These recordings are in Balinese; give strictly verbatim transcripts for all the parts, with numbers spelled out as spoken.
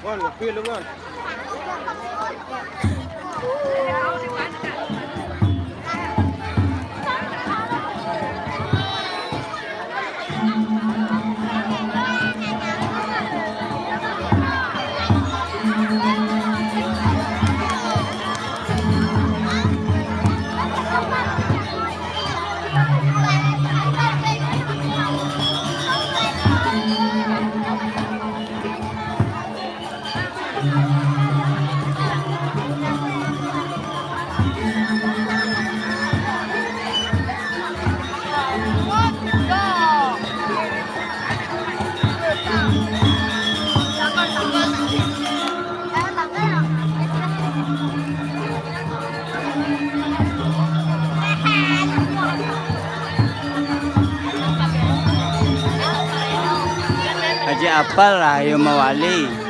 Wan, lebih lu, Wan. Aji apal Rahayu Mawali.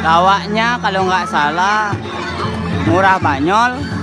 Lawaknya kalau nggak salah Ngurah Banyol.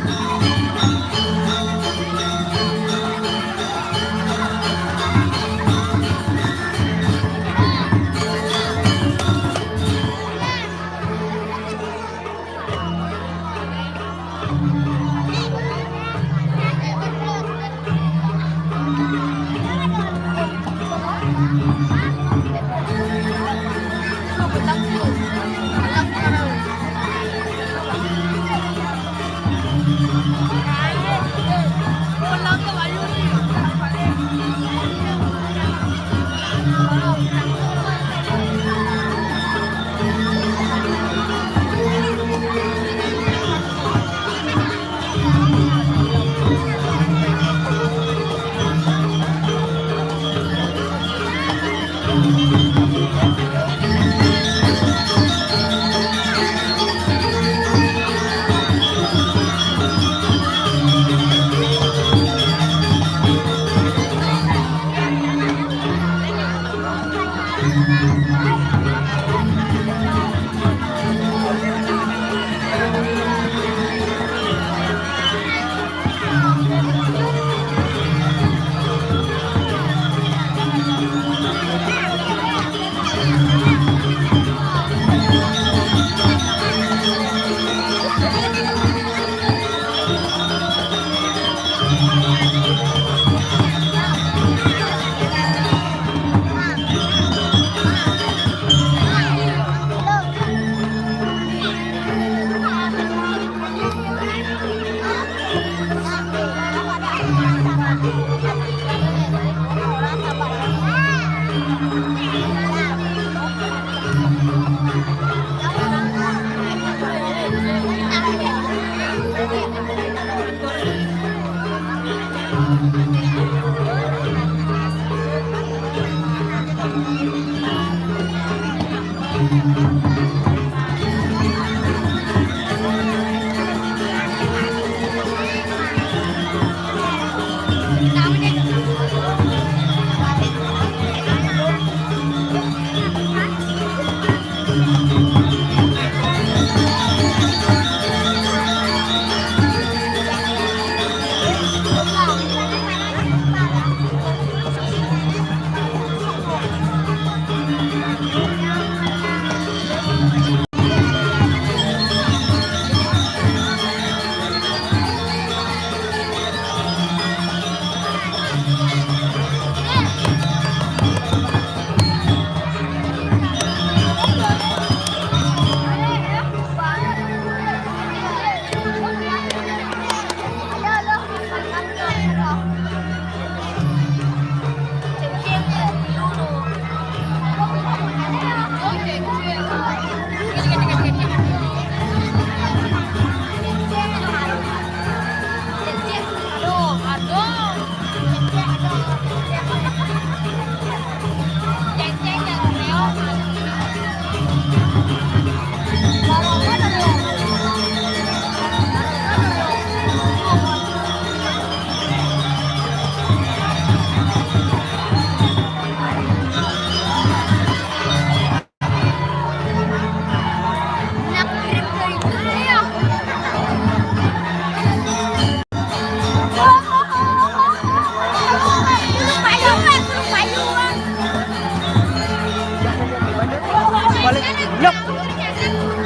Balik, blok.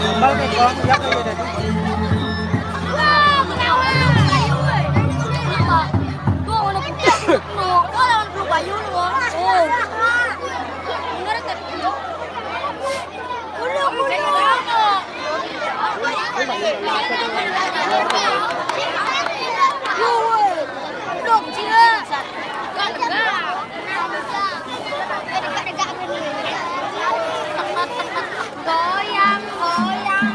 Kembali ke kolong, ya, kayak tadi. Goyang, goyang.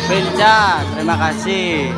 Belja, terima kasih.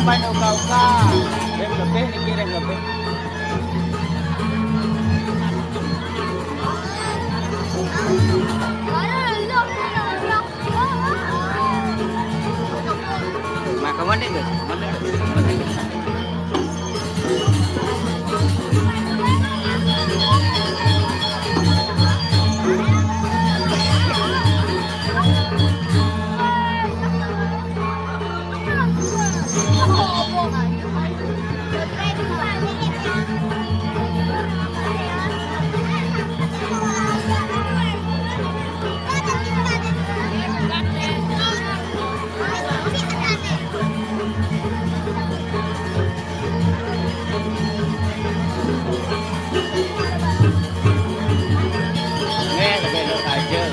Kapan uka-uka? Rem lebih niki, rem lebih. Nggih, lebih lur aja.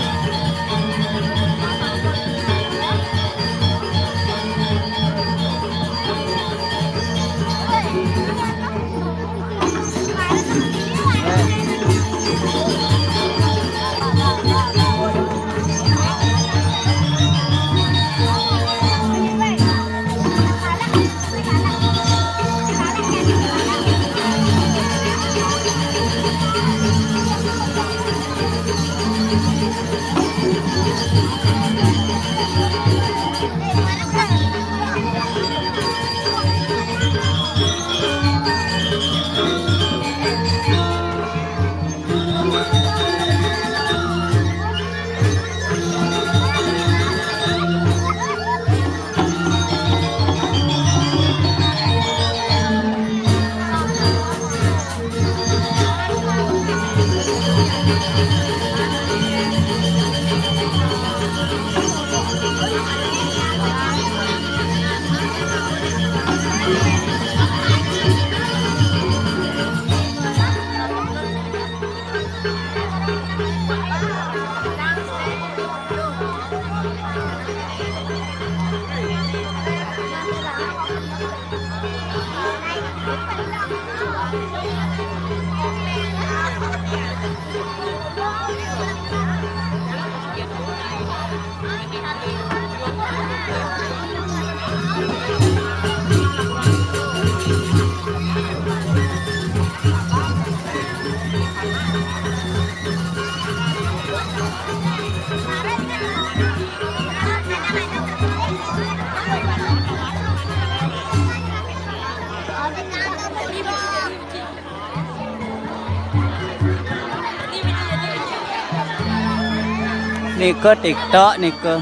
Nika TikTok nika.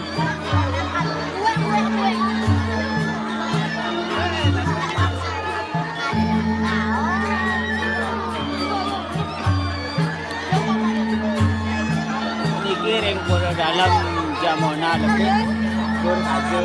Niki ring pura dalam jamona lebih pur aja.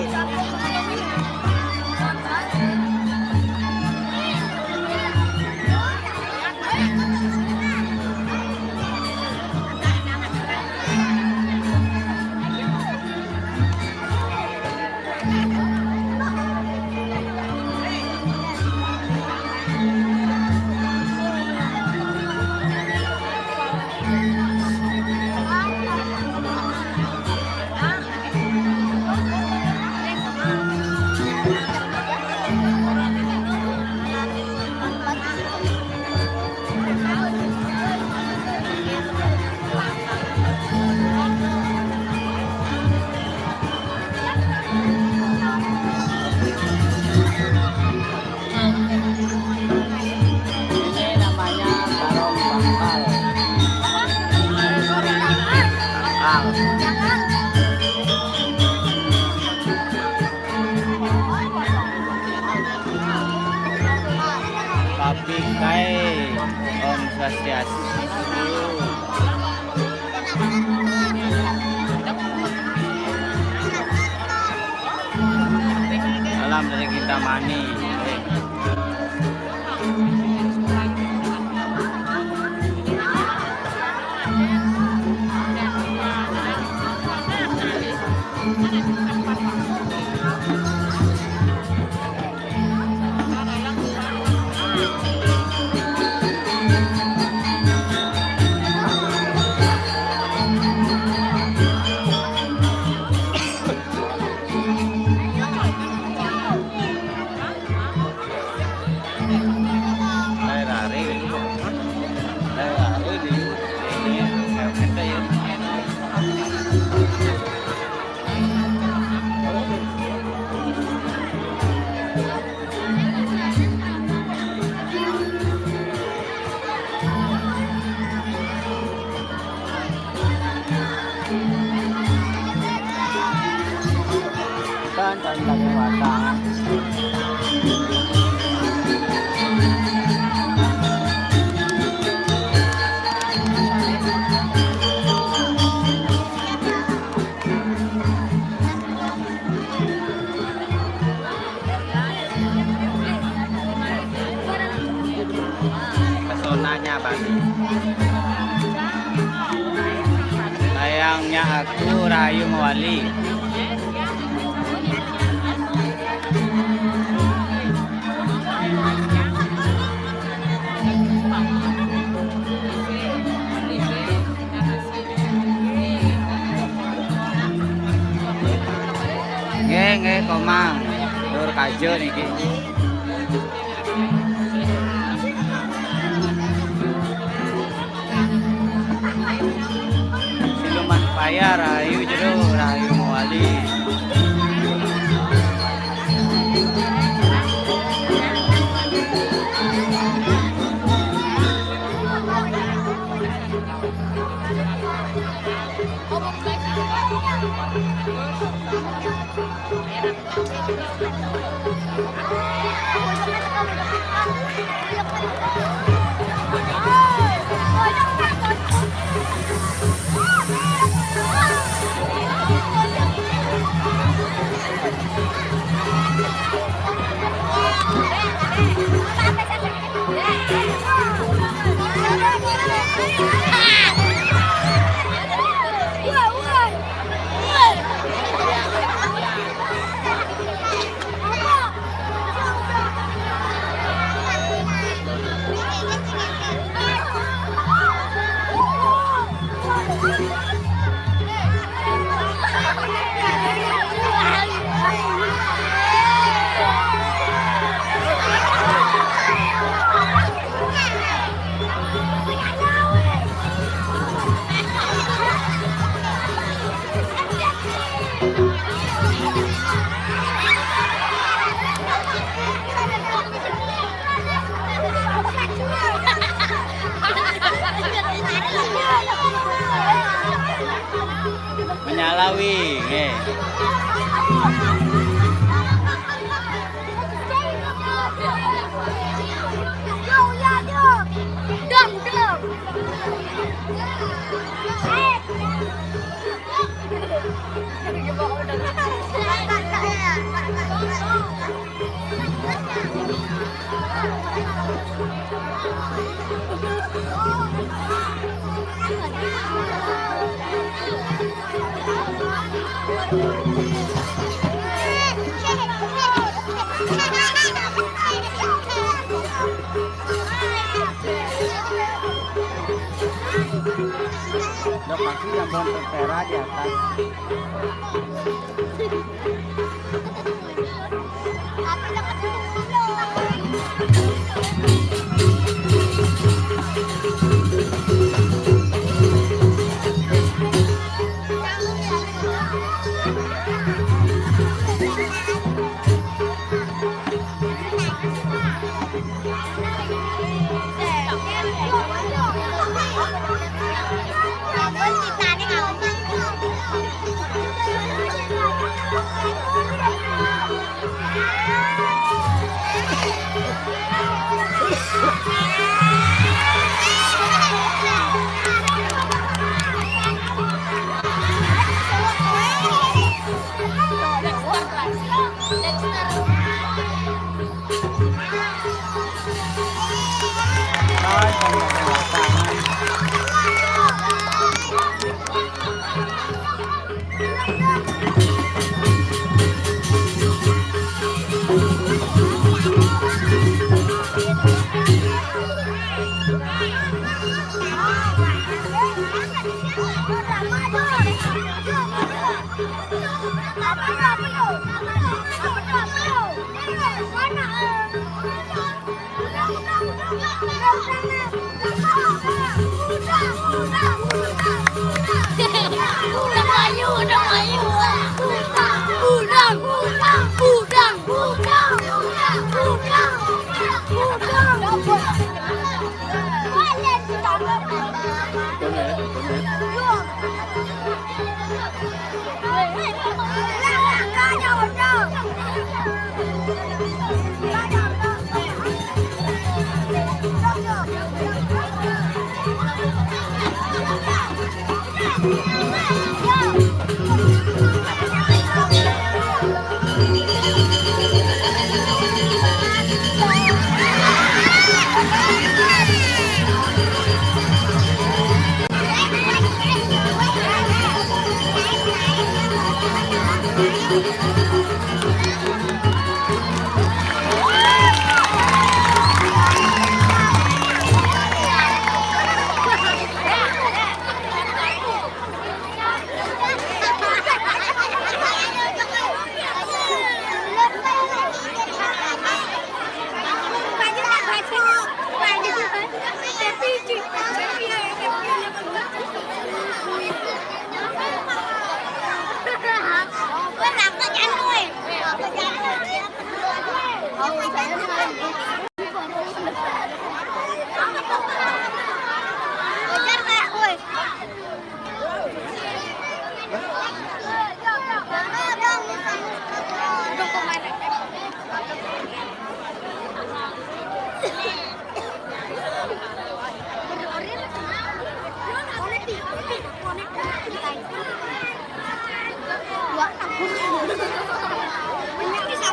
Ini namanya sarong bangkal. Bangkal. Papikai, Om Swastiastu. Salam dari Kintamani. Nanya balik. Sayangnya aku rahayu mawali. Nggih, nggih, Komang. Dur kajo niki. Siluman paya rahayu jero, rahayu mawali. Menyalawi, nggih. Lokasi yang pohon tempera di atas.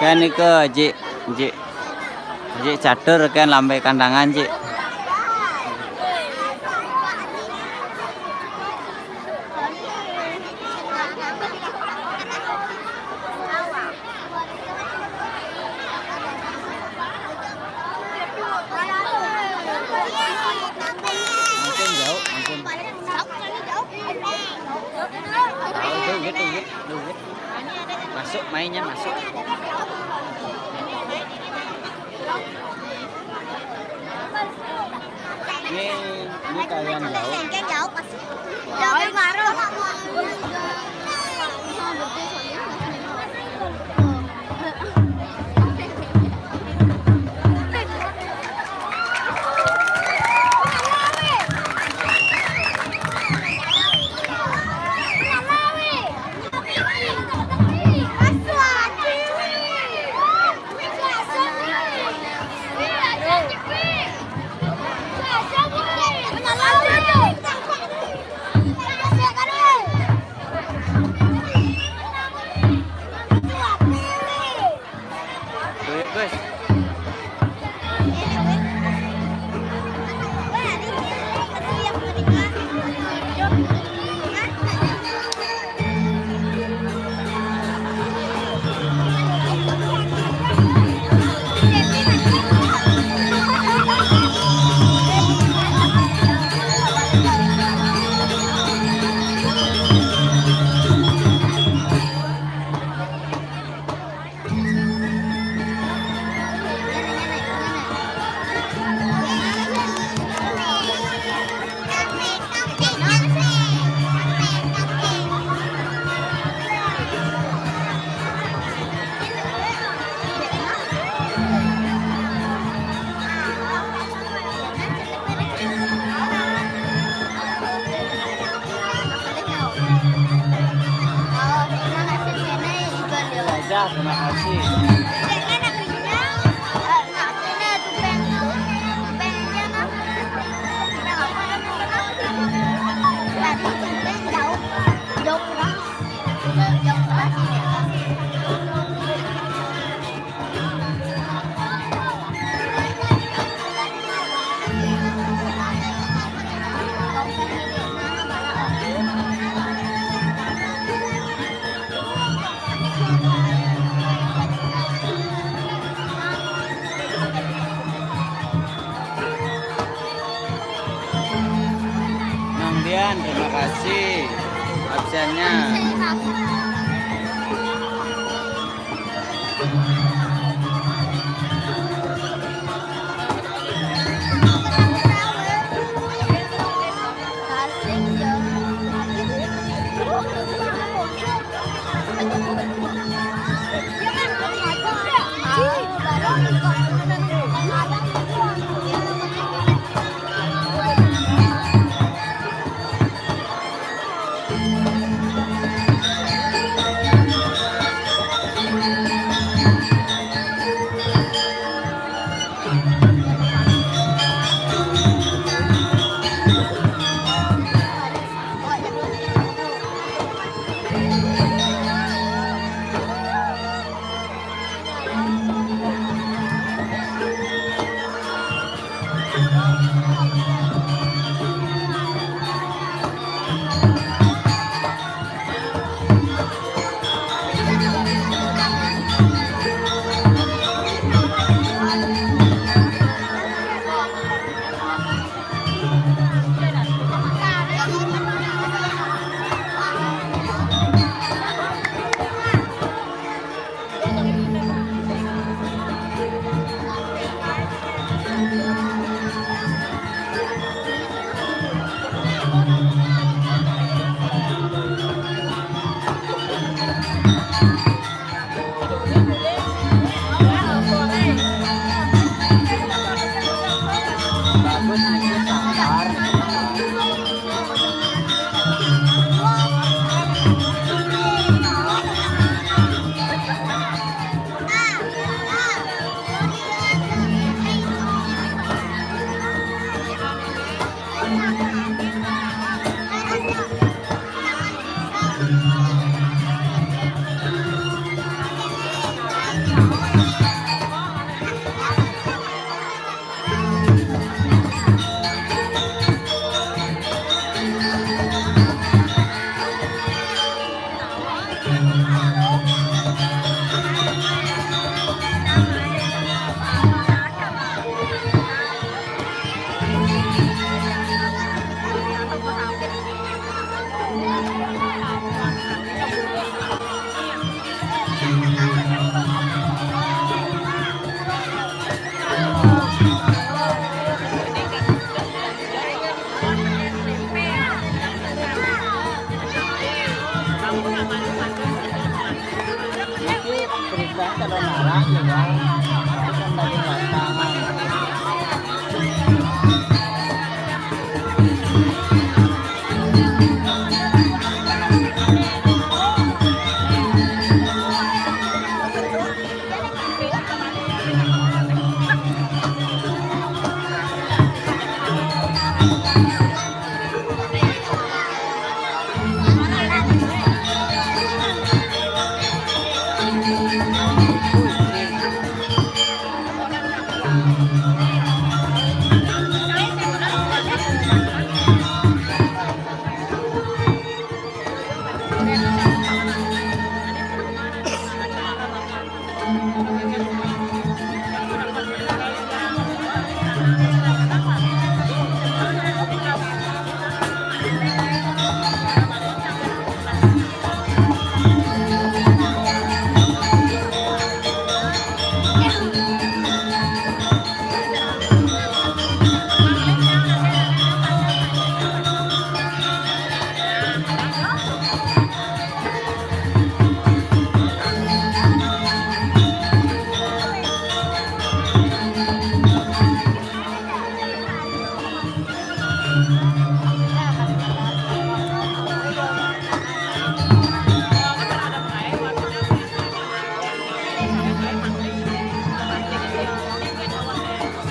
Kan iko, Jik, Jik. Jik catur kan lambe kandangan, Jik. Mungkin jauh, mungkin. Jauh, jauh, jauh. Jauh, jauh, jauh, jauh. Masuk, mainnya masuk. Ini, ini kalian jauh. Sengkeng jauh pasti. Jauh marah. Duit, Gus. Terima kasih. Nang Dian, terima kasih absennya.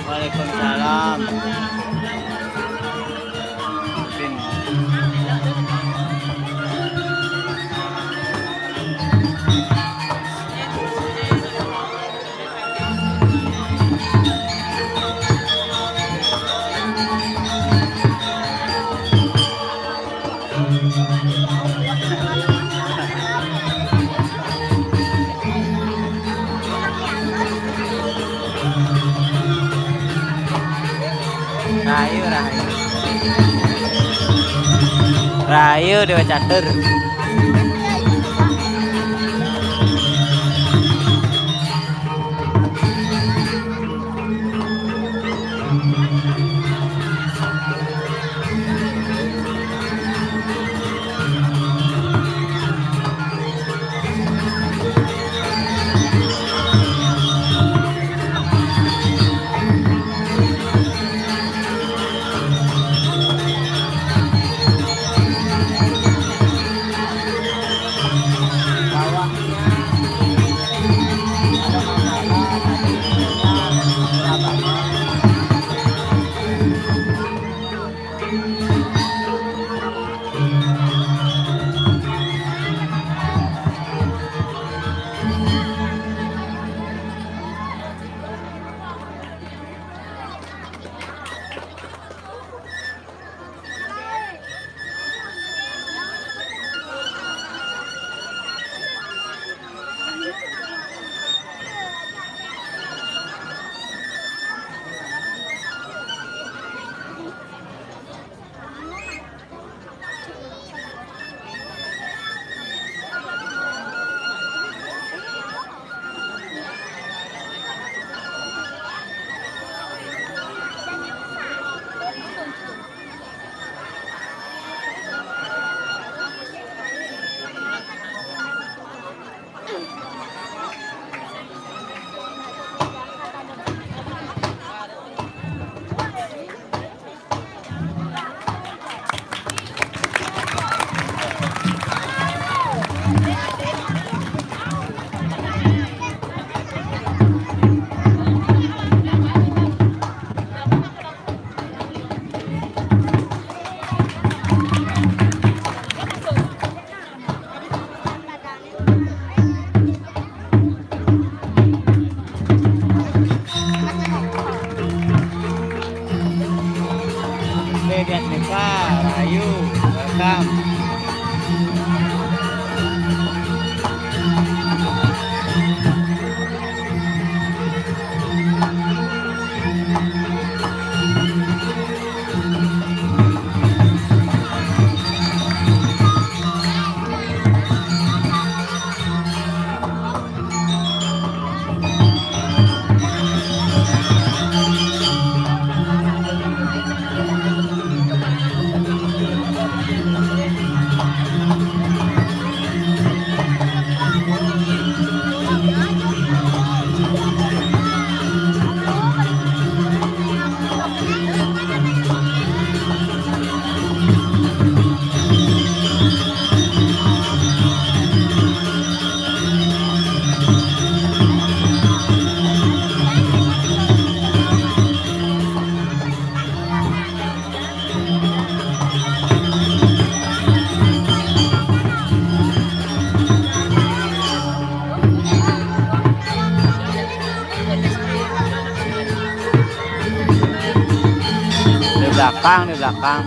Waalaikumsalam. Rahayu, rahayu. Rahayu, Déwa Catur. Oke, guys, Neva, Rahayu, welcome. Belakang, di belakang.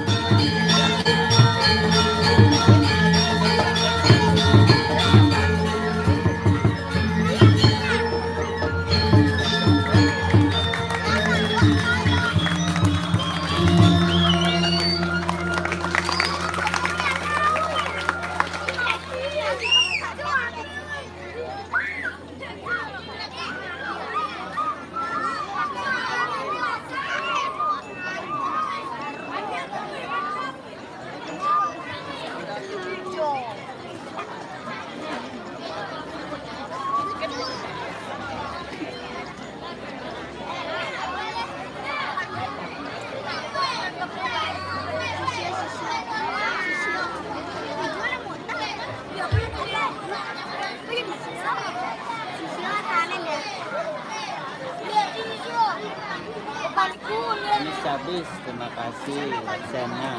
Habis, terima kasih, Laksana.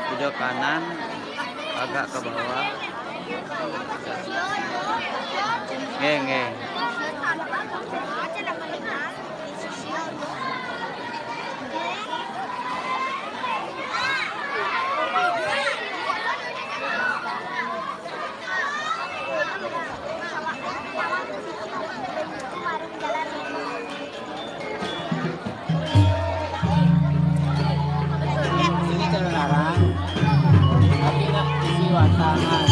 Pojok kanan, agak ke bawah. Nggih, nggih. Ini cara larang, tapi nak isi watangan.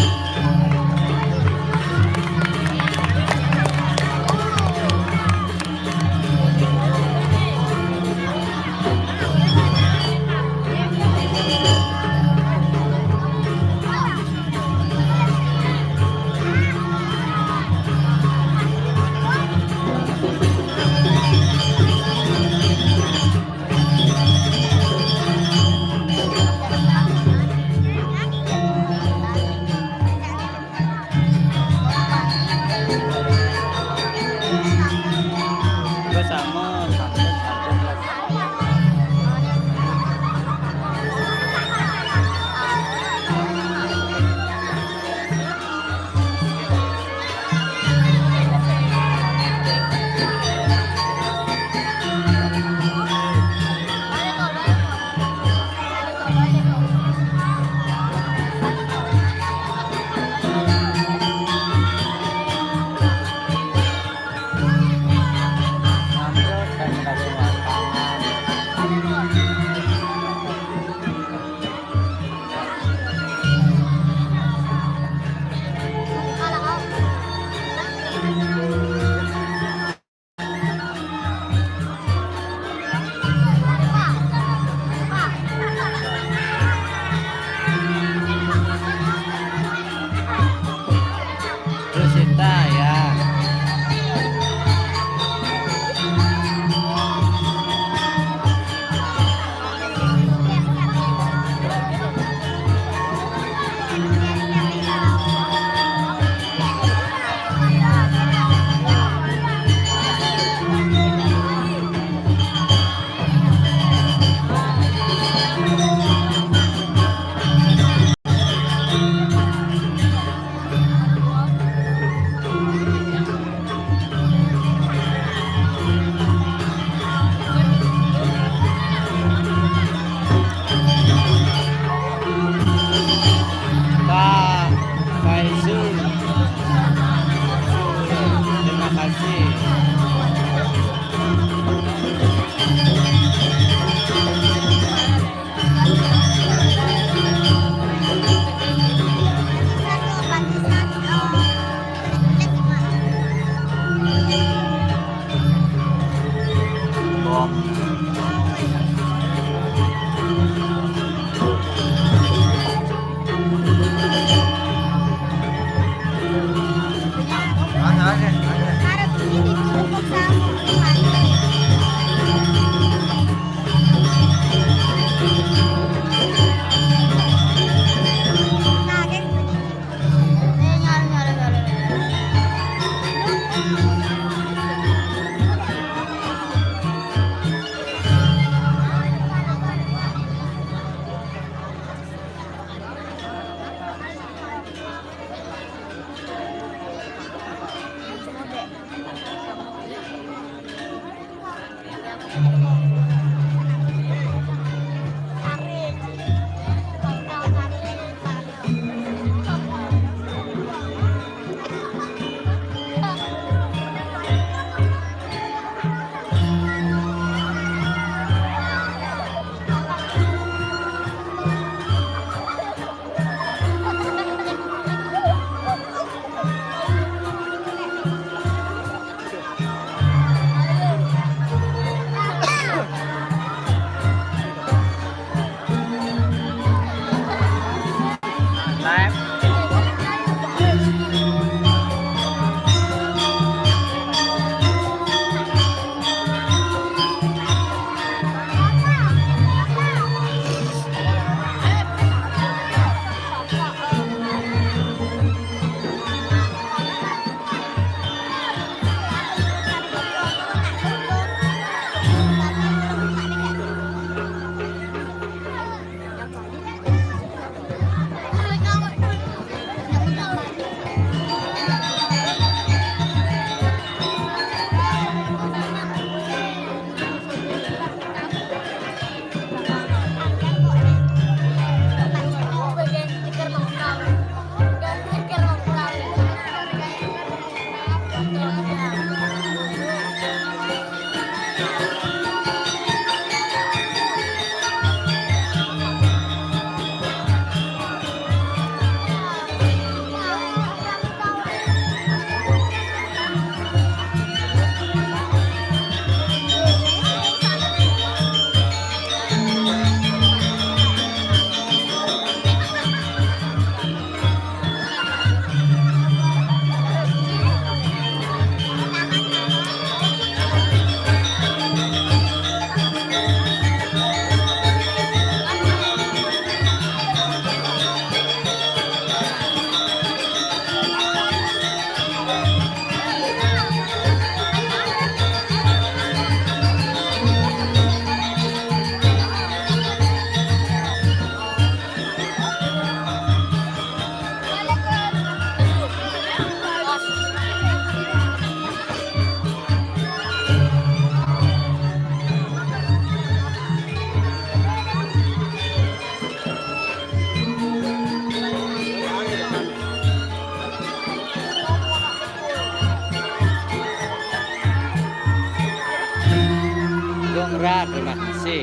Ya,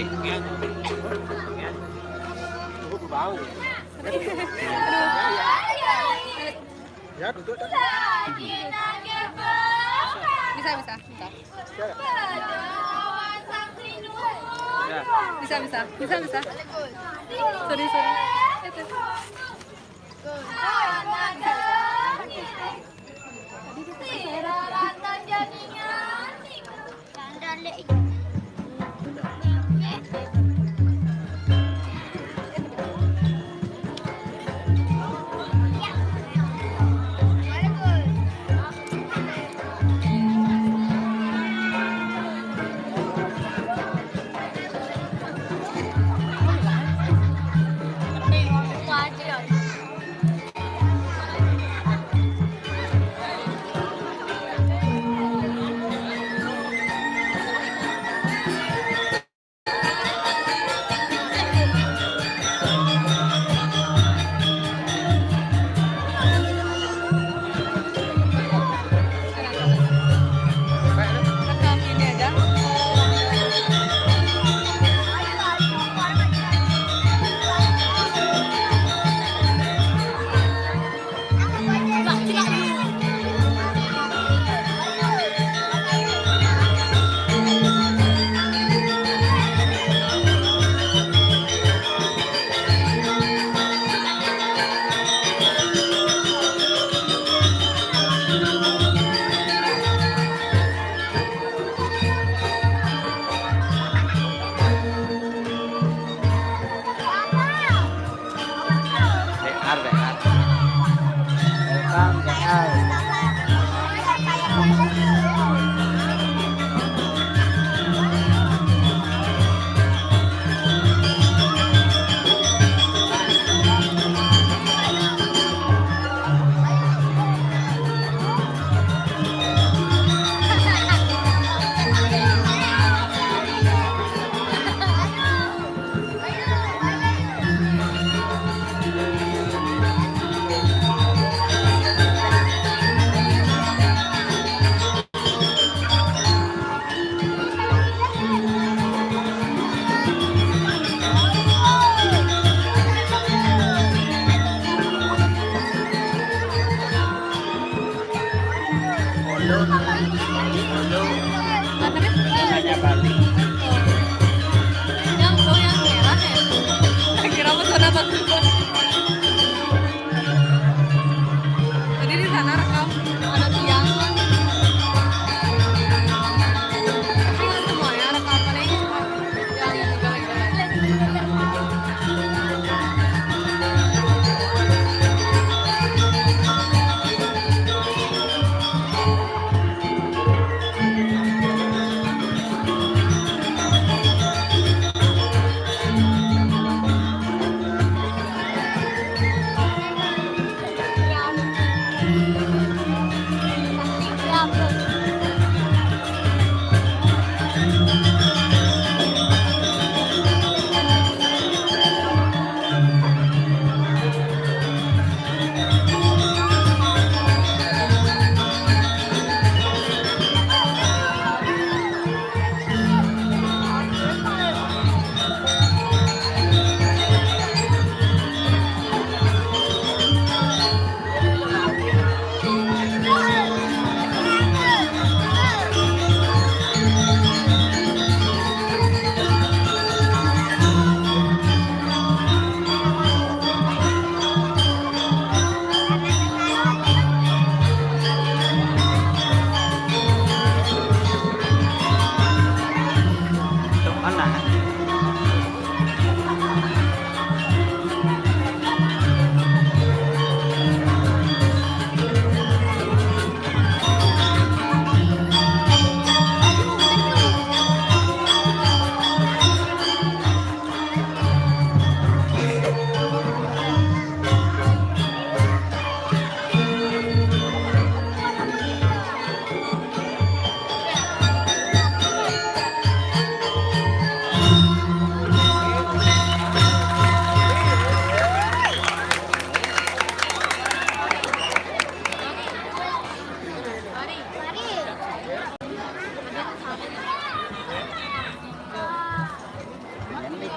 duduk. Bisa, bisa, bisa. Bisa, bisa, bisa, bisa. Sorry, sorry.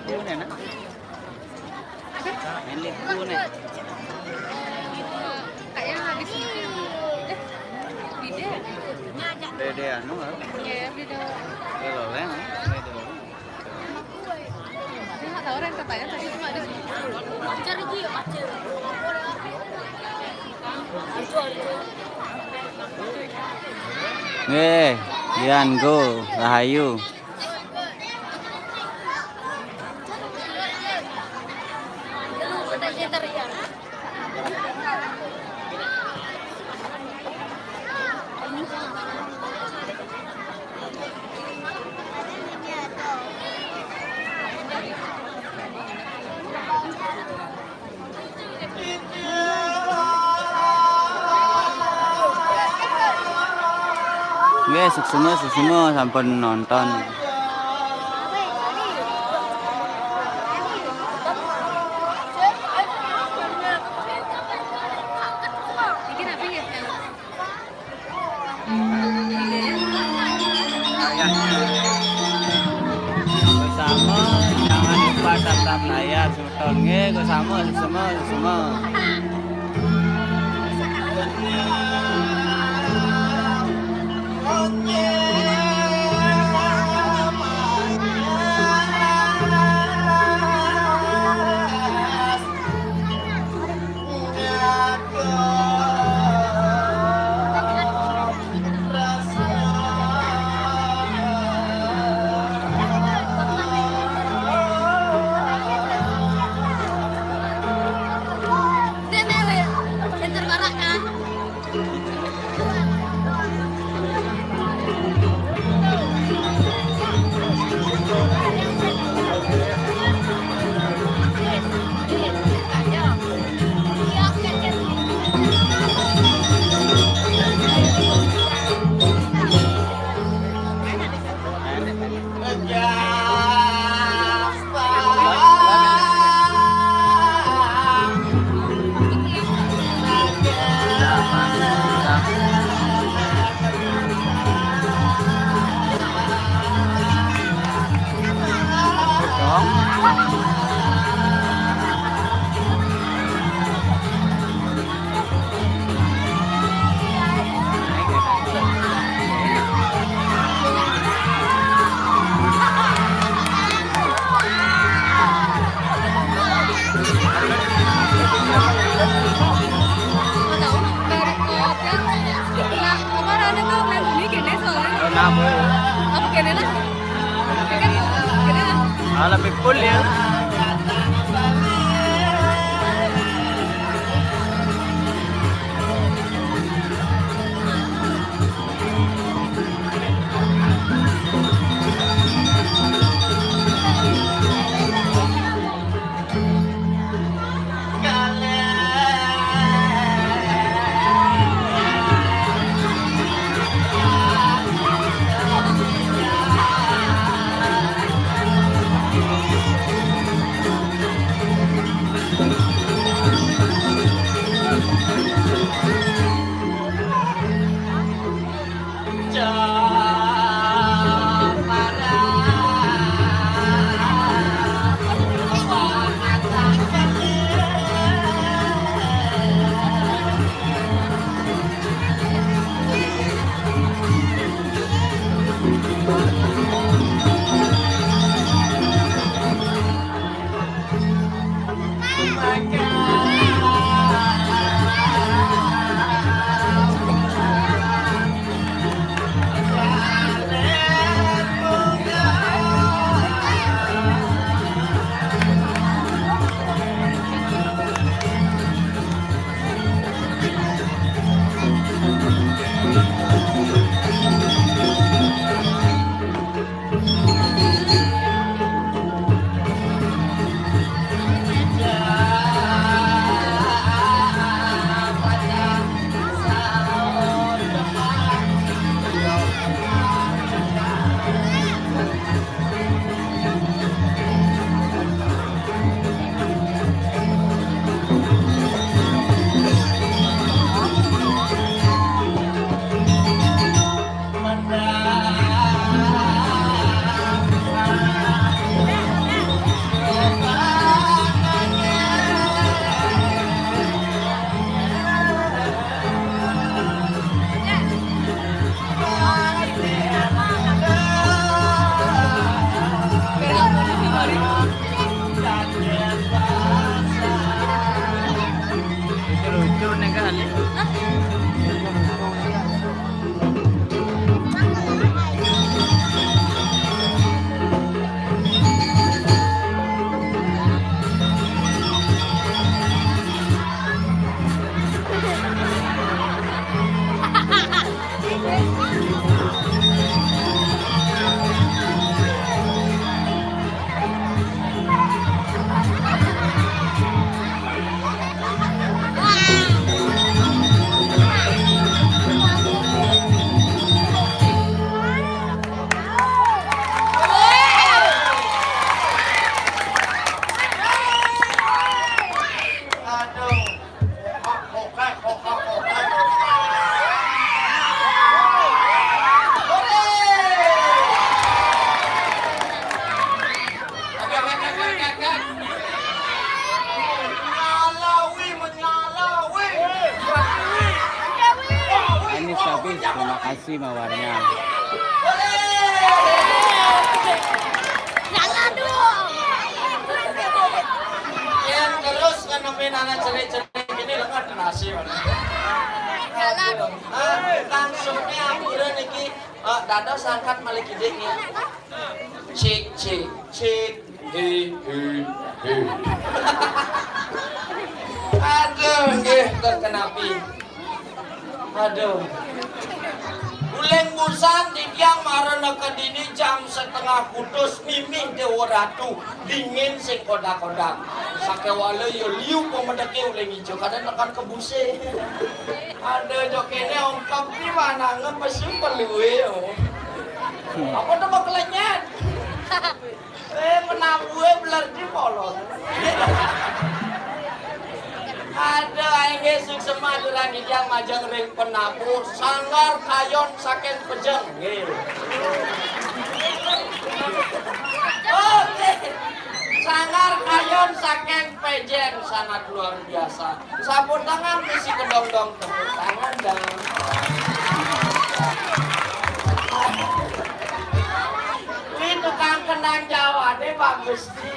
Liku nih, nah. Main liku nih. Kayaknya habis meeting. Eh, Dede. Dede anu, ah. Iya, Dede. Dede Loleng, ah. Dede Loleng. Dia nggak tahu rentetannya tadi cuma di sini. Pacar itu ya, pacar. Arjo, Arjo. Nggih, Yan, go, rahayu. Nggih, suksma, suksma sampun nonton. Bersama, jangan lupa tatap layar, semeton. Nggih, bersama, bersama, bersama. Kenapa? Apa kene lah? Kene lah. Ah, lebih full ya. Makasih mawarnya. Yén terus ngenemin anak cerik-cerik ini lengan nasi. Ah, langsungnya amburan iki. Ah, dados angkat malih kidik ya. Cik, cik, cik. He, he, he. Aduh, nggih, terkenapi. Aduh. Uling busan titiang marana kedini jam setengah kutus mimih Dewa Ratu dingin sing kodak-kodak. Sakéwala ya liu pemedeké uling ijo kadang tekan kebusé. Aduh, jok kéné ongkep ki wanange pesu pelué. Apa to kok lenyet? Eh, penabuhe beler di polon. Aduh, aing nggih suksema aturang titiang majeng ring penabuh Sanggar Kayon saking Pejeng. Nggih. Oke. Sanggar Kayon saking Pejeng sangat luar biasa. Sapu tangan mesti kedong-dong, tepuk tangan dong. Ini tukang kendang Jawa deh, Pak Gusti.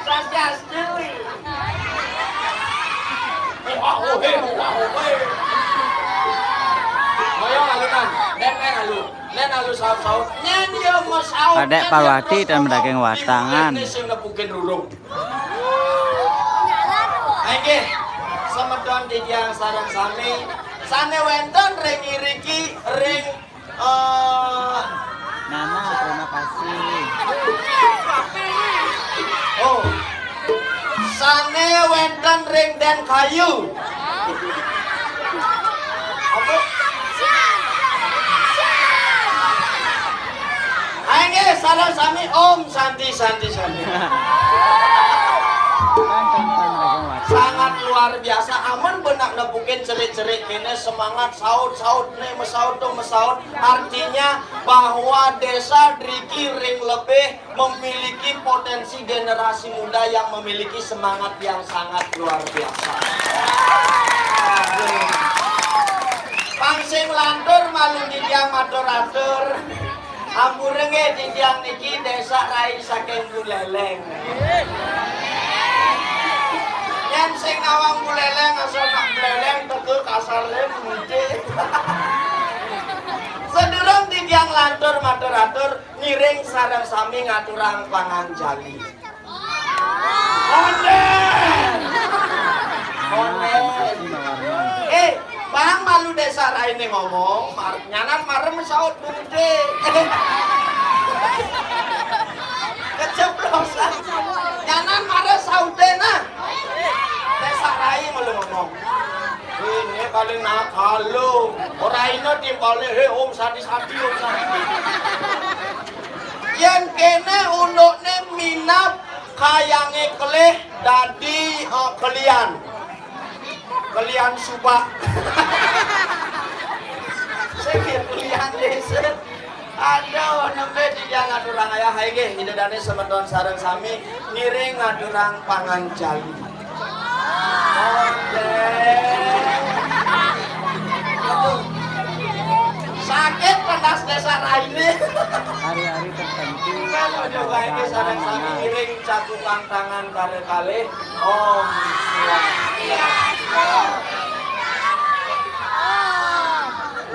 Swastiastu. Wah, ohe, wah, ohe. Ayo, alunan. Nén, nén, alu. Nén, alu saut-saut. Nén, yo, mau saut. Kadek nén, Parwati yo, dan mau daging saut. Watangan. Ibu sing nepukin rurung. Inggih, semeton titiang sareng sami, sane wenten ring iriki, ring, eh, Nana, terima kasih. Oh, sane wenten ring Den Kayu. Apa? Ayo nggih, sareng sami Om Santi, Santi, Santi. Sangat luar biasa. Amun benak nepukin cerik-cerik kene, semangat saut-saut nih, mesaut tuh mesaut. Artinya bahwa desa driki ring lebih memiliki potensi generasi muda yang memiliki semangat yang sangat luar biasa. Aduh. Pang sing lantur malu titiang matur-atur. Ampurenge titiang niki desa rai saking Buleleng. Yen sing nawang Buleleng asal nak Buleleng teko kasar le muncik. Sedurung titiang lantur matur-atur, ngiring sareng sami ngaturang panganjali. Onden. Onden. Eh, Bang, malu desa raine ngomong, mar-, nyanan marem saut gede. Keceplosan. Nyanan marem saute nah. Desa rai malu ngomong. Ini paling nakal lo. Ora ino timpalnya, "He, Om, sadi-sadi, Om, sadi." Yen kene undukne minab kayange kelih dadi, eh, kelian. Kelian subak. Sing kelian desa. Aduh, nembe titiang ngaturang ayah, hai nggih, Ida Dane semeton sareng sami ngiring ngaturang panganjali. Oke. Aduh. Sakit pendas desa raine. Hari-hari tertentu. Kalau ada juga ini sareng sami ngiring cakupan tangan kare kalih. Om Swastiastu.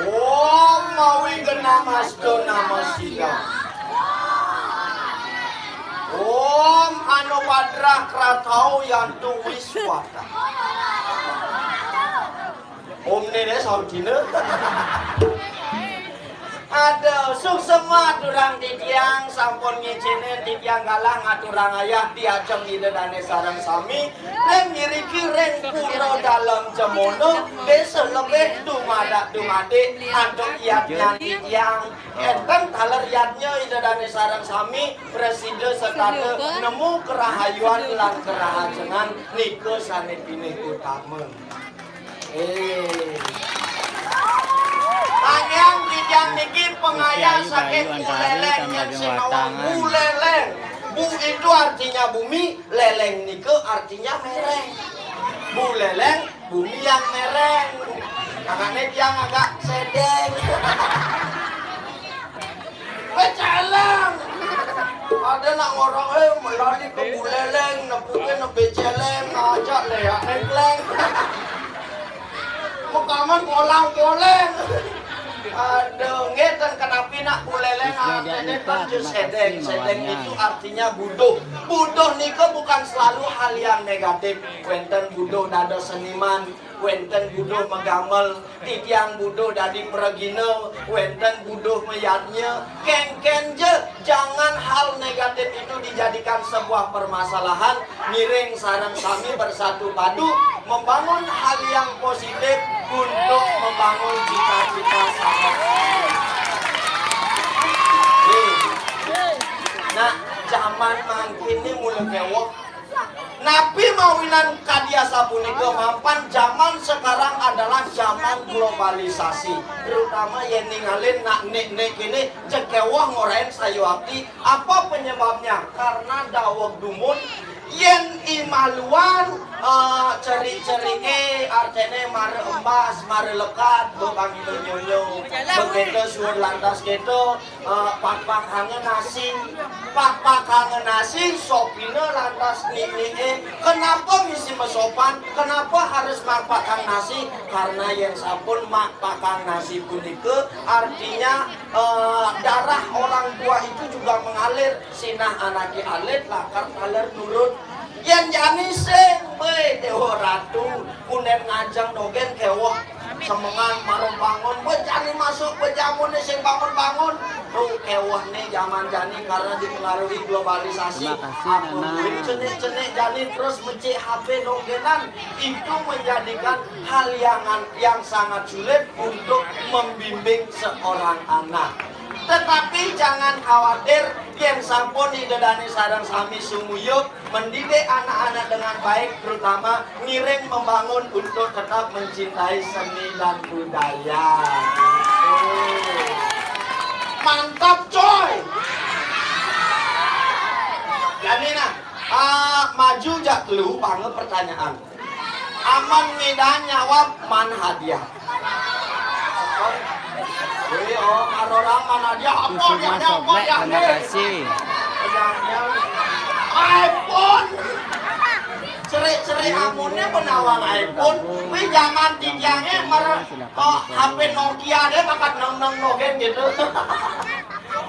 Om mawi genamastu namasida. Om anubadra kratau yantu wiswata. Om nene saudina. Aduh, suksema aturang titiang, sampun ngijinin titiang galah ngaturang ayah diajeng Ida Dane sareng sami, ring ngriki ring Pura Dalem Cemana, desa lebih dumadak dumadik, antuk yadnya titiang, enten taler yadnya Ida Dane sareng sami, prasida setata nemu kerahayuan lan kerahajengan nika sane pinih utama. Eh. Tanging titiang niki pengayah saking Buleleng, yen sing nawang Buleleng. Bu itu artinya bumi, leleng nika artinya mereng. Buleleng Bumi yang mereng. Makanya dia agak sedeng. Becéléng. Ada nak ngorong, eh, melali ke Buléléng, nepuke ne Becéléng, ngajak leak nengkleng. Mekaman kolang-koleng. Aduh, nggih, ten kenapi nak Buléléng, artinya kan je sedeng. Sedeng itu artinya buduh. Buduh nika bukan selalu hal yang negatif. Wénten buduh dados seniman, wénten buduh megamel, titiang buduh dadi pragina, wénten buduh meyadnya, kéngkén je, jangan hal negatif itu dijadikan sebuah permasalahan, ngiring sareng sami bersatu padu membangun hal yang positif untuk membangun cita-cita sareng sami. Nih. Nah, jaman mangkin nih mula kéweh. Napi mawinan kadi asapunika mapan? Jaman sekarang adalah jaman globalisasi. Terutama yén ningalin nak nik-nik ini cekéweh ngorahin sayuakti. Apa penyebabnya? Karena daweg dumun yén i maluan, eh, cerik-ceriké artiné mara embas, mara lekad, bebangina nyonyo, bekéto suud lantas kéto, eh, pakpakanga nasi, pakpakanga nasi, sopina lantas nik-niké. Kenapa misi mesopan? Kenapa harus makpakang nasi? Karena yén sampun makpakang nasi punika, artinya, eh, darah orang tua itu juga mengalir. Sinah anaké alit, lakar taler nurut. Yén jani sing, béh, Déwa Ratu, pundén ngajeng dogén kéweh. Semengan mara bangun, béh jani masuk, béh jamuné sing bangun-bangun. Tuh, kéwehné jaman jani karena dipengaruhi globalisasi. Terima kasih, Apa Nana. Duit cenik-cenik jani terus mecik H P dogénan. Itu menjadikan hal yang, yang sangat sulit untuk membimbing seorang anak. Tetapi jangan khawatir, yén sampun Ida Dané sareng sami sumuyub, mendidik anak-anak dengan baik, terutama ngiring membangun untuk tetap mencintai seni dan budaya. Mantap, coy. Jani nah, ah, maju jak telu, banget pertanyaan. Aman ngidan nyawab man hadiah. Wih, oh, arora man hadiah, apa hadiahnya, apa hadiahnya? Terima kasih. Hadiahnya iPhone. Cerik-cerik amunnya menawang iPhone. Wih, jaman titiangé mer-, oh, H P Nokia deh, bakat neng-neng nogén gitu.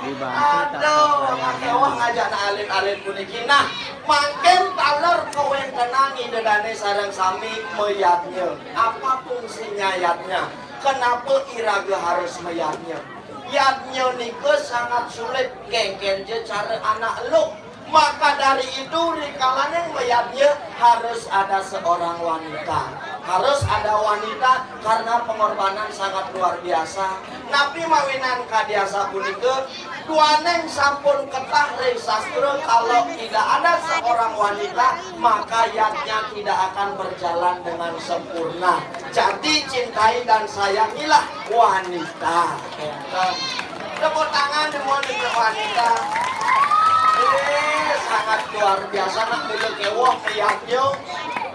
Aduh, makéweh ngajak anak alit-alit puniki. Nah, mangkin taler kawéntenan Ida Dané sareng sami mayadnya. Apa fungsinya yadnya? Kenapa iraga harus mayadnya? Yadnya nika sangat sulit, kéngkén ja cara anak eluh. Maka dari itu, rikalaning mayadnya harus ada seorang wanita. Harus ada wanita karena pengorbanan sangat luar biasa. Napi mawinan kadi asapunika? Duaning sampun ketah ring sastra, kalau tidak ada seorang wanita, maka yadnya tidak akan berjalan dengan sempurna. Jadi, cintai dan sayangilah wanita. Tepuk tangan dumun untuk wanita. Eh, sangat luar biasa, nak mula kéweh mayadnya.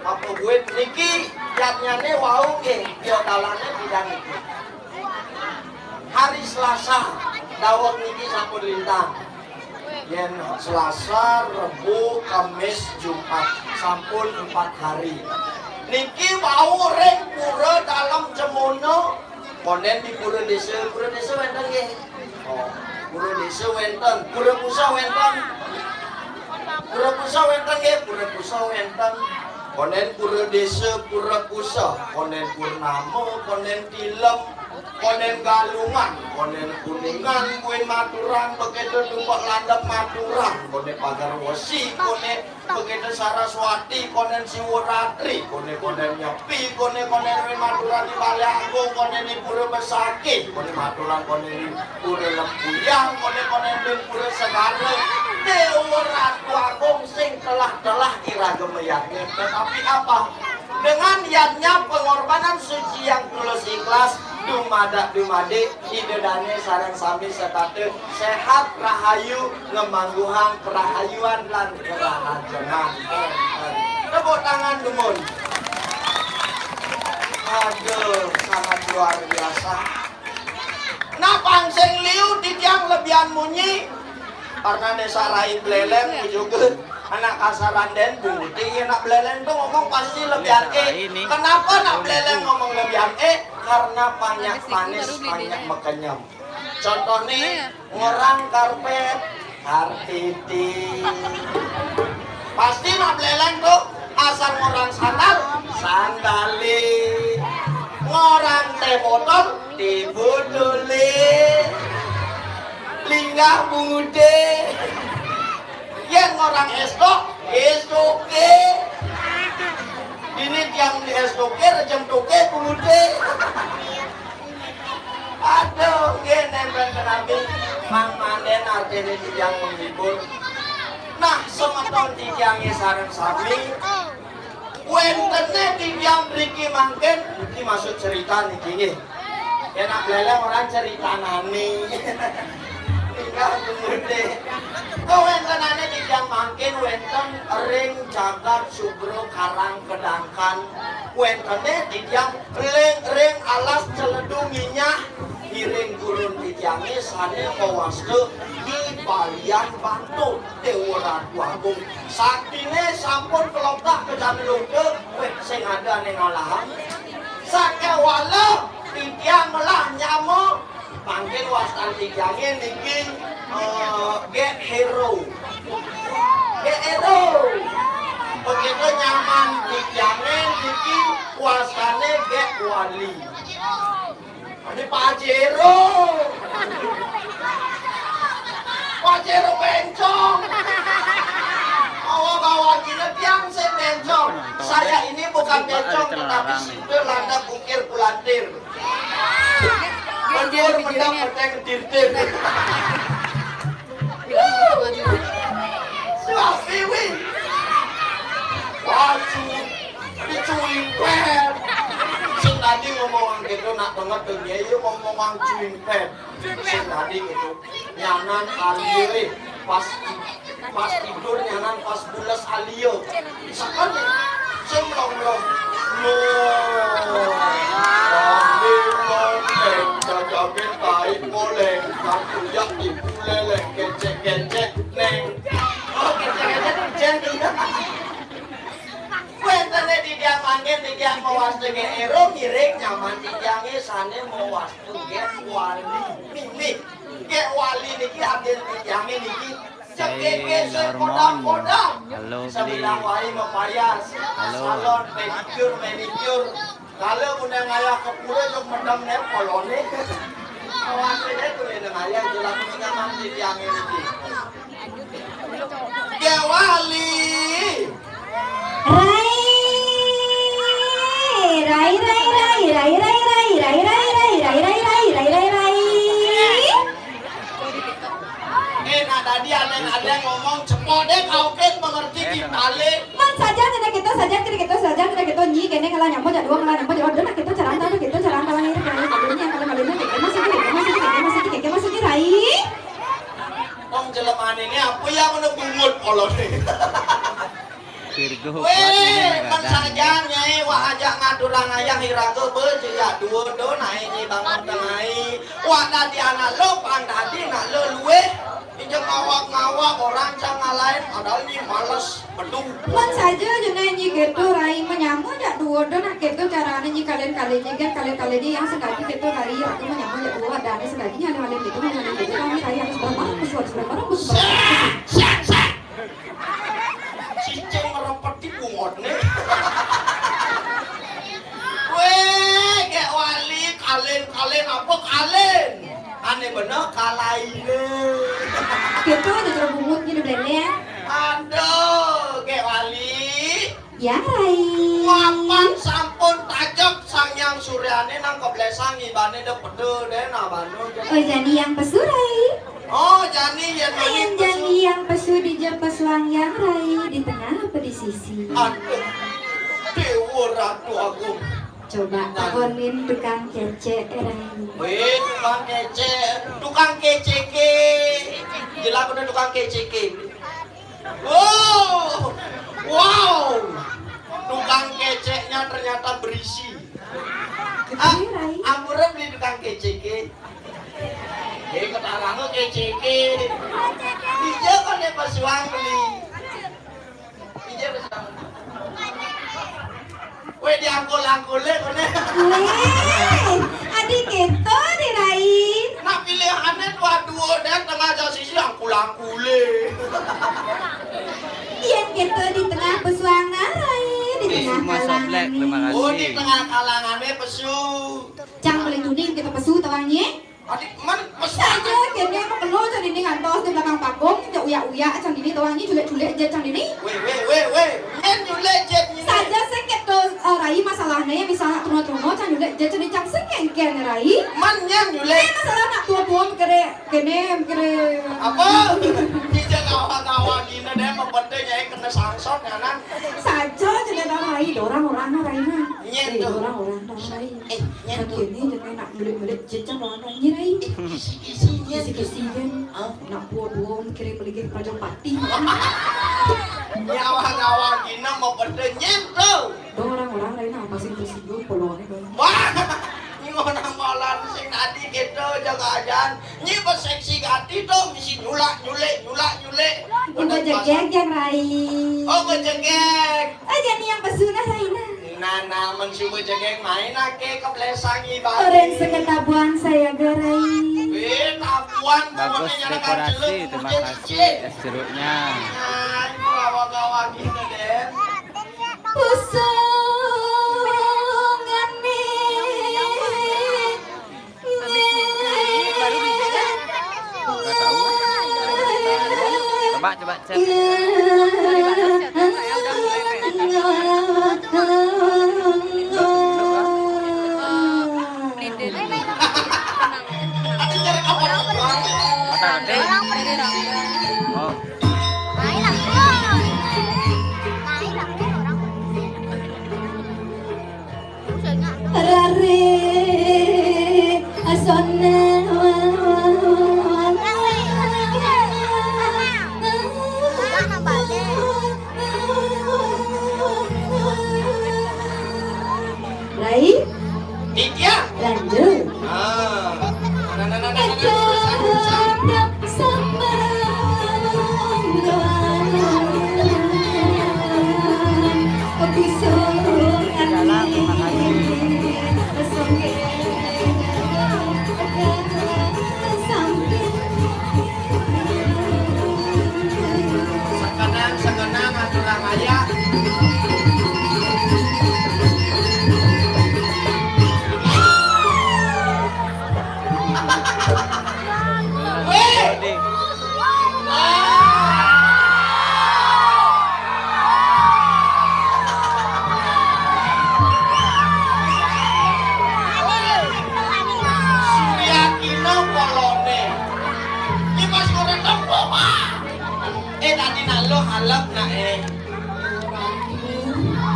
Apa buin niki, yadnyané wau nggih, ya dalane bidang niki. Hari Selasa, daweg niki sampun lintang. Yén Selasa, Rebo, Kemis, Jumat, sampun empat hari. Niki wau ring Pura Dalem Cemona, konden di Pura Desa. Pura Desa wénten nggih? Oh, Pura Desa wénten. Pura Pusa wénten? Pura Pusa wénten nggih? Pura Pusa wénten. Konden Pura Desa, Pura Pusa, konden Purnama, konden Tilem, konden Galungan, konden Kuningan, buin Maturan, begitu Tumpek Landep Maturan, konden Pagar Wesi, konden begitu Saraswati, konden Siwaratri, konden, konden Nyepi, konden, konden ring Maturan di Balé Agung, konden di Pura Besakih, konden Maturan, konden di Pura Lempuyang, konden, konden di Pura Segara. Déwa Ratu Agung sing telah-telah iraga mayadnya. Tetapi apa? Dengan yadnya pengorbanan suci yang tulus ikhlas, dumadak dumadi, Ida Dané sareng sami setata sehat rahayu, ngemangguhang kerahayuan lan kerahajengan. Tepuk tangan dumun. Aduh, sangat luar biasa. Nah, pang sing liu titiang lebihan munyi. Karena desa rai bleléng juga anak kasaran dén budi, anak bleléng tuh ngomong pasti lebihan é. Kenapa anak bleléng ngomong lebihan é? Karena banyak manis, banyak makenyem. Contohnya, ngorang karpet, karpiti. Pasti nak bleléng tuh, asal ngorang sandal, sandali. Ngorang téh botol, téh botoli. Linggah bunguté. Yén ngorang estok, estoké. Ini tiang di estoké, rejem toké, bunguté. Aduh, nggih, nénten kenapi. Mang Mandén artiné titiang menghibur. Nah, semeton titiangé sareng sami. Wéntené titiang mriki mangkin, niki maksud cerita niki nggih. Enak bleléng orang ceritanani. Tinggal tunggu deh. Kawéntenané titiang mangkin wénten ring jagat Sugro Karang Kedangkan. Wéntené titiang ring, ring alas Celedu Nginyah, ngiring gurun titiangé sané mawasta Ki Balian Bantul, Déwa Ratu Agung. Saktiné sampun keloktak kejané lungke, wéh, sing ada ané ngalahang. Sakéwala titiang ngelah nyama, mangkin wastan titiangé niki, eh, Gék Héro. Gék Héro. Begitu nyaman titiangé niki wastané Gék Wali. Ini Pajero. Pajero bencong. Awak bawa gila tiang saya bencong. Saya ini bukan bencong, tetapi sida landap ukir kulantir. Bener bener peteng tirtir. Wah, piwi. Waduh, ini cuimpet. Sing tadi ngomong gitu, nak banget tuh, ya, iya ngomong cuimpet. Sing tadi gitu, nyanan alie, eh, pas, pas tidur nyanan pas bules alie. Seken, sing melong-melong. Loh. Kambing monteng, jajakin tai poleng, tak kuyak ibu leleng, kecek-kecek, neng. Oh, kecek-kecek, hujan, iya. Wéntené titiang mangkin, titiang mawasta Gék Héro, ngiring nyaman titiangé sané mawasta Gék Wali. Mimih. Gék Wali niki adin titiangé niki. Cekeke sing kodam-kodam. Halo, Bli. Sebilang waé mapayas. Halo. Salon, pedicure, manicure. Kalau udah ngayah ke pura, jok medem né poloné. Awas aja tuh, ini ngayah, jelas ini nyaman titiangé niki. Gék Wali. Rai. Rai, rai, rai. Eh, nak dadi ada-ada ngomong cepot deh, kau kan mengerti di balik. Man saja, cenah kita saja, cenah kita saja, cenah kita nyi, kéné kalau nyamuk jadwal, kalau nyamuk jadwal, nak kita ceranta, kita ceranta, kalau ini, kalau ini, kalau ini, kalau ini, kéké masih, kéké masih, kéké masih, kéké masih, Rai. Wong jelemané ini apa ya, ngono bungut polosé. Virgo kuat ini. Wéh, nggak kan ada. Sajan, Nyai, wak ajak ngaturang ayah iraga, be, jejak dua do, naé nyi bangun tengai. Wak dadi anak lo, pang dadi nak lo luwéh. Pinjam ngawak-ngawak, orang cang ngalahin, padahal nyi males, bedung. Man saja, jeneng nyi gitu, Rai, menyambut jak dua do, nak gitu, carané nyi kalian-kalian nyi, kan kalian-kalian nyi yang sengaja gitu, Rai, aku menyambut jak dua, ada ané sengaja nyi, ada kalian gitu, ada kalian gitu, kami Rai harus berapa, harus, harus berapa, harus berapa. Sek, sek, sek. Cicing ngerempet di bungot nih. Wéh, Gék Wali, kalen, kalen apa kalen? Ané bener kalainé. Gitu aja terus bungut gitu, Blen, ya. Aduh, Gék Wali. Ya, Rai. Mapan sampun tajep Sang Hyang Suryané nang keblesang ibané dek pedul deh, nah, Bandung. Oh, jani yang pesu, Rai. Oh, jani yang Ayan pesu. Jani yang pesu di jepes wayang, Rai, di tengah apa di sisi? Aduh, Déwa Ratu Agung. Coba takonin tukang kecek, Rai. Wéh, tukang kecek, tukang keceke. Jelas bener tukang keceke. Wow, wow. Tukang keceknya ternyata berisi. Ah, ampura beli tukang keceke. Eh, ketarang lo keceke. Dija koné pesuang beli. Dija pesuang. Wéh, diangkul-angkulé koné. Wéh, adi kéto deh, Rai. Nah, pilihané dua-dua deh, tengah sisi angkul-angkulé. Yén kéto di tengah pesuang, Rai, di tengah kalangan. Oh, di tengah kalangané pesu. Cang paling tuning kéto pesu tawang nyé. Adi, man, pesu. Saja kéné mah kena cang dini ngantos di belakang panggung, cang uyak-uyak cang dini tawang nyé, culik-culik jét cang dini. Wéh, wéh, wéh, wéh. Nyén nyulik jét nyé. Saja sing kéto, eh, Rai, masalahné misalnya truna-truna cang nyulik jét cang dini, cang sing kéngkén, Rai. Man nyén nyulik. Eh, masalah nak tua-tua mikiré kéné, mikiré. Apa? Dija kawa-kawa gina deh, mapedé nyai kena sangsot, ya, nah. Saja jeneng Rai, dorang-orang Rai mah. Nyén tuh. Dorang-orang Rai. Eh, nyén tuh. Kéné jeneng nak mulik-mulik jét cang dorang Rai. Kisi-kisi nyén. Kisi-kisi kan. Hah? Nak tua-tua mikiré peligih Prajapati. Nyawa-nyawa gina mapedé nyén tuh. Dorang-orang Rai nah pasti tersinggung polongé dong. Wah, nyai orang malan sing tadi gitu jaga ajan. Nyai beseksi gati tuh, misi nyulak-nyulik, nyulak-nyulik. Udah jegeg, Rai. Oh, bejegeg. Eh, jadi yang pesu nah, Rai nah. Nah, nah, men suba jegeg main aké keblesang ibarat. Orang seket tabuan saya, Rai. Eh, tabuan. Bagus dekorasi, terima kasih es jeruknya. Nah, itu awak-awak gitu deh. Pusungan nih. Coba, coba, chat. Bentar, Dek. Oh. Rare asona. Rai? Ditya. Lanjut. Ah. Nah, nah, nah, nah, nah, nah. Ecok sama. Sekenang, sekenang, aturan aya. Wéh. Suryakina poloné. Ini pas ngoré tempo, Pak. Eh, tadi nalo halap, nak, eh.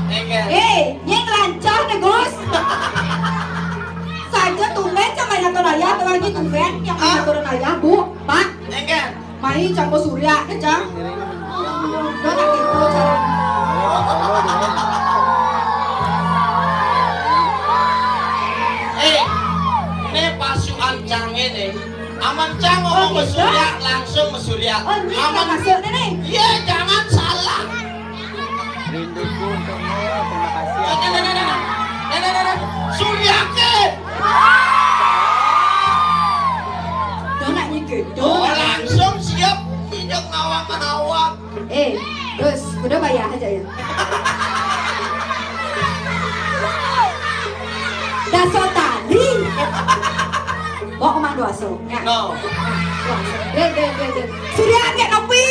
Enggak. Eh, nyai ngelancah nih, Gus. Saja tumben cang main atur ayah, tuh lagi tumben yang main atur ayah, Bu, Pak. Enggak. Main campur surya, nih, Cang. Udah tak gitu, Cang. Eh, ini pasukan Cang ini. Aman Cang ngomong mesurya, langsung mesurya. Oh, ini aman. Maksudnya nih. Iya, jangan salah. Rinduku untukmu, terima kasih. Nah, nah, nah, nah, nah. Nah, nah, nah, nah. Suryake. Donatnya gedé. Oh, langsung siap. Tidak ngawang-ngawang. Eh, terus udah bayar aja ya. Daso tali. Bawa kemana Daso? Ya. No. Daso. Deh, deh, deh, deh. Surya agak kopi.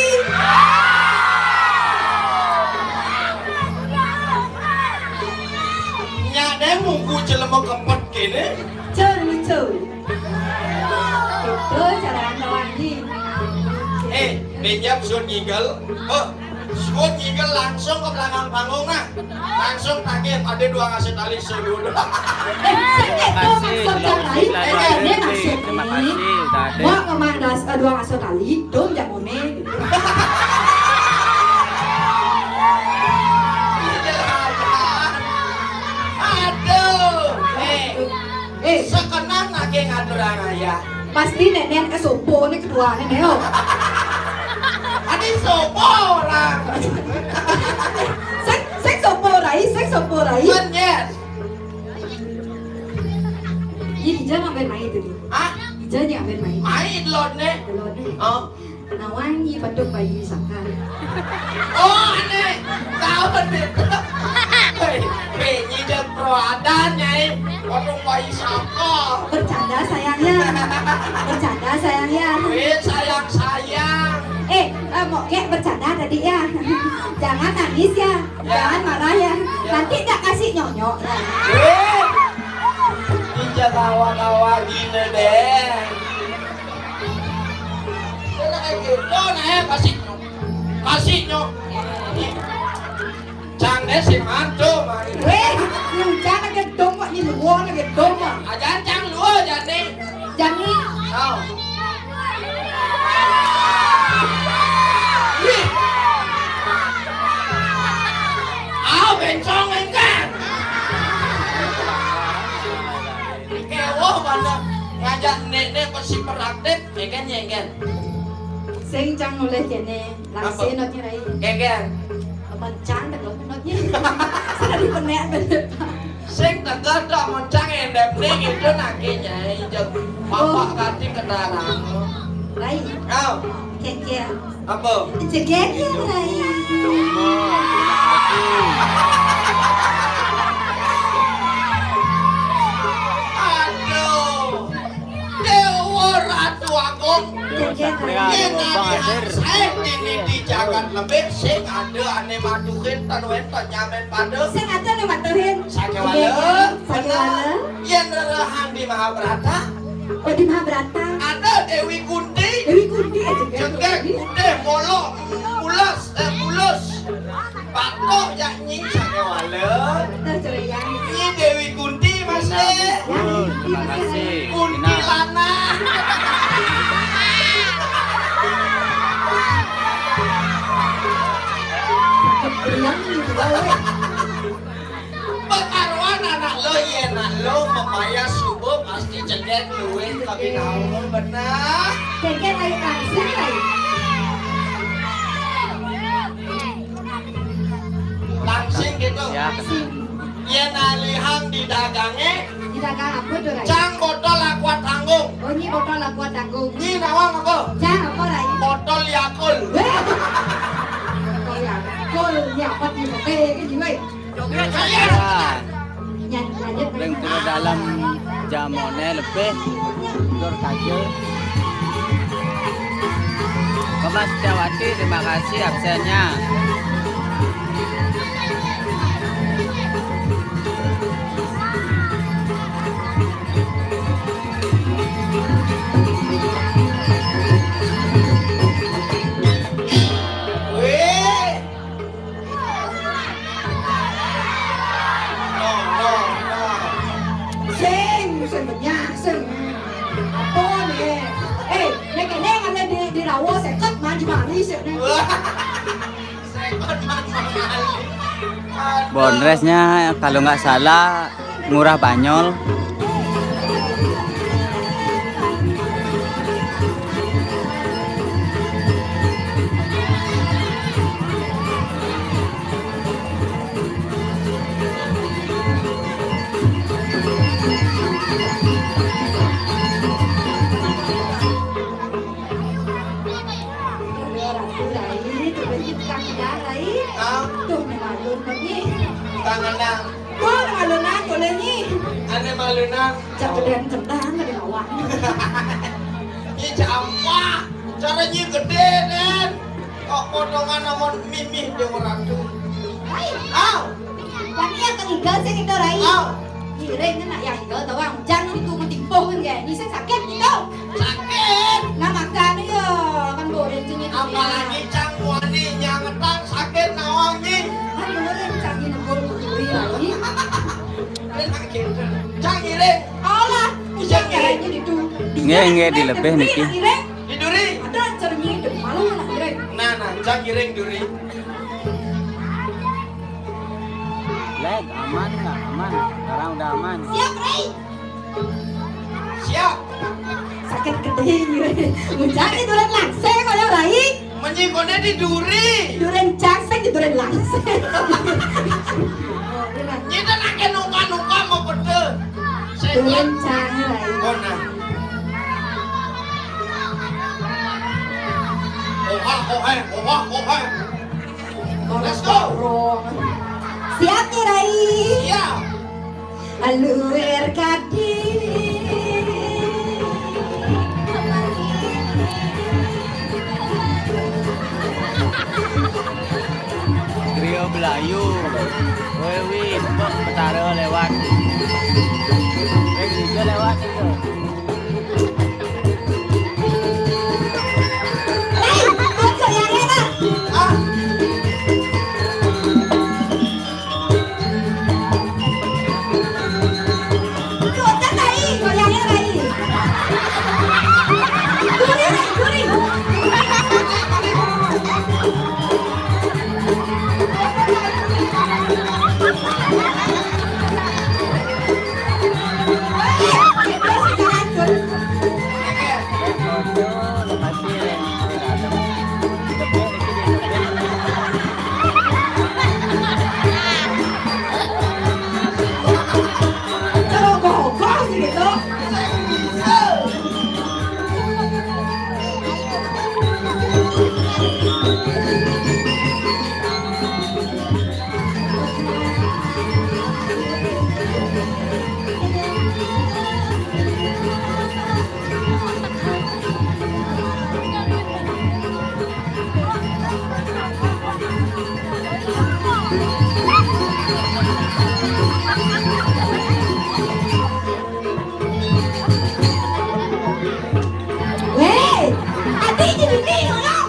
Nya deh mungku jelema kempet kene. Cel lucu. Itu cara anda wangi. Eh, pinjam suut ngigel. Oh, suut ngigel langsung ke belakang panggung nah. Langsung tagih ada dua ngasih tali seluruh. Eh, saya tuh maksud yang lain. Eh, ini maksudnya. Terima kasih, udah ada. Mau kemana dua ngasih tali, dong jak mone. Aduh. Eh. Pasti nenek ke sopo ne kedua nenek, oh. Ade sopo orang. Sing, sing sopo rai, sing sopo rai. Monyet. Iya, Ija ngambil main tadi. Hah? Ija ngambil main. Main lo ne. Lo ne. Oh. Nawang nyi patuk bayi saka. Oh, ane. Tahu nih. Hei, hei, nyi de pro adan, Nyai. Patuk bayi saka. Bercanda sayangnya. Bercanda sayangnya. Weh, sayang-sayang. Eh, eh, mau kayak bercanda tadi ya. Jangan nangis ya. Ya. Jangan marah ya. Ya. Nanti tak kasih nyonyok ya. Weh. Ija kawa-kawa gini deh. Kena kayak gitu, nah, kasih nyok. Kasih nyok. Cang deh si mantu, mari. Weh, lu cang gedong kok, ini luar gedong kok. Ajan cang luar, jani. Jani. Oh. Wih. Ah, bencong enggak. Kewo mana ngajak nenek bersih peraktif, ya kan, ya kan? Sing cang mulai kene, langsung notnya rai. Apa? Kengken. Mencang tegak notnya. Sudah dipenek bener. Sing tegak tok mencang endem ning itu nake, Nyai. Jeng bapak kati kedalang. Rai. Kau. Kengken. Apa? Jegek ya, Rai. Aduh. Dewa Ratu Agung. Dewa Satria, Dewa Bang Hadir. Saya ini di jagat lebih sing ada ane matuhin tan wenten nyamen pada. Sing ada ane matuhin. Sakewala. Sakewala. Yen rerehang di Mahabharata. Oh, di Mahabharata. Ada Dewi Kunti. Dewi Kunti aja kan. Jegek putih, molok, mulus, eh, mulus. Batok jak nyi sakewala. Betul, Surya. Nyi Dewi Kunti, Mas. Benar, eh. Betul. Terima kasih. Kuntilanak. Sakit periang ini juga, weh. Pekaruan anak lo, iya, anak lo, pepaya subuh pasti cedek duit tapi naon benar. Cedek ayo kasih, ayo. Langsing gitu. Ya. Yen alihang di dagange. Di dagang apa tuh, Rai? Cang botol Aqua Tanggung. Oh, ini botol Aqua Tanggung. Ini nawang apa? Cang apa, Rai? Botol Yakult. Weh. Botol Yakult. Ini apa di pakai ke jiwa? Saya. Nyanyi lanjut. Ring pura dalam jam one lebih. Tur kaja. Bapak Setiawati, terima kasih absennya. Weh. No, no, no. Sing, sing benyah, sing. Apa nih? Eh, nek kene ngene di, di Rawo seket mah di Bali sih, nek. Wah. Seket mah di Bali. Aduh. Bonresnya kalau nggak salah Ngurah Banyol. Ratu Rai, tuh, Rai. Ah. Tuh, nih, Rai. Kangen, Nang. Tuh, malunan, boleh nyi. Ane malunan. Cak gedean cendang, ada lawan. Ini siapa? Caranya gede, Den. Kok potongan nomor mimih dia orang tuh. Hai. Au. Tapi yang ketiga sih kita, Rai. Au. Giring kan nak yang itu, tawang. Jangan itu mentimpung kan, ya. Ini saya sakit gitu. Sakit. Nah, makanya ya, kan boleh sini. Apalagi cang wani nyangetan sakit nawangi. Kan boleh cang ini gol kuri lagi. Cang giring. Allah, bisa kayaknya itu. Nggih, nggih, dilebih niki. Diduri. Ada cermin, malu nak giring. Nah, nah, cang giring duri. Leg, aman nggak? Aman. Sekarang udah aman. Siap, Rai. Siap. Sakit gedé. Ngucapin duren langsé kok ya, Rai. Menyikone di duri. Duren cang sing di duren langsé. Nyita nake nuka-nuka mau pede. Duren cang, Rai. Oh, nah. Oha, ohe, oha, ohe. Let's go. Siap nih, Rai? Siap. Luar kadi. Griya Belayu. Woi, wih, Mbok Betara lewat. Wih, juga lewat itu. Hei, ojo ya, Rena. Ah. Goyang, Rai. Goyangnya, Rai. Duri, Rai, duri. Cara kokoh sih gitu. Wéh, ati jadi ni ngono.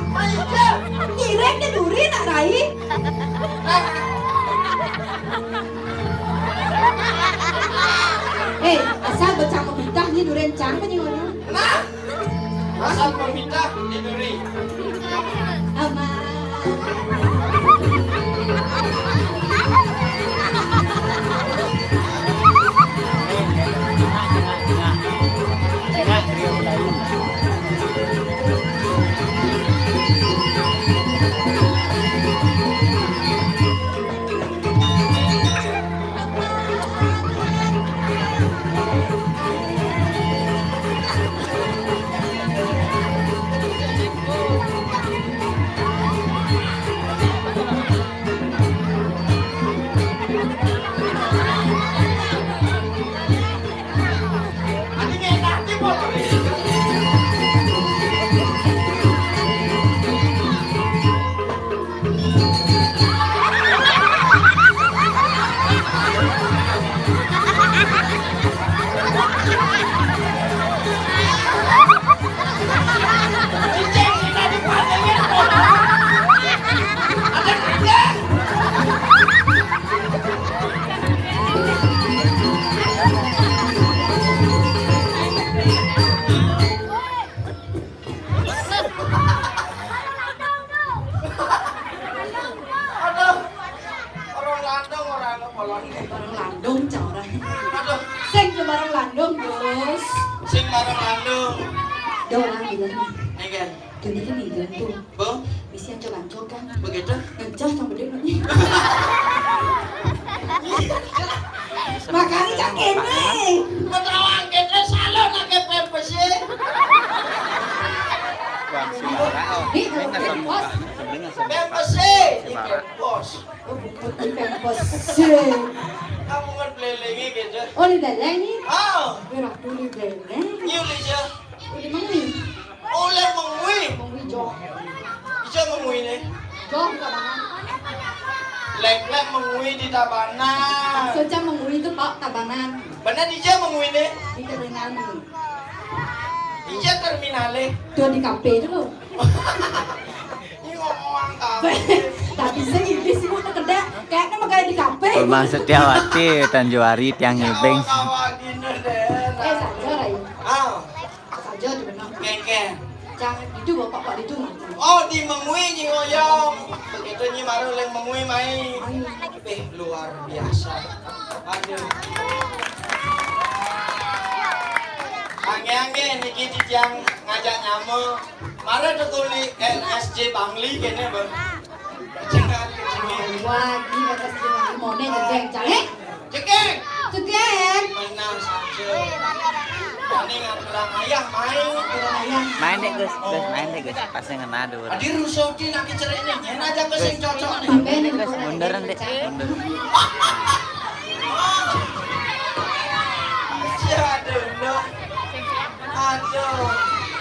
Ngiring ke duri nak Rai. Eh, asal becang pepitah ni duren cang ke ni ngono. Nah, asal pepitah ni duri. Ama. Aduh, orang landung, orang apa lagi? Orang landung, cah orang. Aduh. Sing ke barang landung, Bos. Sing barang landung. Dong, orang bilang. Nggih. Dene iki nih, Gantung. Bu? Misi ancur-ancur kan? Begitu? Ngecas sama dia nih. Makanya cak kene. Menawa kene salon ake pempes e. Bang, sembarang, oh. Nih, kalau pempes. Pempes e, ini pempes. Oh, bukan pempes e. Kamu kan belelengi gitu. Oh, di dalam nih? Oh. Merah dulu belelengi. Nyuli aja. Di mana nih? Oleh mengui. Mengui jo. Ija mengui ne. Jo, Tabanan. Lek-lek mengui di Tabanan. Maksudnya mengui itu, Pak, Tabanan. Benar ija mengui ne. Di terminal nih. Ija terminal e. Tuh di kafe dulu. Ini ngomong kafe. Tapi saya Inggris ibu tak kerja. Kayaknya mau kayak di kafe. Rumah Setiawati, Tanjuari, Tiang Ibing. Kawan gini deh. Eh, saja, Rai. Ah. Saja di benak. Kengkeng. Jangan itu bapak, Pak, itu. Oh, di mengui nyi ngoyong. Begitu nyi baru leng mengui mai. Ai. Eh, luar biasa. Aduh. Angge-angge niki titiang ngajak nyama. Mara teka uli R S C Bangli kene, Bang. Jangan kene. Wah, iki R S C Bangli, mone jedeng, Cang. Eh? Jegeng. Jegeng. Menang saja. Wani ngaturang ayah main. Ngaturang ayah. Main deh, Gus. Gus, main deh, Gus. Pas yang kena dulu. Adi rusuh di nak cereknya. Nyen aja ke sing cocok nih. Tumben, Gus. Munduran deh. Mundur. Aduh, no. Aduh.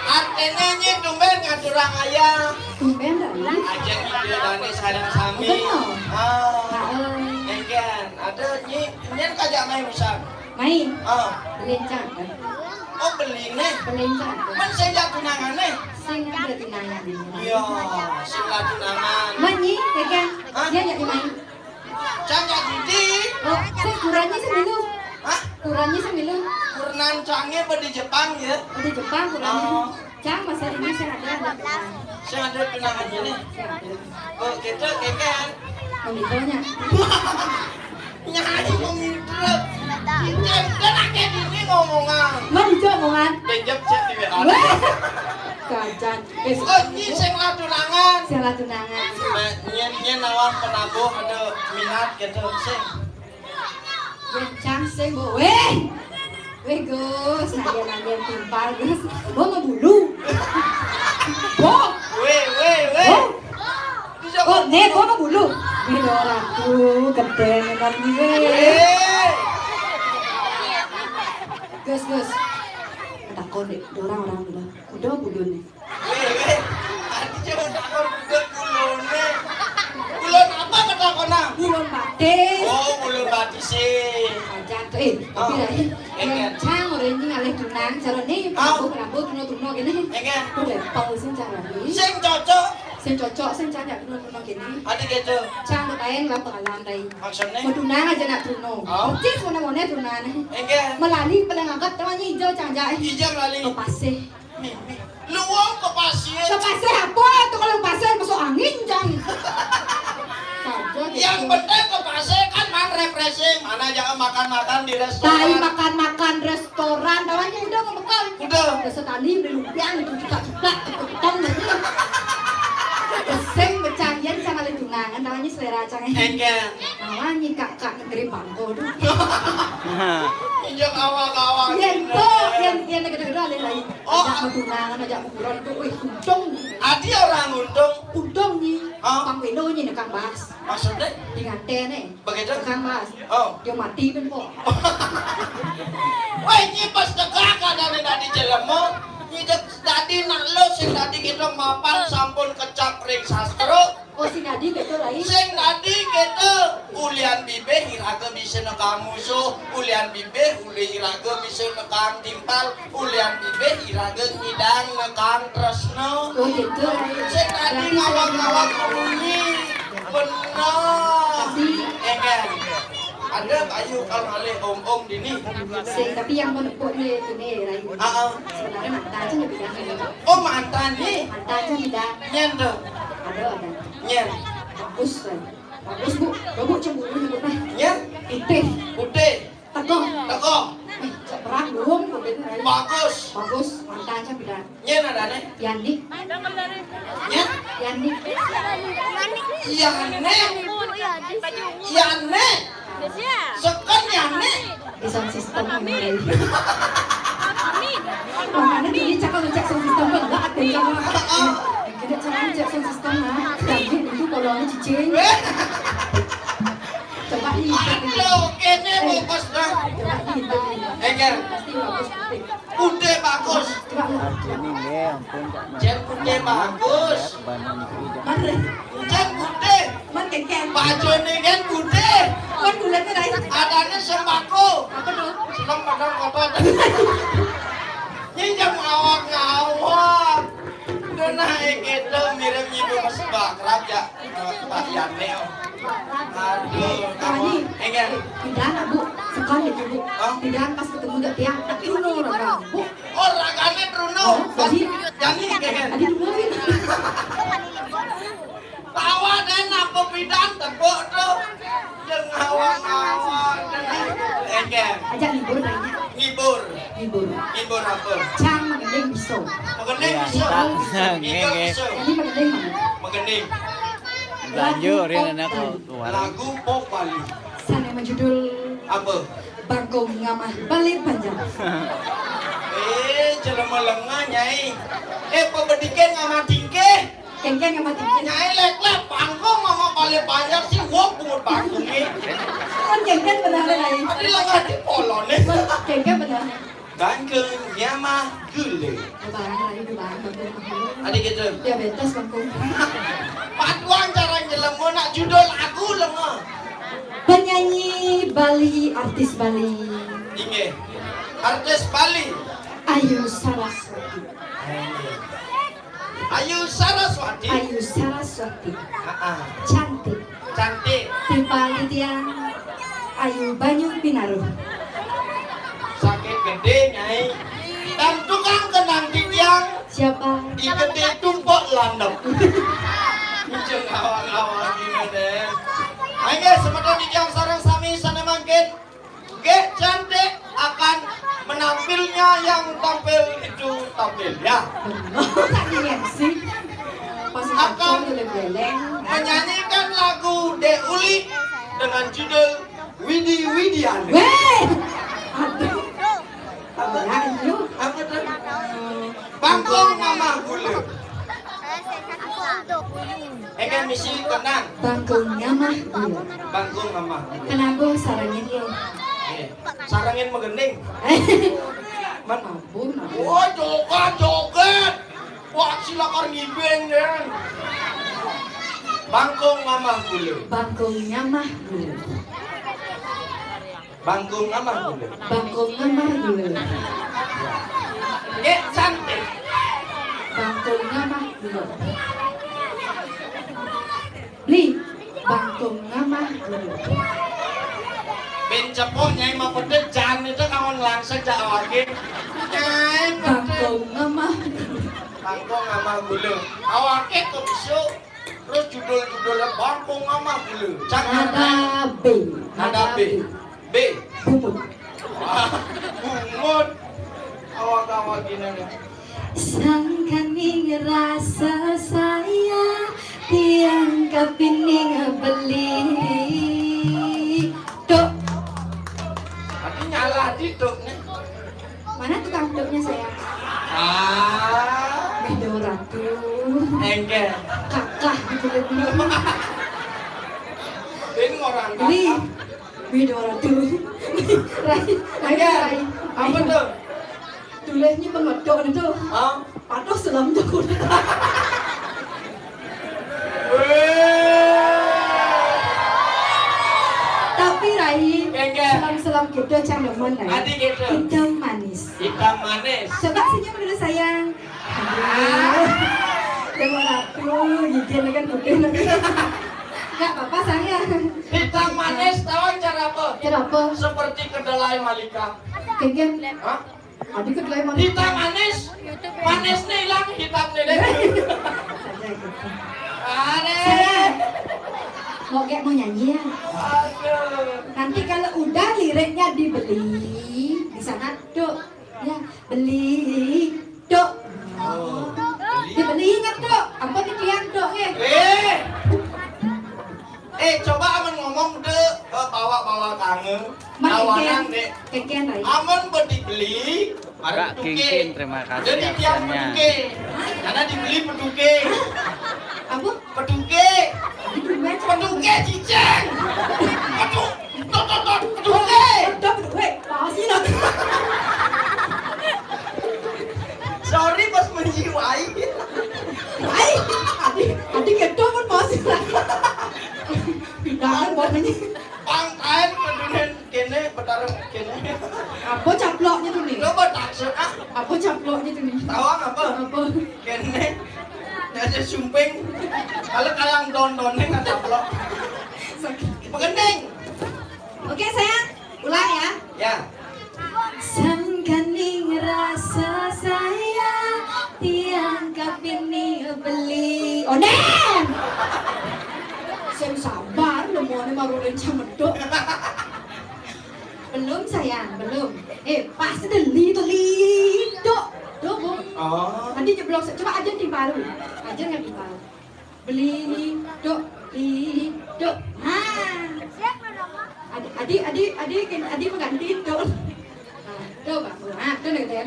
Artinya nyi tumben ngaturang ayah. Tumben, Rai. Aja gitu, Dani sayang sami. Bener. Ah. Heeh. Engken. Ada nyi, nyen kajak main usah. Main. Ah. Belincang, kan? Oh, beli nih. Belincang, kan? Man sejak tunangan nih. Sing ada tunangan ini. Iya, sing lah tunangan. Man nyi, pegang. Hah? Dia ajak main. Cang jak didi. Oh, sing kurannya sing milu. Hah? Kurannya sing milu. Kurenan cange apa di Jepang ya? Oh, di Jepang kurannya. Oh. Cang masa ini sing ada, ada. Sing ada tunangan ini. Sing ada. Oh, gitu, keken. Mendikonya. Nyai mau ngidrep. Cincin, kan akeh dini ngomongan. Man ijo omongan. Pinjam cek di W A. Weh. Kajan. Eh, oh, ini sing lah tunangan. Sing lah tunangan. Nah, nyen, nyen awak penabuh ada minat gitu, sing. Yen Cang sing, Bu. Weh. Weh, Gus, nah, yen nanya timpal, Gus. Bo mau bulu. Bo. Weh, weh, weh. Bo. Bisa Oh, mau nih, bulu. Bo mau bulu. Weh, ora tuh, gedeng kan iki. Weh. Gus, Gus. Takon dek, orang-orang dulu. Udah bulu nih. Weh, weh. Adi coba takon budak kulone. Kulon apa ketakonan? Kulon batis. Oh, kulon batis sih. Aja tuh, eh, tapi Oh. Rai, Iya, yang iya. Cang orang ini ngalih tunang, cara nih, Ah. Kenapa, kenapa, kenapa, kenapa gini? Iya, iya. Tuh, level sih cara ini. Sing cocok. Sing cocok, sing Cang ya, kenapa, kenapa gini? Adi gitu. Cang tuh kain lah pengalaman, Rai. Maksudnya? Mau tunang aja nak tunang. Oh. Persis mana-mana tunang nih. Iya. Melali paling angkat, temannya hijau, Cang, aja. Hijau melali. Kepasih. Nih, nih. Luwung kepasih. Kepasih apa? Tuh kalau kepasih masuk angin, Cang. Saja gitu. Yang penting kepasih kan man refreshing. Mana jangan makan-makan di restoran. Tai makan-makan restoran. Tawanya udah membekal. Udah. Udah sekali beli lumpia gitu, juga-juga. Ketan gitu. Sing becandian sama lingkungan. Tawanya selera, Cang, eh. Engken. Tawanya kakak negeri Bangko tuh. Injak awak-awak. Iya, gitu, itu. Yang, yang gede-gede ada lain. Oh. Ajak mau tunangan, ajak mau kuburan tuh, wih, untung. Adi orang untung. Untung nih, Hah? Kang Weno nih, Kang Bas. Maksudnya? Di nganten nih. Begitu? Kang Bas. Oh. Dia mati ben kok. Wah, ini pas tegak ada nih tadi jelema. Ini tadi nak lo sing tadi kita mapan sampun kecap ring sastro. Oh, sing dadi gitu, Rai. Sing dadi gitu, ulian bibih iraga bisa nekang musuh, ulian bibih uli iraga bisa nekang timpal, ulian bibih iraga ngidang nekang tresna. Oh, gitu, Rai. Sing dadi Berarti ngawang-ngawang bunyi. Bener. Tapi Engken. Ada bayu kalau ngalih om-om dini. Sing, tapi yang menepuk nih, ini, Rai. Ah, ah. Sebenarnya mantan aja lebih ganteng. Oh, mantan nih. Mantan aja tidak. Nyen tuh. Ada, ada. Nyen. Bagus, Rai. Bagus, Bu. Coba cemburu nyebut, Rai. Nyen. Putih. Putih. Teguh. Teguh. Eh, cek perang belum, Rai. Bagus. Bagus, mantan aja tidak. Nyen adane. Yani. Nyen. Yani. Yane. Yane. Sekan Yane. Di sound system ini. Makanya tadi cakap cek sound system kan enggak ada yang. Kita cakap cek sound system, ha. Jadi itu kalau cicing. Weh. Coba nih. Aduh, kene bungkus dah. Coba nih. Enger. Pasti bagus. Putih bagus. Coba lu. Artine nggih ampun, Cak Mas. Jen putih bagus. Ban niki, Cak. Mari. Jen putih. Man kengkeng. Bajune kan putih. Man kulitnya, Rai. Adane sembako. Apa tuh? Seneng padahal kotor. Nyinjam awak ngawak. Udah nah, eh, gitu, mirip ibu Mas Bakrab, ya. Pak Yane, oh. Aduh, kamu. Tani. Enggak. Tidak, Bu. Sekolah itu, Bu. Hah? Tidak, pas ketemu gak tiang. Tapi ini orang, Bu. Oh, ragane Bruno. Oh, jadi, Jani, kayaknya. Tadi dulu, gitu. Tawa deh, napa pidan tepuk tuh. Jeung ngawang-ngawang. Enggak. Ajak ngibur, kayaknya. Ngibur. Ngibur. Ngibur apa? Cang magending bisa. Magending bisa. Nggih, nggih. Jadi magending mana? Magending. Lanjut, Rin, anak keluar. Lagu pop Bali. Sané majudul apa? Bangkung Ngamah Bali Panjang. Eh, jelema lengah, Nyai. Eh, pabedikan ngamah tingkih. Kéngkén ngamah tingkih. Nyai lék-lék bangkung ngamah Bali Panjang sih, wong pungut bangkungé. Kan kéngkén bener, Rai. Adi lengah di polone. Kéngkén bener. Bangkung Ngamah Gula. Kebayang, Rai, kebayang, bangkung. Adi gitu. Diabetes, bangkung. Paduan cara jelema nak judul lagu lenga. Penyanyi Bali, artis Bali. Inggih. Artis Bali. Ayu Saraswati. Ayu Saraswati. Ayu Saraswati. Heeh. Cantik. Cantik. Timpal titiang. Ayu banyu pinaruh. Sakit gedé, Nyai. Dan tukang kenang titiang. Siapa? Gedé tumpuk landep. Ujung awang-awang gini deh. Ayo, semeton titiang sareng sami sané mangkin. Gek cantik akan menampilnya yang tampil itu tampil, ya. Bener, tak di M C. Pas akan menyanyikan lagu Dek Uli dengan judul Widi Widian. Weh! Aduh. Apa? Ya, iya. Apa tuh? Bangkung Ngamah Gula. Enggak misi tenang. Bangkung Ngamah Gula. Bangkung Ngamah Gula. Kenapa sarangin yo? Eh, sarangin magending. Man ampun. Wah, joget, joget. Wah, silakan ngibing, Den. Bangkung Ngamah Gula. Bangkung Ngamah Gula. Bangkung Ngamah Gula. Bangkung Ngamah Gula. Gek cantik. Bangkung Ngamah Gula. Beli. Bangkung Ngamah Gula. Ben cepok Nyai mah pedet jan itu kawan langsung cak awake. Nyai pedet. Bangkung Ngamah Gula. Bangkung Ngamah Gula. Awake kok besok. Terus judul-judulnya Bangkung Ngamah Gula. Cak nada B. Nada B. B. Bungut. Wah, bungut. Awak-awak gini nih. Sangkaning rasa saya tiang kapining beli. Tuh. Tadi nyalah di tuh nih. Mana tukang beduknya, sayang? Ah. Beda ratu. Enggak. Kakah gitu. Ini orang kakah. Beda ratu. Rai, rai, rai. Apa tuh? Tulisnya pengetuk itu. Hah? Patuh selam tuh. Tapi Rai, selam-selam gitu, cang demen, Rai. Adi gitu. Hitam manis. Hitam manis. Coba senyum dulu, sayang. Aduh. Dia mau ratu, gigi kan putih lagi. Nggak apa-apa, sayang. Hitam manis, tahu cara apa? Cara apa? Seperti kedelai Malika. Kegian. Hah? Adi kedelai manis. Hitam manis. Manisnya hilang, hitamnya deh. Aneh. Sayang, mau gak mau nyanyi ya? Aduh. Nanti kalau udah liriknya dibeli, di sana tuh, ya, beli, tuh. Oh, beli. Dibeli ingat tuh, apa nih tiang tuh, eh? Eh. Eh, coba amun ngomong deh, eh, bawa-bawa kangen. Awanan deh. Kekian, Rai. Amun bedi beli, mari peduke. Kak Kingkin, terima kasih absennya. Jadi tiap peduke. Karena dibeli peduke. Apa? Peduke. Peduke, cicing. Pedu-, tot, tot, tot, peduke. Peduke. Sorry, pas menjiwai. Wai, adi, adi kedo pun masih. Pindahan buat ini. Pangkain pedunen kene, petarung kene. Apa caploknya tuh nih? Lo buat taksir, ah. Apa caploknya tuh nih? Tawang apa? Apa? Kene. Nyari sumping. Kalau kalang don-donnya nggak caplok. Sakit. Pegending. Oke, sayang. Ulang ya. Ya. Sangkaning rasa saya tiang kapini beli. Onen. Sing sabar, lemone marune cemeduk. Belum, sayang, belum. Eh, pas deli, deli. Dok, dok, Bung. Oh. Nanti jeblok. Coba aja timpalu. Aja nggak timpalu. Beli, dok, beli, dok. Nah. Adi, adi, adi, adi, adi mengganti, dok. Nah, dok, Bang. Nah, dok, dok, dok.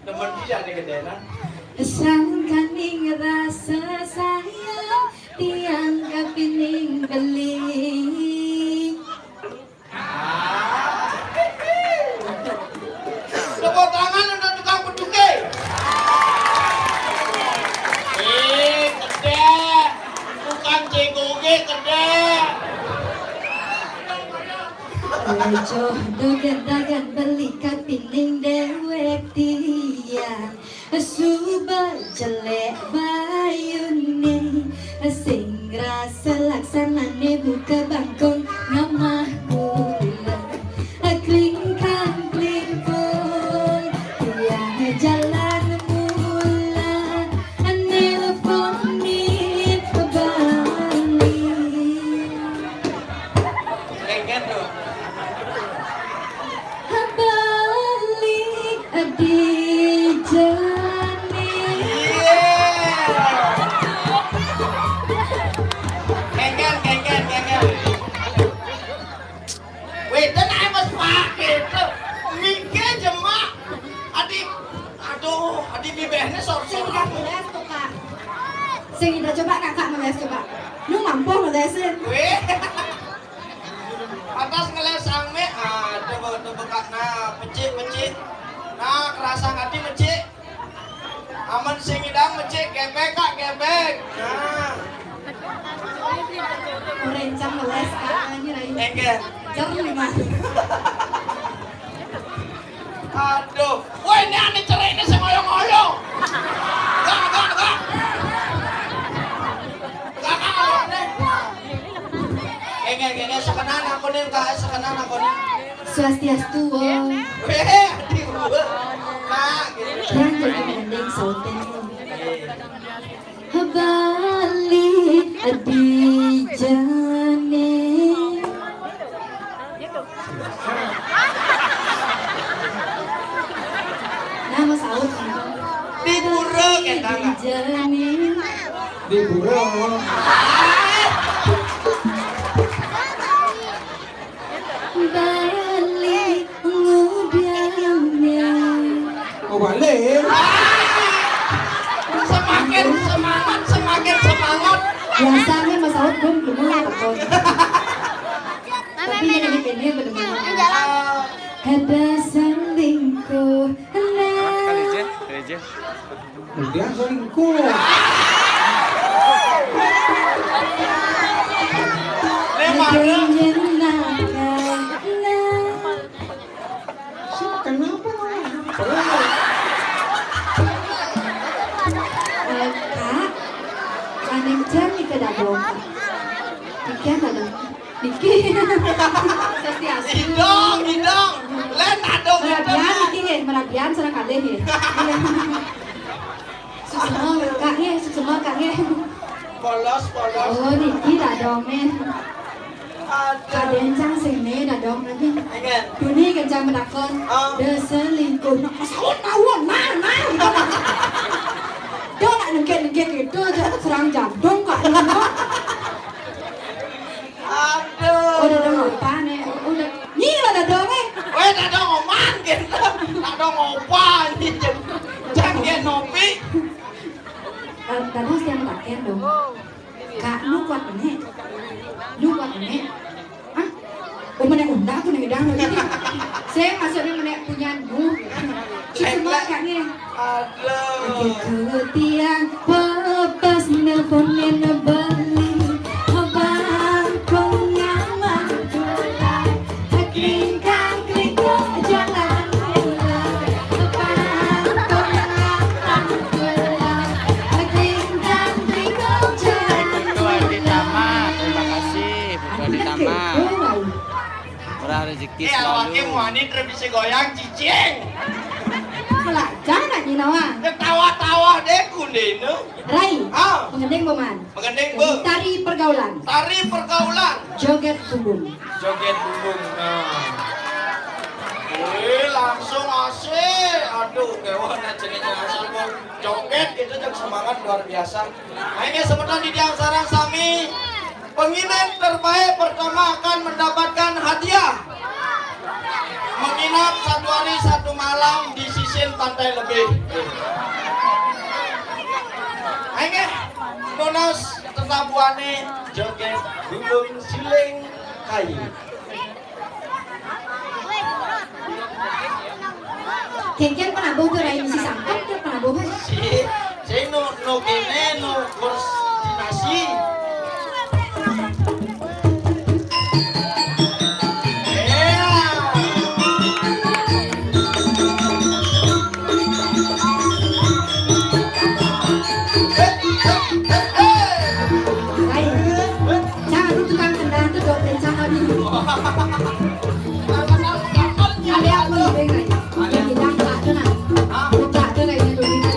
Temen dia ada gedena. Sangkaning rasa sayang tiang kapining beli. Tepuk tangan untuk tukang peduke. Eh, kedek. Tukang cegoge kedek. Rejo dogan-dagan beli kapining dewek tiang. Suba jelek bayune, sing rasa laksanane buka bangkong ngamah gula. Klingkang klingkung, tiang jalan mula, nelponin balik. Lengket tuh. Balik di jane. Iya. Kengken, kengken, kengken. Wedan ae mas pakai itu. Mingke jemak. Adi, aduh, adi bibehne sorsor. Sing ida ngeles tuh, Kak. Sing ida coba, Kakak ngeles coba. Lu mampu ngelesin. Weh. Atas ngeles ame, ah, coba, coba, Kak. Nah, pecik, pecik. Nah, kerasa hati pecik. Aman sing idang mecik, kepek, Kak, kepek. Nah. Rencang ngeles, Kak, anjir, ayo. Enggak. Jangan nih, Mas. Aduh. Woi, ini aneh cerai ini sing ngoyong-ngoyong. Enggak, enggak, enggak. Enggak, Kak, aneh. Enggak, enggak, enggak, sekenan aku nih, Kak, sekenan aku nih. Swastiastu, wong. Weh, di gua. Kak, gitu. Yang jadi mending sauten. Balik di jane. Nah, mau saut. Di pura kita, Kak. Di jane. Di pura. Balik ngudiamnya. Oh, balik. Semakin semangat, semakin semangat. Biasanya Mas Aut belum belum takon. Tapi ini ini benar-benar. Ada selingkuh. Nah. Kali aja, kali aja. Dia selingkuh. Kenapa? Eh, Kak, maning jam nih ke dapur, Kak. Ikan ada. Niki. Swastiastu. Idong, idong. Len adong. Merabian niki nggih, merabian sareng kalih nggih. Iya. Suksma, Kak nggih, suksma, Kak nggih. Polos, polos. Oh, niki dadonge. Aduh. Kadencang sing ne dadong niki. Ingat. Duni kencang menakon. Oh. De selingkuh. Nah, masaut nawon, nah, nah. Do nak nengke-nengke gitu aja serang jadong, Kak. Aduh. Udah dong apa nih? Udah. Nyi lah dadong eh. Weh, dadong oman gitu. Dadong opa anjing. Jangan dia nopi. Eh, tadi siang pakai dong. Kak, lu kuat benek? Lu kuat benek? Hah? Oh, menek undang aku nih, dang. Saya maksudnya menek punya nu. Semua kayaknya. Aduh. Gitu tiang pepas nelponin beli. Bangkong nyaman tulang. Klingkang klingkong jalan pulang. Bangkong nyaman tulang. Klingkang klingkong jalan pulang. Terima kasih, Bu Aditama. Murah rezeki selalu. Eh, awake muani terus bisa goyang, cicing. Belajar nak nyinawa. Ketawa-tawa deh kundenu. Rai. Ah. Mengending boman. Mengending, Bu. Tari pergaulan. Tari pergaulan. Joget bumbung. Joget bumbung. Nah. Eh, langsung asik. Aduh, kéwan jenenge asal kok joget gitu, jeung semangat luar biasa. Akhirnya semeton di tiang sarang sami, penginap terbaik pertama akan mendapatkan hadiah menginap satu hari satu malam di sisin Pantai Lebih. Akhirnya nunas tetabuhane joget gulung siling kayu. Kéngkén penabuh tuh, lain si sangkep tuh penabuh mah. Si, si nu, nu kéné, nu koordinasi. Iya. Lain. Cang, aduh, tukang kendang tuh dua bencana dulu. Ada apa nih, Beng? Yang bilang tak tuh, nah. Tak tuh, kayak gitu, gitu.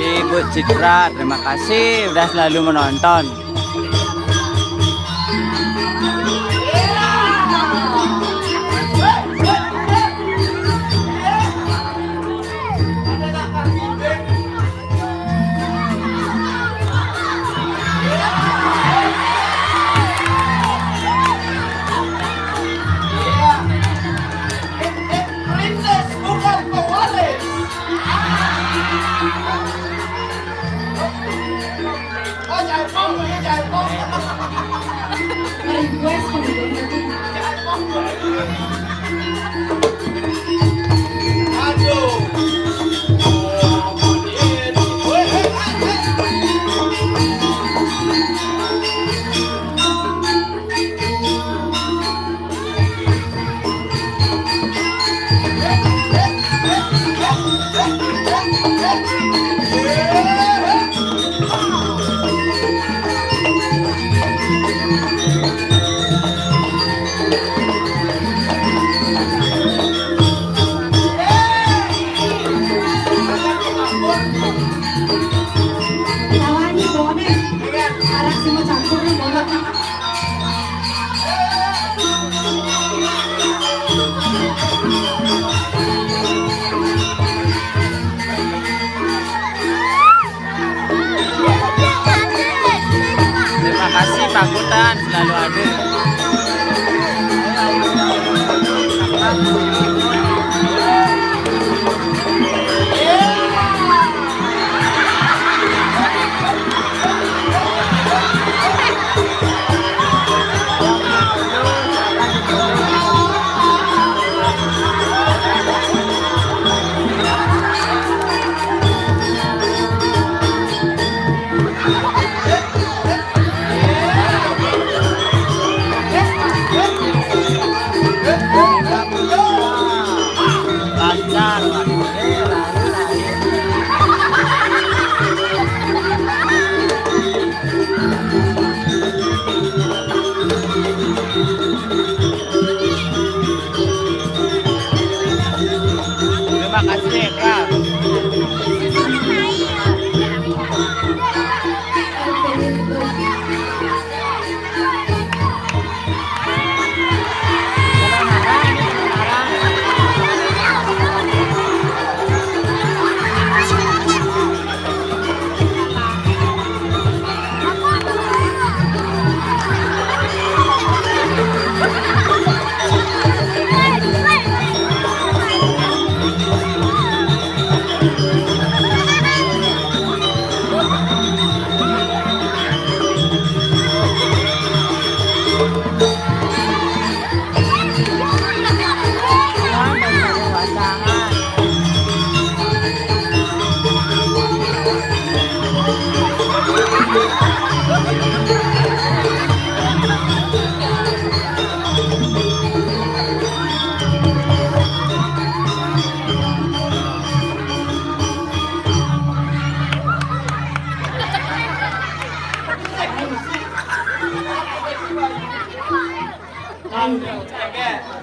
Ibu Citra, terima kasih udah selalu menonton. Request pembunuhan. Tawanyi, boleh. Arak sing mau campur nih, boleh. Terima kasih Pak Kutan, selalu ada.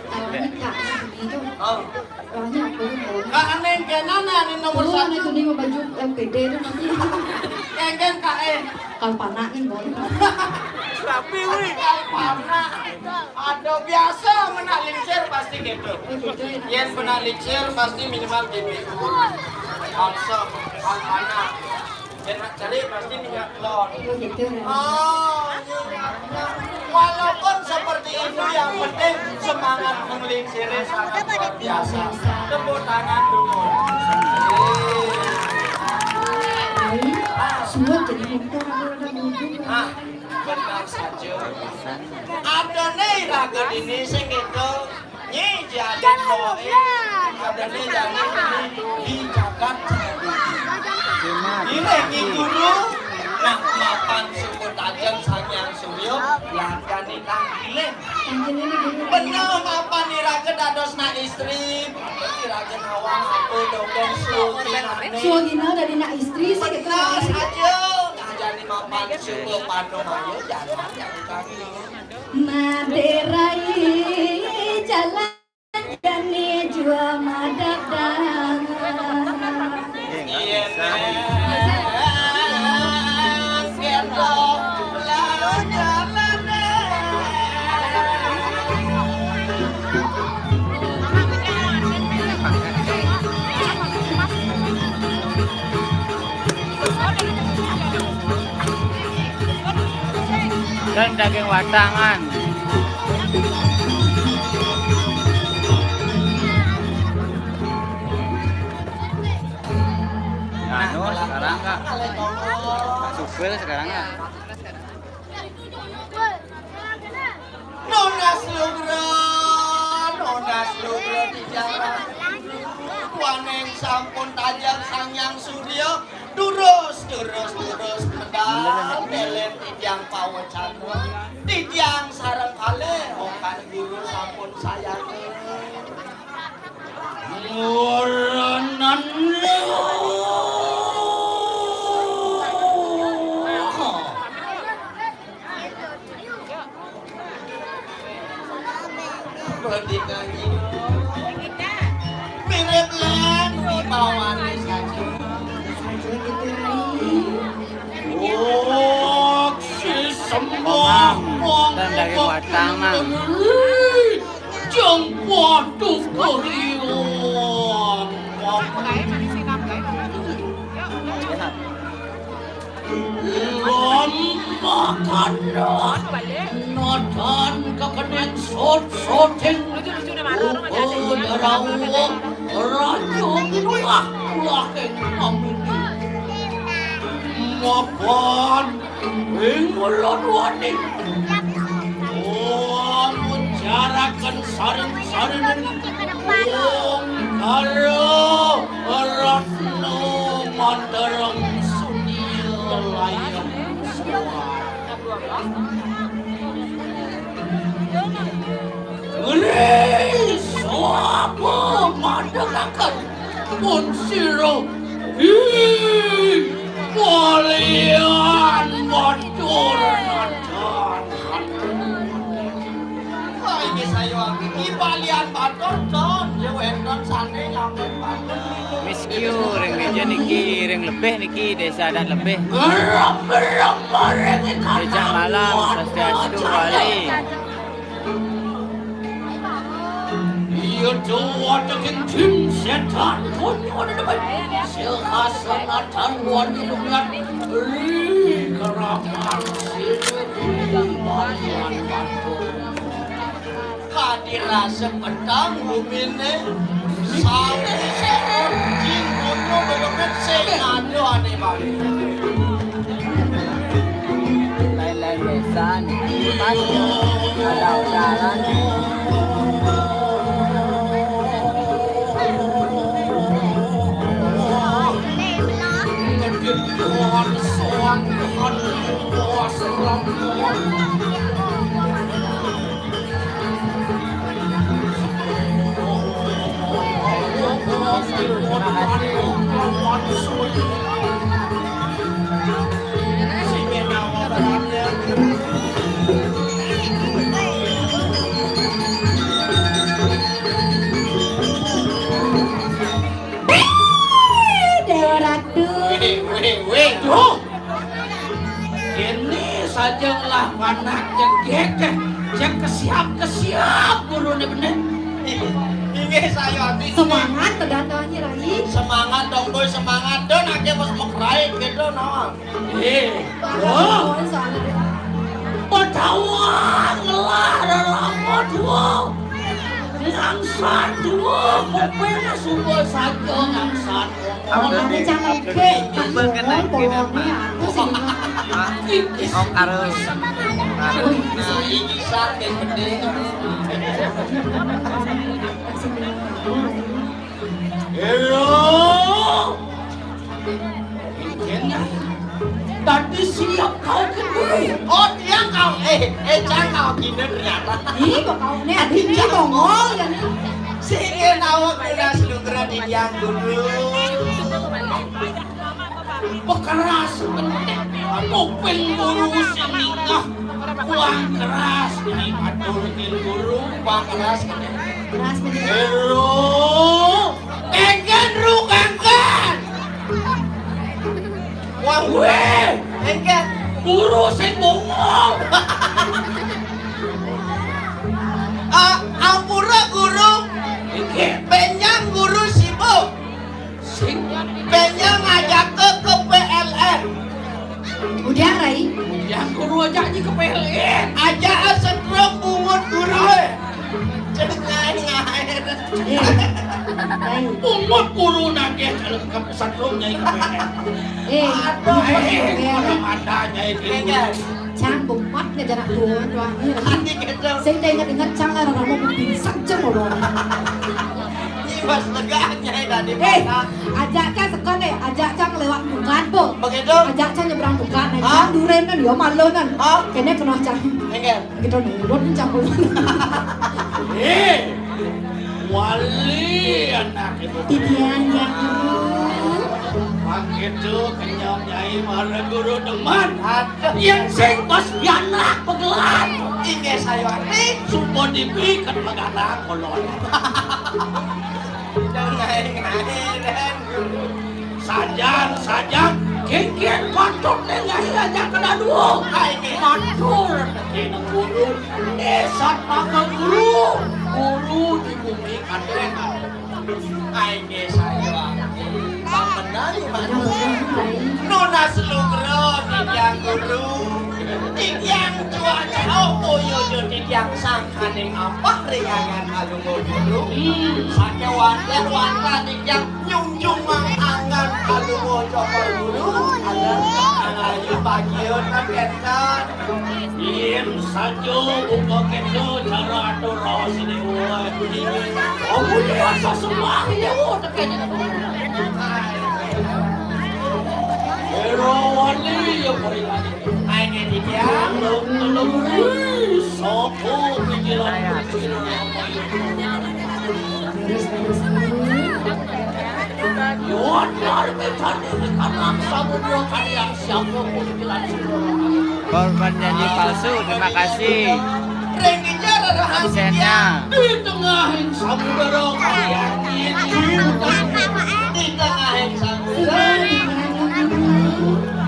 Kalau ini Kak, ini tuh. Oh. Soalnya aku ini mau. Kak, aneh, kayak nana nih nomor satu. Itu nih mau baju L P D itu nanti. Kengken, Kak, eh. Kalpana nih, boleh. Rapi, wih. Kalpana. Ada biasa menak lingsir pasti gitu. Oh, gitu ya. Yang menak lingsir pasti minimal gitu. Langsung, kalpana. Kena cari pasti minyak telon. Oh, gitu, ya. Oh, iya. Walaupun seperti itu, yang penting semangat menglingsiri sangat luar biasa. Tepuk tangan dulu. Baik, suwun jadi motor aku udah duduk. Ah, benar saja. Ada nih raga ini sing gitu. Nyi, jadi kok, eh, ada nih, jadi ini di jagat. Ini Nyi Guru, nah, mapan suku tajam Sanyang Suryo, latihan nang ini. Bener, mapan iraga dados nak istri, iraga nawang apa dogén suginane. Suginal dari nak istri, sing gitu. Bener saja, nah, jadi mapan suku Pandhu Maya, jangan, jangan. Madé rai jalan jani jua madakdang. Yén kéto belajaran. Dan daging watangan. Anu, sekarang, Kak. Supir sekarang, Kak. Nunas lugra, nunas lugra di jalan. Kuaning sampun tajam Sanyang Surya, durus, durus, durus, medal, delen titiang pawecana. Titiang sareng kalih, okan guru sampun sayana. Muranan luh. Bendingannya mirip lan wibawane saja. Oh, si sembah. Komang, wong dan dari kok watang, Mang. Jeng patuh keriwang. Lan makan nadan kekening sot-soting uga darawuh raja tulah-tulahing pamiti. Mapan ing ulun wani. Om, ucaraken saring-saringen. Om, karo ratna mantarang sunia layang suara. Ri sapa madhegaken pun sira? Ih, kalian matur nadan. Wah, ini saya wangi. Ini balian batur, Don. Ya, wénten sané nyampe batur. Miskin. Ring dija niki, ring Lebih niki, Desa Adat Lebih. Gerem-gerem maring Désa Malam, swastiastu, Wali. Iya, Jawa daging tim setan, kono ada depan. Silahkan natan wani lumiat. Ih, keramat sini. Kadirasa petang gumine. Sawi sing jin kono belebet sing ado ane bali. Lain-lain desa nih. Pas ada udaran. Dewa Ratu. Weh, weh, weh, duh. Ini saja lah panak cegek, cek kesiap-kesiap gurune bener. Inggih, saya ati. Semangat pedatoannya, Rai. Semangat dong, Boy, semangat. Don, ake pas mau kerai gitu, nawa. Eh, wah. Pedawang ngelah lelama dua. Ngangsat dua, kopena suba saja ngangsat. Ada cangkrik, kan bongol, polone aku sing Om Karus. Karus. Nah. Hello. Tadi siap kau ke guru. Oh, dia kau. Eh, eh, jangan kau gini ternyata. Ih, kok kau ini, aduh, ini bongol ya nih. Sing awak udah seluruh di yang guru. Pekeras bener. Kuping guru sing ningkah. Kuang keras ini atur guru, kuang keras ini. Keras bener. Hello. Kengken, Ru, kengken. Wah, weh. Kengken. Guru sing bongol. Ah, ampura guru. Inggih. Benjang guru sibuk. Sing. Benjang ngajak ke, ke P L N. Udah, Rai. Yang guru aja aja ke P L N. Aja setrum bungut guru, eh. Cenah ngair. Eh, Rai. Bungut guru nangis kalau ke setrum nyai ke P L N. Eh, aduh, eh, eh, eh, orang ada nyai ke guru. Cang, bempat nih jarak tuan, tuan. Nanti gitu. Saya udah ingat-ingat, Cang, lah, orang mau pingsan, Cang, orang. Ini pas tegaknya, eh, tadi. Eh, ajak Cang sekon, eh, ajak Cang lewat Tukat, Bu. Begitu? Ajak Cang nyebrang Tukat, eh, hah? Cang duren kan, ya, malu kan. Hah? Kene kena Cang. Enggak. Gitu, nurut, Cang, Bu. Eh, wali anak itu. Titian, ya, Guru. Pak itu kenyang nyai marah guru demen. Aduh. Yang sing pas pianak pegelan. Inggih saya ati. Sumpah dipikat peganak kolon. Jangan ngain-ngain, guru. Sajan, sajan. Kengken patut nih nyai aja kena dua. Hai, inggih. Matur, ini guru. Esat maka guru. Guru di bumi kadek. Ai nggih saya. Pamenali manuk. Nunas lugra titiang guru. Titiang cuaca apa yo titiang sangkaning apa ringangan alunga guru. Sakewanten wantah titiang nyunjung mangkangan alunga cokor guru. Ada ayu bagian kan kenten. Yen saja buka kena cara atur raos ini, woi. Aku dia sembah dia, oh, tekenya. Herawani ya, paling lagi. Ai, ini dia. Wih, sopo pikiran. Terus, terus, terus. Yo, dari medan ini kan samudra kalian siapa pun bilang. Korban janji palsu, terima kasih. Ring dija rerahan absennya. Di tengahing samudra kalian ini.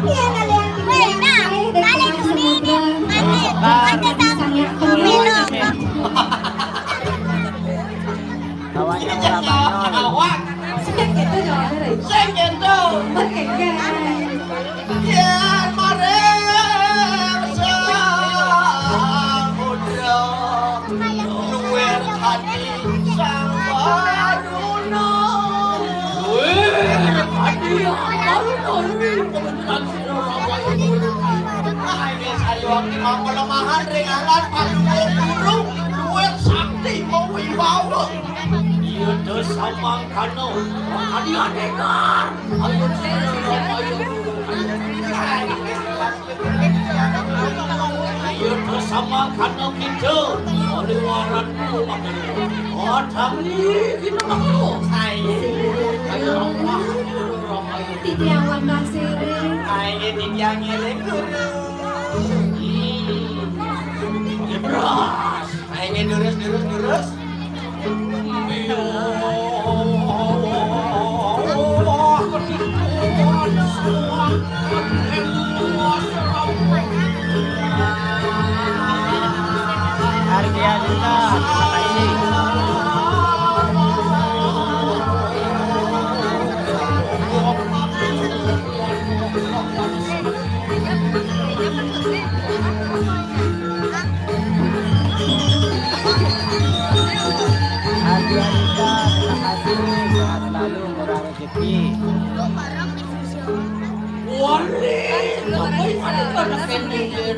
Iya, kalian. Weh, nah, balik ke sini, balik. Ada sama Kawannya ulah banyol. Sing gitu, Jawara. Sing gitu. Oke, guys. Yén maring samudra luwih ati sang Baruna. Luwih ati sang Baruna. Ayo, ayo, ati mangko lemahan ring angan paduka guru luwih sakti mawibawa. Iya, dos samangkana. Adi adekar. Ayo, ayo. Ayo, dos samangkana kita. Oliwaran. Odang iki metu. Ayo, ayo, ayo. Titiang wangkasih. Ayo, titiang ngiring, Guru. Iya, bros. Ayo, durus, durus, durus. Ardianita, terima kasih. Adrianita, terima kasih. Sehat selalu, murah rezeki. Wali, apa yang ada pada sendiri?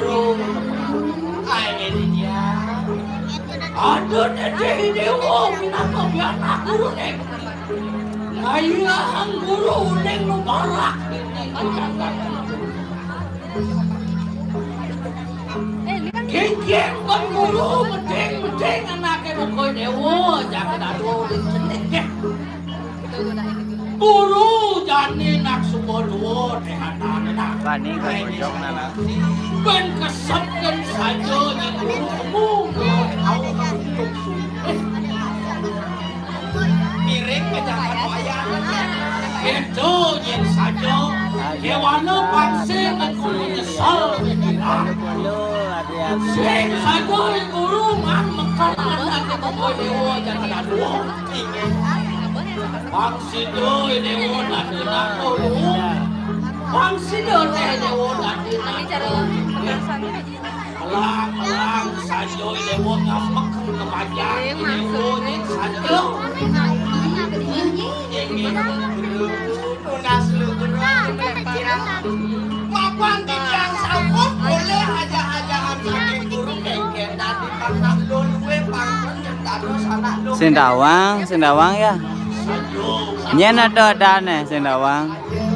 Ada Déwa, minangka pianak guru ning ngayahang guru ning nuparak. Gigir kon guru, meding-meding anaké muga Déwa, jangan aduh ning jeneng. Guru jani nak suka dua déhatane nak. Bani kok bojong nana. Ben kesep ken saja yen guru temu. Miring ke jagat wayang. Itu yen saja kewana pangse aku menyesal. Sing saja yen guru mang mekel anak ke Dewa jangan aduh. Pang sida Déwa dadi nangkul. Pang sida Déwa dadi nangkul. Melang-melang saja Déwa ngambek kemajang. Déwa ning saja. Tunas lu guru. Mapan titiang sampun boleh aja-aja saking guru kengken dadi pangkat luwe pangkat. Sindawang, Sindawang ya. Nyén ada-adane Sindawang. Terima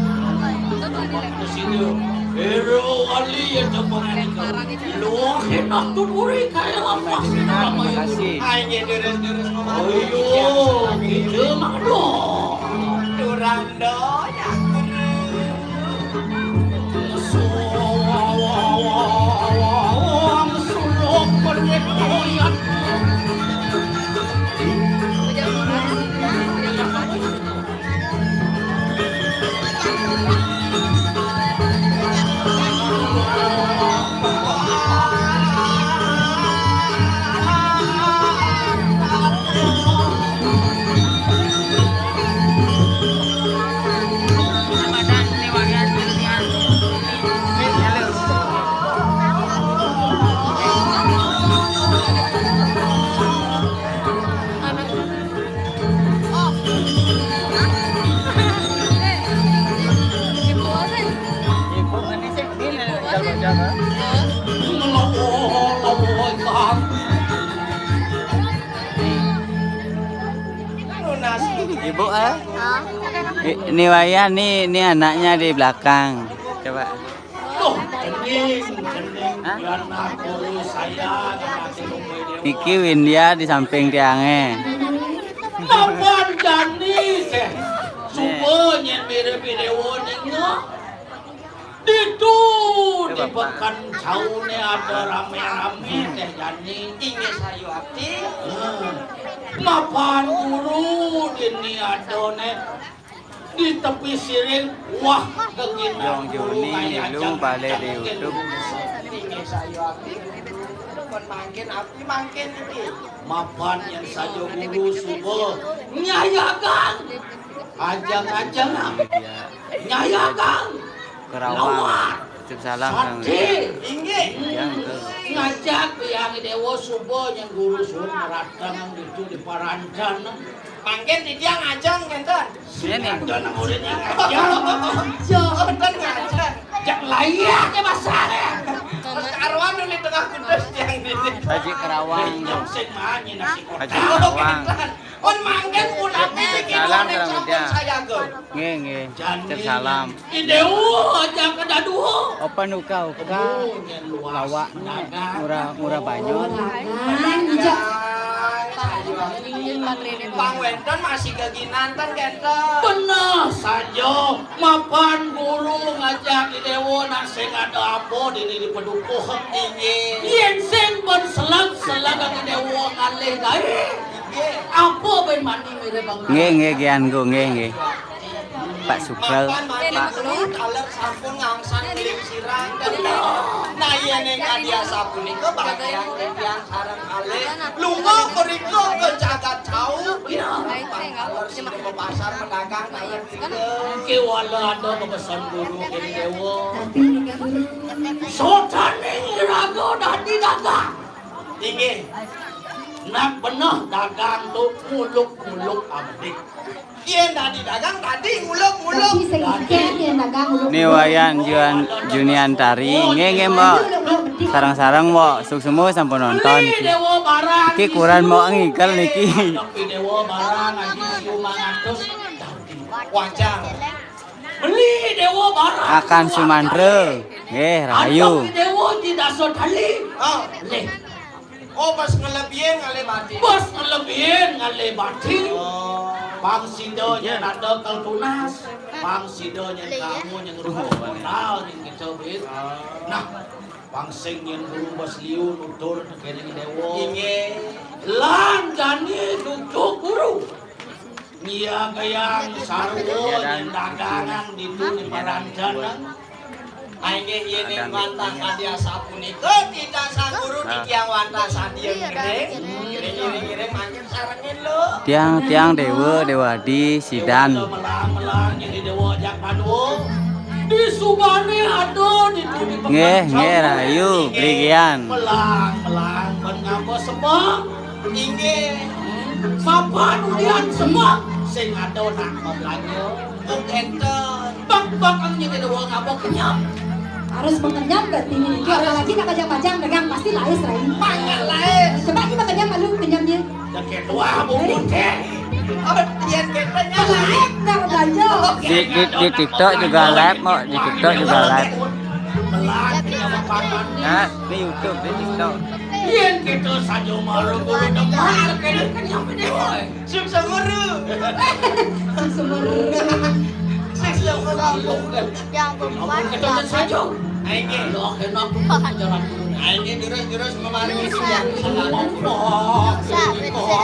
kasih. Ibu, eh? Ini Wayan nih, ini anaknya di belakang. Coba. Hah? Niki Windia di samping tiange. Mapan jani teh. Suba nyén mirip Déwa ning. Ditu di peken saune ada rame-rame teh jani. Inggih sayuwakti. Mapan guru dini ada né. Di tepi siring, wah, kenging Jong Juni nilu balik di YouTube. Mangkin abdi mangkin iki. Mapan yang saja guru suba nyayagang. Ajang-ajang nyayagang. Kerawang. Titip salam kang Sati, inggih. Ngajak biang dewa suba yang guru suba meratang itu di parancan. Mangkin titiang ajeng kenten. Ini nih. Jangan murid yang ajeng. Jangan ngajeng. Jak layak ya basane. Terus karuan di tengah kudus yang di. Haji Kerawang. Yang sing manyi nasi kotak. Haji Kerawang. Pun mangkin pun abdi niki salam, sampun sayaga. Nggih, nggih. Titip salam. Idewa aja kedadua. Open uka-uka. Lawak murah, murah banyu. Pang wenten masih keginan ten kenten. Bener saja, mapan guru ngajak idewa nak sing ada apa dini di pedukuh. Inggih. Yen sing pun selag-selag idewa ngalih gae. Apa ben mani mirip Bang? Nggih, nggih, Gian Gu, nggih, nggih. Pak Sugel. Mapan mani guru taler sampun ngangsan ngeling sirang. Nah, yen ing kadi asapunika bagian titiang sareng kalih lunga mrika ke jagat jauh. Taler sing ke pasar pedagang taler tiga. Ki wala ada pepesan guru kene dewa. Sodaning iraga dadi dagang. Inggih. Nak beneh dagang tu nguluk-nguluk abdi. Yen dadi dagang tadi nguluk-nguluk. Dadi sing yen dagang nguluk-nguluk. Ni wayan Juan Juniantari. Nggih, nggih, Mbok. Sareng-sareng, Mbok. Suksma sampun nonton. Beli dewa barang. Iki kuran, Mbok, ngigel niki. Dewa barang aji lima ratus. Wajar. Beli dewa barang. Akan Sumandra. Nggih, rahayu. Antep dewa di dasa tali. Oh. Leh. Oh, pas ngelebihin ngalih bati. Pas ngelebihin ngalih bati. Oh. Pang sida nya nada kal tunas. Pang sida nya kamu nya ngeruh modal nya kita, Bit. Nah, pang sing yen guru bas liu nutur tekene dewa. Inggih. Lan jani duduk guru. Iya, kayang sarwa yen dagangan ditu di parancanan. Inggih, yen wantah kadi asapunika, titah sang guru titiang wantah sadiya ngiring. Ngiring-ngiring mangkin sarengin lho. Tiang, tiang dewa, dewa adi, sidan. Melang-melang jadi dewa jak padwa. Di subane ada ditu di. Nggih, nggih, rahayu, Brigian. Melang-melang ben ngapa semeng. Inggih. Mapan udian semeng sing ada nak mablanja. Kok enten. Bak-bak ang nyete dewa ngabok kenyam. Harus mengenyam berarti ini. Harus. Apalagi nak pajang-pajang dagang pasti laris, rai. Banyak laris. Coba kita kenyam malu kenyamnya. Dan ketua bubun teh. Apa dia ketanya laris? Laris nak belanja. Di, di, di TikTok juga live, Mbok. Di TikTok juga live. Ya, di YouTube, di TikTok. Yen kita saja malu bulu dengar kene kenyam ini, woi. Sing semeru. Sing semeru. Sing semeru. Yang keempat. Ayo, enak. Ayo, terus, terus, kemarin. Bisa, bisa. Bisa, bisa.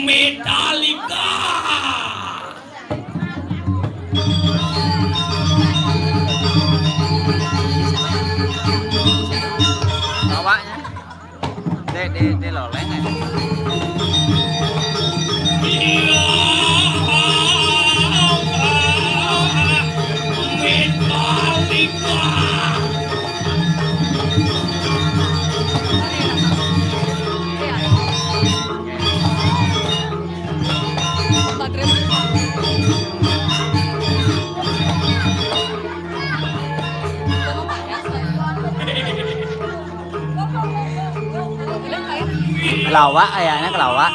Metallica. Awaknya. Dek, dek, dek loleng, eh. Kelawak kayaknya, kelawak.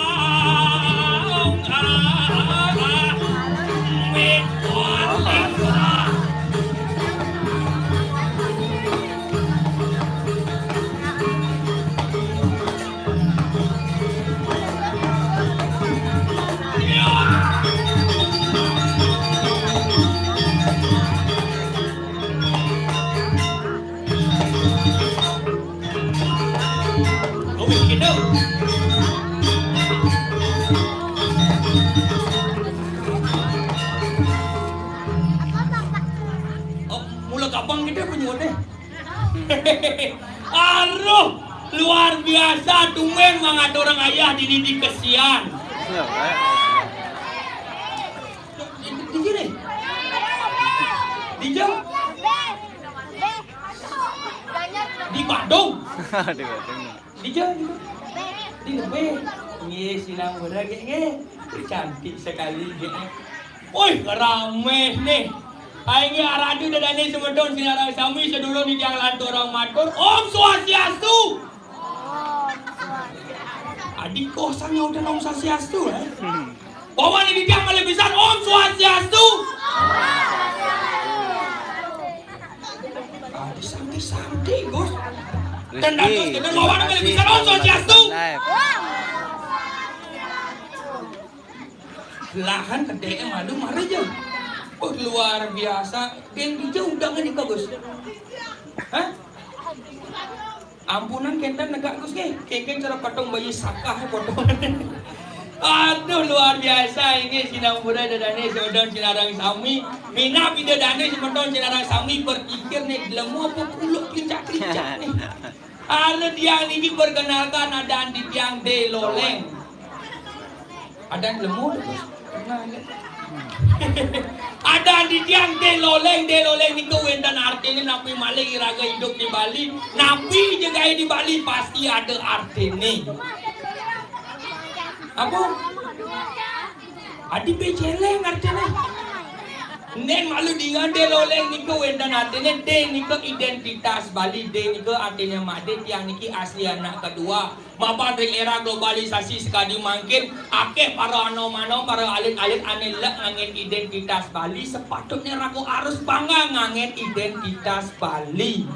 Oh, mula kapan kita penyuhun deh? Aduh, luar biasa, tumben mangaturang ayah dini di kesian. Di, di sini? Di jauh? Di Badung? Di Badung. Di jauh, di jauh? Di lebih. Nggih, silang bener, nggih, nggih. Cantik sekali, nggih. Woi, rame nih. Aing aradu dadane semeton sinareng sami sedulur di tiang lanturang matur. Om Swastiastu. Adik kosong yang udah Om Swastiastu, eh? Bawa di tiang malah bisa Om Swastiastu. Adik santai-santai, Gus. Dan dados kita bawa malah bisa Om Swastiastu. Lahan gede malu mari aja. Oh, luar biasa. Geng di jauh udah nggak nikah, Gus? Hah? Ampunan kenten negak, Gus, nggih. Kengkeng cara potong bayi sakah, potong. Aduh, luar biasa ini, sinamburan dadane semeton sinareng sami. Minab ida dane semeton sinareng sami berpikir nih, lemu apa kuluk kelincak-kelincak nih. Halo, tiang niki perkenalkan, ada di tiang De Loleng. Ada lemu, Gus? Pernah, ya? Ada di tiang De Loleng, De Loleng niku wenten artine napi malih iraga hidup di Bali, napi je gawe di Bali pasti ada artine. Apa? Adi beceleng artine. Nen malu dingan De Loleng niku wenten artine, De niku identitas Bali, De niku artine Made, tiang niki asli anak kedua. Mapan ring era globalisasi sekadi mangkin, akeh para anom-anom, para alit-alit ane lek ngangen identitas Bali, sepatutne raga harus bangga ngangen identitas Bali.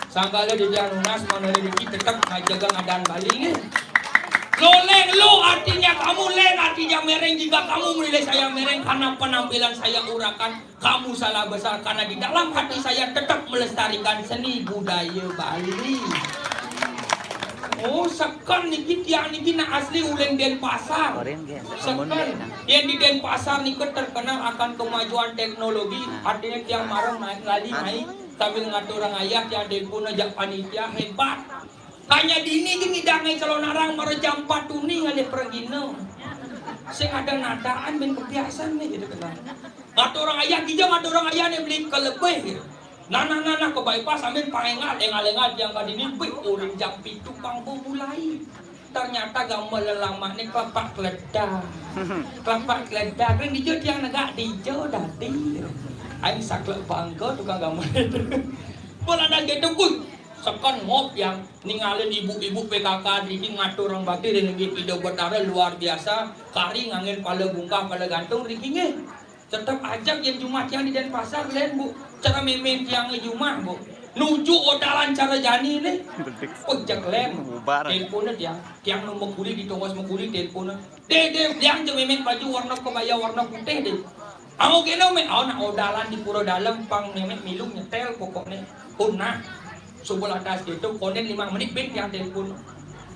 Sangkala dadi nunas manane niki tetep ngajaga ngadan Bali nggih. Loleng, lo artinya kamu, leng artinya mereng, jika kamu menilai saya mereng karena penampilan saya urakan, kamu salah besar karena di dalam hati saya tetap melestarikan seni budaya Bali. Oh, seken niki, tiang niki nak asli uling Denpasar. Seken. Yang di Denpasar niku terkenal akan kemajuan teknologi, artinya tiang mareng naik lali naik sambil ngaturang ayah, tiang depuna jak panitia hebat. Kanya dini gin ngidange calonarang mara jam empat tuni ngalih pranggina. Sing ada nadaan ben kebiasaan nih gitu kan. Ngaturang ayah, kija ngaturang ayah nih beli kelebih gitu. Nah, nah, nah, nah, ke bypass sambil pangengal, engal-engal tiang ka dini, bih, uring jam pitu pang mulai. Ternyata gambar lelama nih kelapak keledak. Kelapak keledak, ring dija tiang negak dija dadi. Aing saklek bangga tukang gambar itu. Pun ada gitu, kuy. Seken ngop yang ningalin ibu-ibu P K K driki ngaturang bakti ring Ida Betara luar biasa, kari ngangen pala bungkah, pala gantung driki nggih. Tetep ajak yang jumah tiang di Denpasar, len, Bu. Cara memen tiang di jumah, Bu. Nuju odalan cara jani nih. Bedik. Oh, jak len. Bubar. Telepon tiang. Tiang nu mekuli di tongos mekuli telepon. Deh, deh, tiang je memen baju warna kebaya warna putih, deh. Au kena me, au nak odalan di pura dalam pang memek milu nyetel pokokne. Oh nah, subul atas gitu, konden lima menit bing tiang telepon.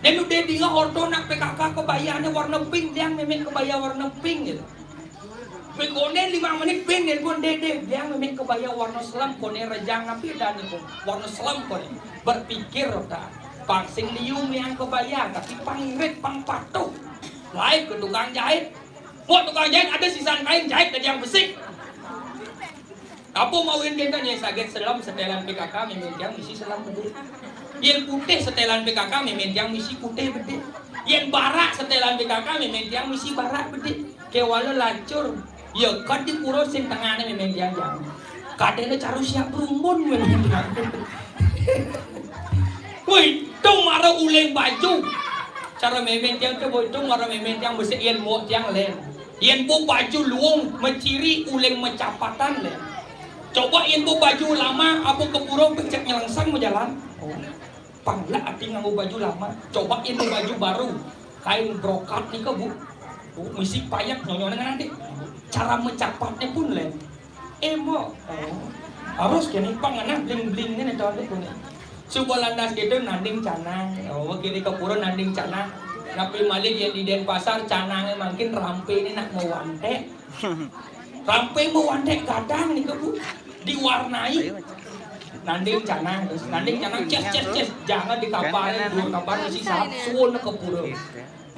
Dan udah dia orto nak P K K kebayane warna pink, tiang memek kebaya warna pink gitu. Bing konden lima menit bing telepon dede, tiang memek kebaya warna selam, konden rejang api dan itu warna selam konden. Berpikir tak, pang sing liu meang kebaya, tapi pang irit, pang patuh. Lain ke tukang jahit, Wah, tukang jahit ada sisan kain, jahit ke tiang besik. Apa mau yang kita nih, saget selam setelan P K K, memen tiang misi selam bedik. Yang putih setelan P K K, memen tiang misi putih bedik. Yang barak setelan P K K, memen tiang misi barak bedik. Kewala lacur. Ya, kan di pura sing tengahnya memen tiang jam. Kadene caru siap rumbun memen tiang. Wih, tung mara uling baju. Cara mémén tiang ké, Bu, ento cara mémén tiang mesti yén mok tiang lén. Yén Bu baju luung maciri uling macapatan lén. Coba yén Bu baju lama, abu ka pura becek nyelengsang mau jalan. Oh. Pang lah ati nganggo baju lama. Coba yén Bu baju baru, kain brokat nika, Bu. Oh, misi payak nyonyo dengan nanti. Cara mencapatnya pun lén. Émo. Oh. Harus kéné pang ngenah bling-bling ngéné to, Bu, né. Suba lantas kéto nanding canang. Oh, kéné ka pura nanding canang. Napi malih yén di Denpasar canangé mangkin rampéné nak mawanték. Rampé mawanték gadang nika, Bu. Diwarnai. Nanding canang, terus nanding canang, ces, ces, ces. Jangan dikabarin, dua kabar mesti sahab, suwun ka pura.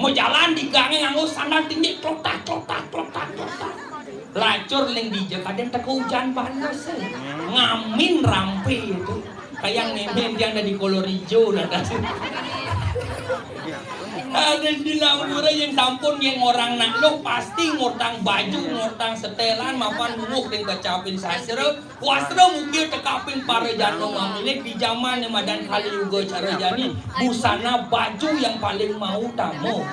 Mau jalan di gangé nganggo sandal tinggi, klotak, klotak, klotak, klotak. Lacur ling dija kadén teka ujan bandes, eh. Ngamin rampé itu. Kayak ngemen dia ada di kolor hijau, nah, dah. Ada di Lampura yang sampun yang orang nak lo pasti ngortang baju, ngortang setelan, mapan nungguh ding kecapin sastra. Wastra mungkin tekaping para jana mamilik di zaman yang madan Kali Yuga cara jani, busana baju yang paling mau utama.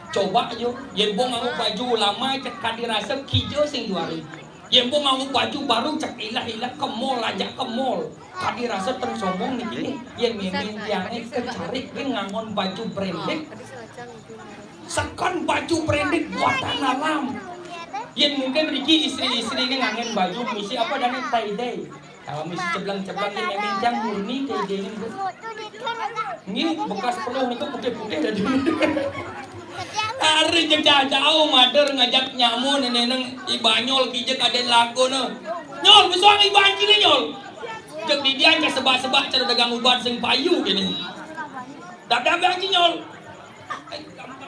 Coba yo, yén Bu nganggo baju lama cek kadi rasa kija sing juari. Yén Bu nganggo baju baru cek ilah-ilah ke mall aja ke mall. Kadi rasa teng sombong niki nih. Yén mémén tiangé kecarik gén ngangon baju branded. Seken baju branded buatan alam. Yén mungkin riki istri-istri ini ngangen baju misi apa dan tie-dye. Kalau misi ceblang-ceblang ini memang yang murni tie-dye ini, Bu. Ini bekas peluh niku putih-putih tadi. Ari jejak jauh mader ngajak nyamu nenek neng Ibanyol kijek aden lagu no. Nyol, besuang Iban kini nyol. Cek didian ke sebak-sebak cara dagang ubat sing payu kini. Dap-dap yang nyol.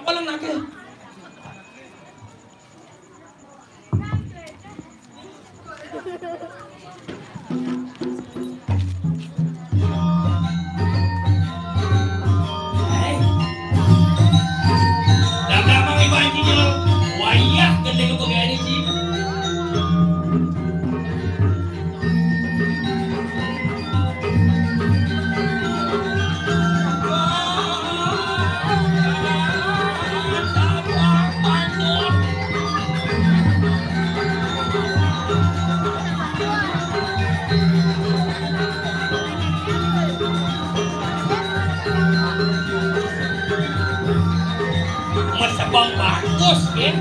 Paling nak ke. Dadamang iban cicil, wayah gendeng pegawai ini, Ci. Mesebang bagus, ya.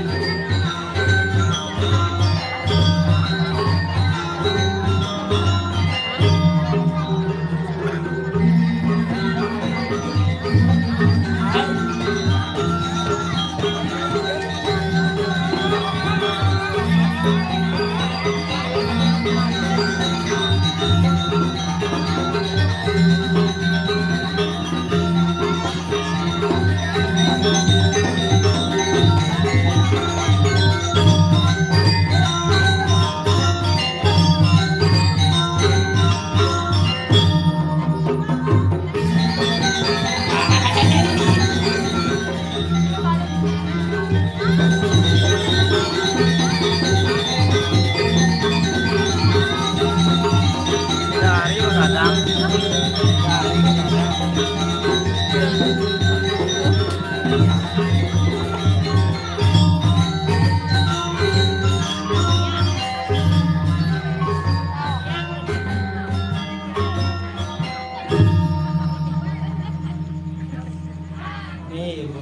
Nih, Bu.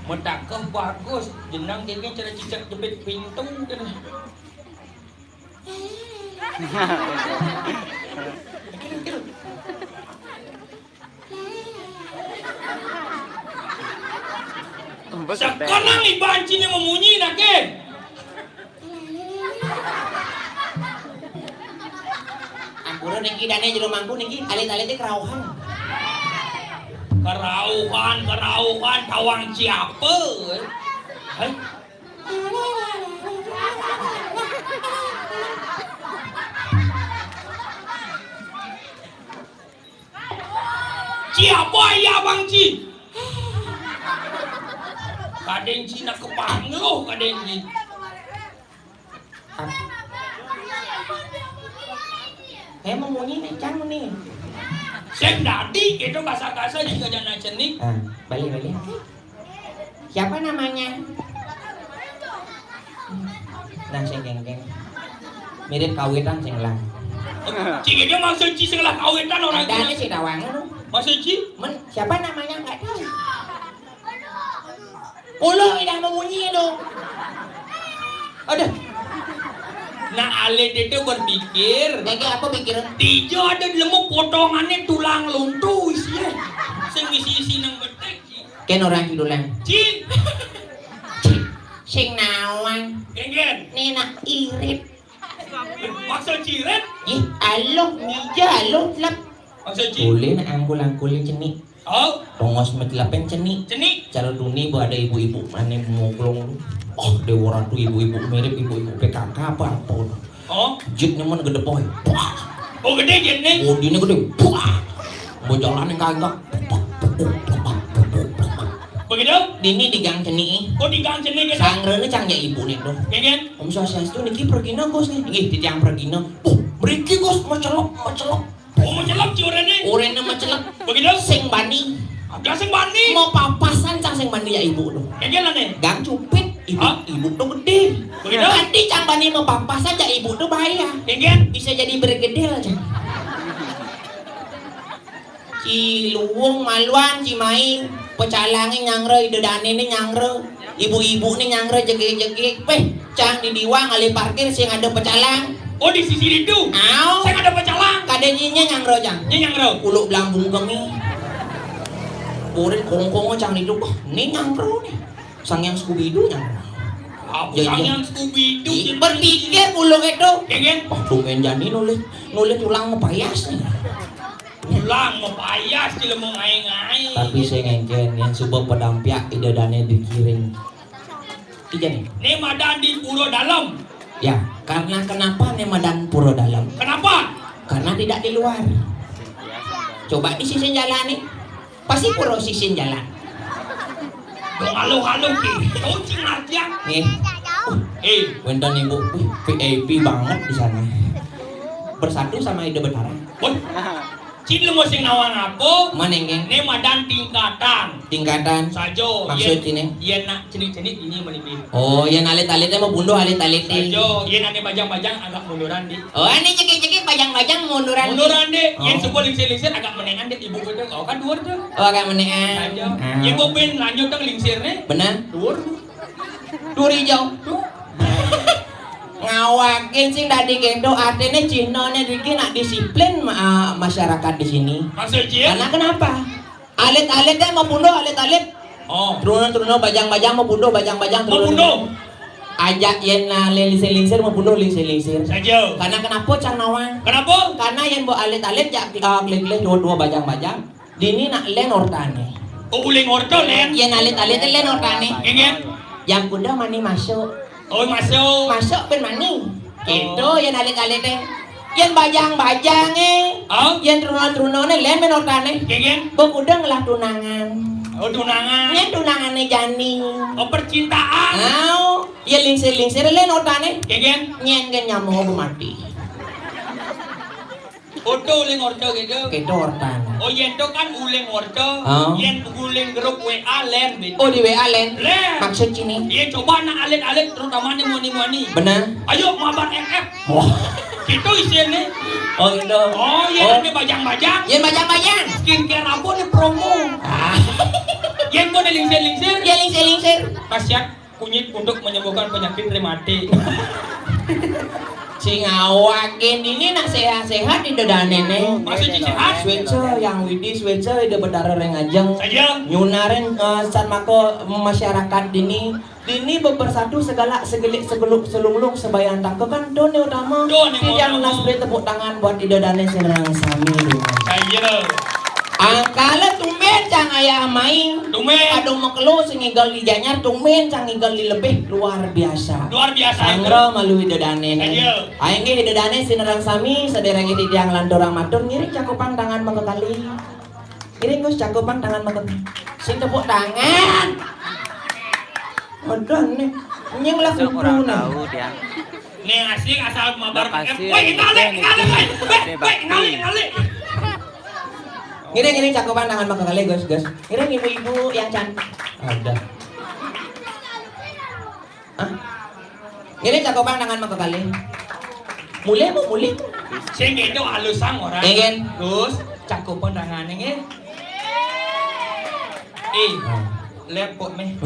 Metakeh bagus, jenang kene cara cicak jepit pintu kene. Sekarang iban cine memunyi nake. Ampura niki dane jero mangku niki alit-alit kerauhan. Kerauhan, kerauhan, tawang siapa? Hei. Ci apa iya abang ci? Kadén ci nak kepangluh kadén ci. Emang munyi nih cang nih. Sing dadi gitu kasar-kasar juga jangan cenik. Ah, balik balik. Siapa namanya? Nah, sing kéngkén. Mirip kawitan sing lah. Cik, dia maksud Cik sing lah kawitan orang. Ada aja sing tawang lu. Maksud Cik? Men, siapa namanya? Nggak tahu. Kulo tidak memunyi itu. Aduh. Nah, alit itu berpikir. Lagi apa pikiran? Tijo ada di lemu potongannya tulang lonto isinya. Sing isi-isi nang betek, Cik. Kén orang kidulan. Cik. Cik. Sing nawang. Kéngkén. Né nak irit. Maksud cirit? Ih, aloh, mija, aloh, lep. Maksud cirit? Boleh nak angkul-angkul cenik. Oh. Tongos metelepin cenik. Cenik. Cara dunia bu ada ibu-ibu mana muklung. Oh, Dewa Ratu ibu-ibu mirip ibu-ibu P K K apa apa. Oh. Jitnya mana gede boy. Wah. Oh, gede jitnya. Bodinya gede. Wah. Mau jalan yang kagak. Begitu? Dini di gang cenik. Oh, di gang cenik gitu. Sangrene cang ya ibu nih tuh. Ya kan? Om Swastiastu niki pergina Gus nih. Nggih, titiang pergina. Oh, mriki Gus, macelok, macelok. Oh, macelok ci orene. Orene macelok. Begitu? Sing bani. Ada sing bani. Mau papasan cang sing bani ya ibu tuh. Ya kan nih. Gang cupit, ibu, hah? Ibu tuh gede. Begitu? Nanti cang bani mau papasan cang ibu tuh bahaya. Ya kan? Bisa jadi bergedel cang. Ci luwung maluan, ci mai, pecalangé nyangre, ida danéné nyangre, ibu-ibuné nyangre, jegég-jegég. Péh, cang di diwang alih parkir sing ada pecalang. Oh, di sisi itu? Au. Sing ada pecalang? Kadé nyinya nyangre, cang. Nyi nyangre? Kuluk belambung kemi. Kurit kongkong cang di itu. Wah, ini nyangre nih. Sang yang Scooby-Doo nyangre. Apa ya, sang ya. Yang Scooby-Doo? Ih, berpikir kuluk itu. Kéngkén? Wah, tumben jani nulis, nulis tulang ngepayas nih. Pulang mau payas, cile mau ngai-ngai. Tapi sing kéngkén, yang suba pedampiak ida dané dikiring. Ija nih. Né madan di Pura Dalem. Ya, karena kenapa né madan Pura Dalem? Kenapa? Karena tidak di luar. Coba di sisi jalan nih. Pasti pura sisin jalan. Dong halo-halo ki. Tahu cing artian? Nih. Eh, wénten ibu, wih, V I P banget di sana. Bersatu sama Ida Betara. Woi. Cing lu mau sing nawang apa? Mana, Geng? Né madan tingkatan. Tingkatan. Sajo. Maksud yén, ini? Yén nak cenik-cenik ini menipi. Oh, yén alit-alité mau bunduh alit-alité. Sajo, yén ané bajang-bajang agak munduran di. Oh, ané cekik-cekik bajang-bajang munduran. Munduran di. Yén oh. Suba lingsir-lingsir agak menéngan di ibu gitu. Oh, kan dhuwur tuh. Oh, agak menéngan. Sajo. Ah. Yén bobén lanjut teng lingsir nih. Bener. Dhuwur. Dhuwur ijo. Tuh. Ngawakin sing dadi kéto, artiné cihnané driki nak disiplin ma-, masyarakat di sini. Maksud cih? Karena kenapa? Alit-alité mau bunduh alit-alit. Oh. Truna-truna bajang-bajang mau bunduh bajang-bajang. Mau truna. Bunduh. Ajak yén alé lingsir-lingsir mau bunduh lingsir-lingsir. Saja. Karena kenapa cang nawang? Kenapa? Karena yén mbok alit-alit jak, eh, klik-klik dua-dua bajang-bajang. Dini nak lén ortané. Oh, uling orta lén. Yén alit-alit lén ortané. Inggih. Yang kuda mani masuk. Oh, masuk. Masuk ben mani. Gitu, yén alit-alité. Yén bajang-bajangé. Oh. Yén truna-trunané lén men ortané. Kéngkén? Bok udah ngelah tunangan. Oh, tunangan. Yén tunangané jani. Oh, percintaan. Au, yén lingsir-lingsir lén ortané. Kéngkén? Yén kan nyamuk mati. Orta uling orta gitu. Gitu ortané. Oh, yén to kan uling orta. Oh. Yén uling grup W A lén, gitu. Oh, di W A lén? Lén. Maksud sini? Iya, coba nak alit-alit, terutama nih muani-muani. Bener. Ayo, mabar M F. Wah. Gitu isinya. Oh, gitu. Oh, iya, oh. Ini bajang-bajang. Iya, bajang-bajang. Skincare apa nih promo? Ah. Yén mau lingsir-lingsir. Iya, lingsir-lingsir. Khasiat kunyit untuk menyembuhkan penyakit rematik. Sing awak gén ini nak sehat-sehat di dadané né. Masih sehat? Swéca yang widi, swéca ida betara ring ajeng. Saja. Nyunarén, eh, sat maka masyarakat dini, dini bebersatu segala segelik sebeluk selunglung sebayantaka kan to né utama. To né utama. Titiang nunas beri tepuk tangan buat ida dané sareng sami. Saja. Angkala tumbén cang ayah mai. Tumbén. Kadung makelo sing ngigel di Gianyar, tumbén cang ngigel di lebih luar biasa. Luar biasa. Sangra malu ida dané né. Iya. Inggih ida dané sinareng sami, sadéréng titiang lanturang matur ngiring cakupang tangan makekali. Ngiring Gus cakupang tangan makekali. Sing tepuk tangan. Aduh né. Nying lah kudu né. Tahu dia. Nih asik asal mabar. Woi, ingalih, ingalih, woi. Woi, ingalih, ingalih. Ngiring, ngiring, cakupan tangan mangga kalih, Gus, Gus. Ngiring ibu-ibu yang cantik. Ada. Ngiring cakupang tangan makakalih. Mulih, Bu, mulih. Sing kéto alusang orang. Nggih. Terus cakupang tangan nggih. Eh, lepok meh.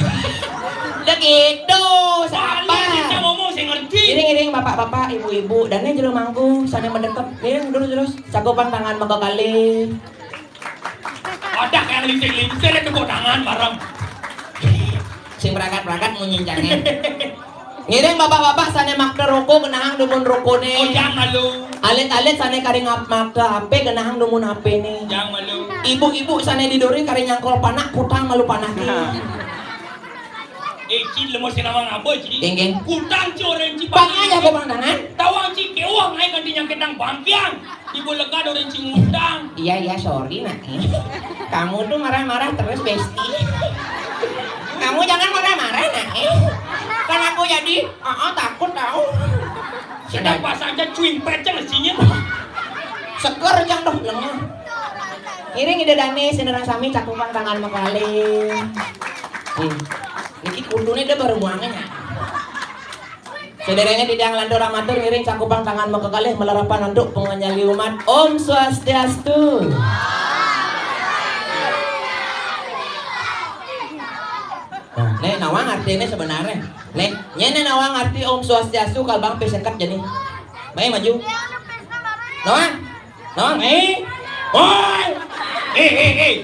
Dah gitu, sapa? Kita ngomong sing ngerti. Ngiring, ngiring, bapak-bapak, ibu-ibu, dané jero mangku, sané madekep. Ngiring, terus, terus. Cakupang tangan makakalih. Ada yang lincing-lincing, ada tepuk tangan bareng. Sing berangkat-berangkat munyincangnya. Ngiring bapak-bapak sané makta roko genahang dumun rokoné. Oh, jangan lu. Alit-alit sané kari ngap-, makta H P genahang dumun H P-né. Jangan lu. Ibu-ibu sané di duri kari nyangkol panak kutang malu panaké. Eh, Ci, lemu sing nawang apa, Ci? Kéngkén. Kutang, Ci, orang Ci. Bang aja kok bang tangan. Tawang, Ci, kéwang aja kanti nyangketang bangkiang. Ibu lega orang Ci ngutang. Iya, iya, sorry, Nak. Kamu tuh marah-marah terus, Besti. Kamu jangan marah-marah, Nak. Kan aku jadi, ah, ah, takut tahu. Sedang pas aja cuing pecel isinya. Seger aja dong, lemah. Ngiring ida dané, sinareng sami cakupang tangan makakalih. Hmm. Niki kuduné dah baru buangan ya. Sadéréngé titiang lantur amatur ngiring cakupang tangan makakalih malarapan antuk panganyali umat. Om Swastiastu. Nah, né nawang artiné sebenarnya. Né, nyén né nawang arti Om Swastiastu kalbang P sekep jani. Mai maju. Nawang. Nawang, eh. Woi. Eh, eh, eh.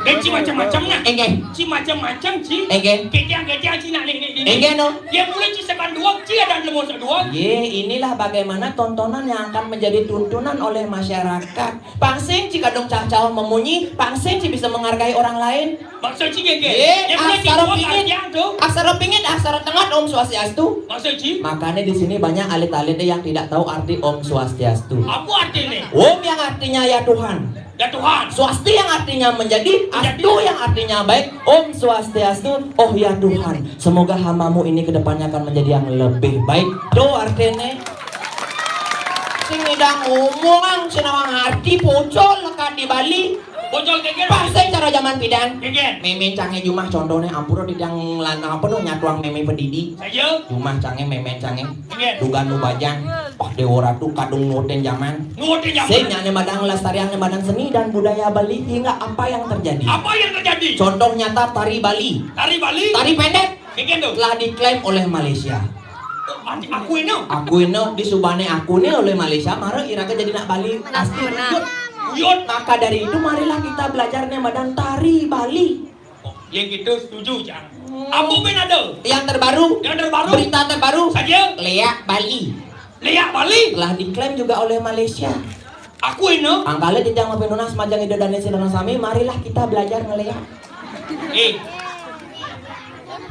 Dan Ci macam-macam nah. Enggak. Ci macam-macam, Ci. Enggak. Ketiang-ketiang Ci nak, nih, nih, nih. Enggak, no. Dia mulai Ci sekan dua, Ci ada lemu dua. Ye, inilah bagaimana tontonan yang akan menjadi tuntunan oleh masyarakat. Pang sing Ci kadung cacau memunyi, pang sing Ci bisa menghargai orang lain. Maksud Ci gege. Ye, dia mulai Ci aksara dua pingit. Ketiang tuh. Aksara pingit, aksara tengat, Om Swastiastu. Maksud Ci? Makanya di sini banyak alit-alit yang tidak tahu arti Om Swastiastu. Apa artinya? Om yang artinya ya Tuhan. Ya Tuhan. Swasti yang artinya menjadi, menjadi. Astu yang artinya baik. Om Swastiastu. Oh ya Tuhan, semoga hamamu ini kedepannya akan menjadi yang lebih baik. Tuh artinya. Sing ngidang ngomong, sing nawang arti pocol lekat di Bali. Bocol kéngkén. Pas saya cara zaman pidan. Kéngkén. Mémé cangé jumah contohnya ampura di yang lanang apa no nyatuang mémé pedidi. Saja. Jumah cangé mémé cangé. Kéngkén. Dugan nu bajang. Oh, Dewa Ratu kadung nurutin zaman. Nurutin zaman. Sing nyane madang lestariang madang seni dan budaya Bali hingga apa yang terjadi. Apa yang terjadi? Contoh nyata tari Bali. Tari Bali. Tari pendek. Kéngkén tuh. Telah diklaim oleh Malaysia. Oh, arti aku ini. Aku ini disubane aku ini oleh Malaysia, mara iraga jadi nak Bali. Benar, asli benar. Buyut. Buyut. Maka dari itu marilah kita belajar nih madang tari Bali. Oh, ya gitu, setuju, Cang. Hmm. Apa pun ada? Yang terbaru. Yang terbaru. Berita terbaru. Saja. Leak Bali. Leak Bali. Telah diklaim juga oleh Malaysia. Aku ini. Angkala titiang mapinunas majeng ida dane sinareng sami, marilah kita belajar ngeleak. Eh.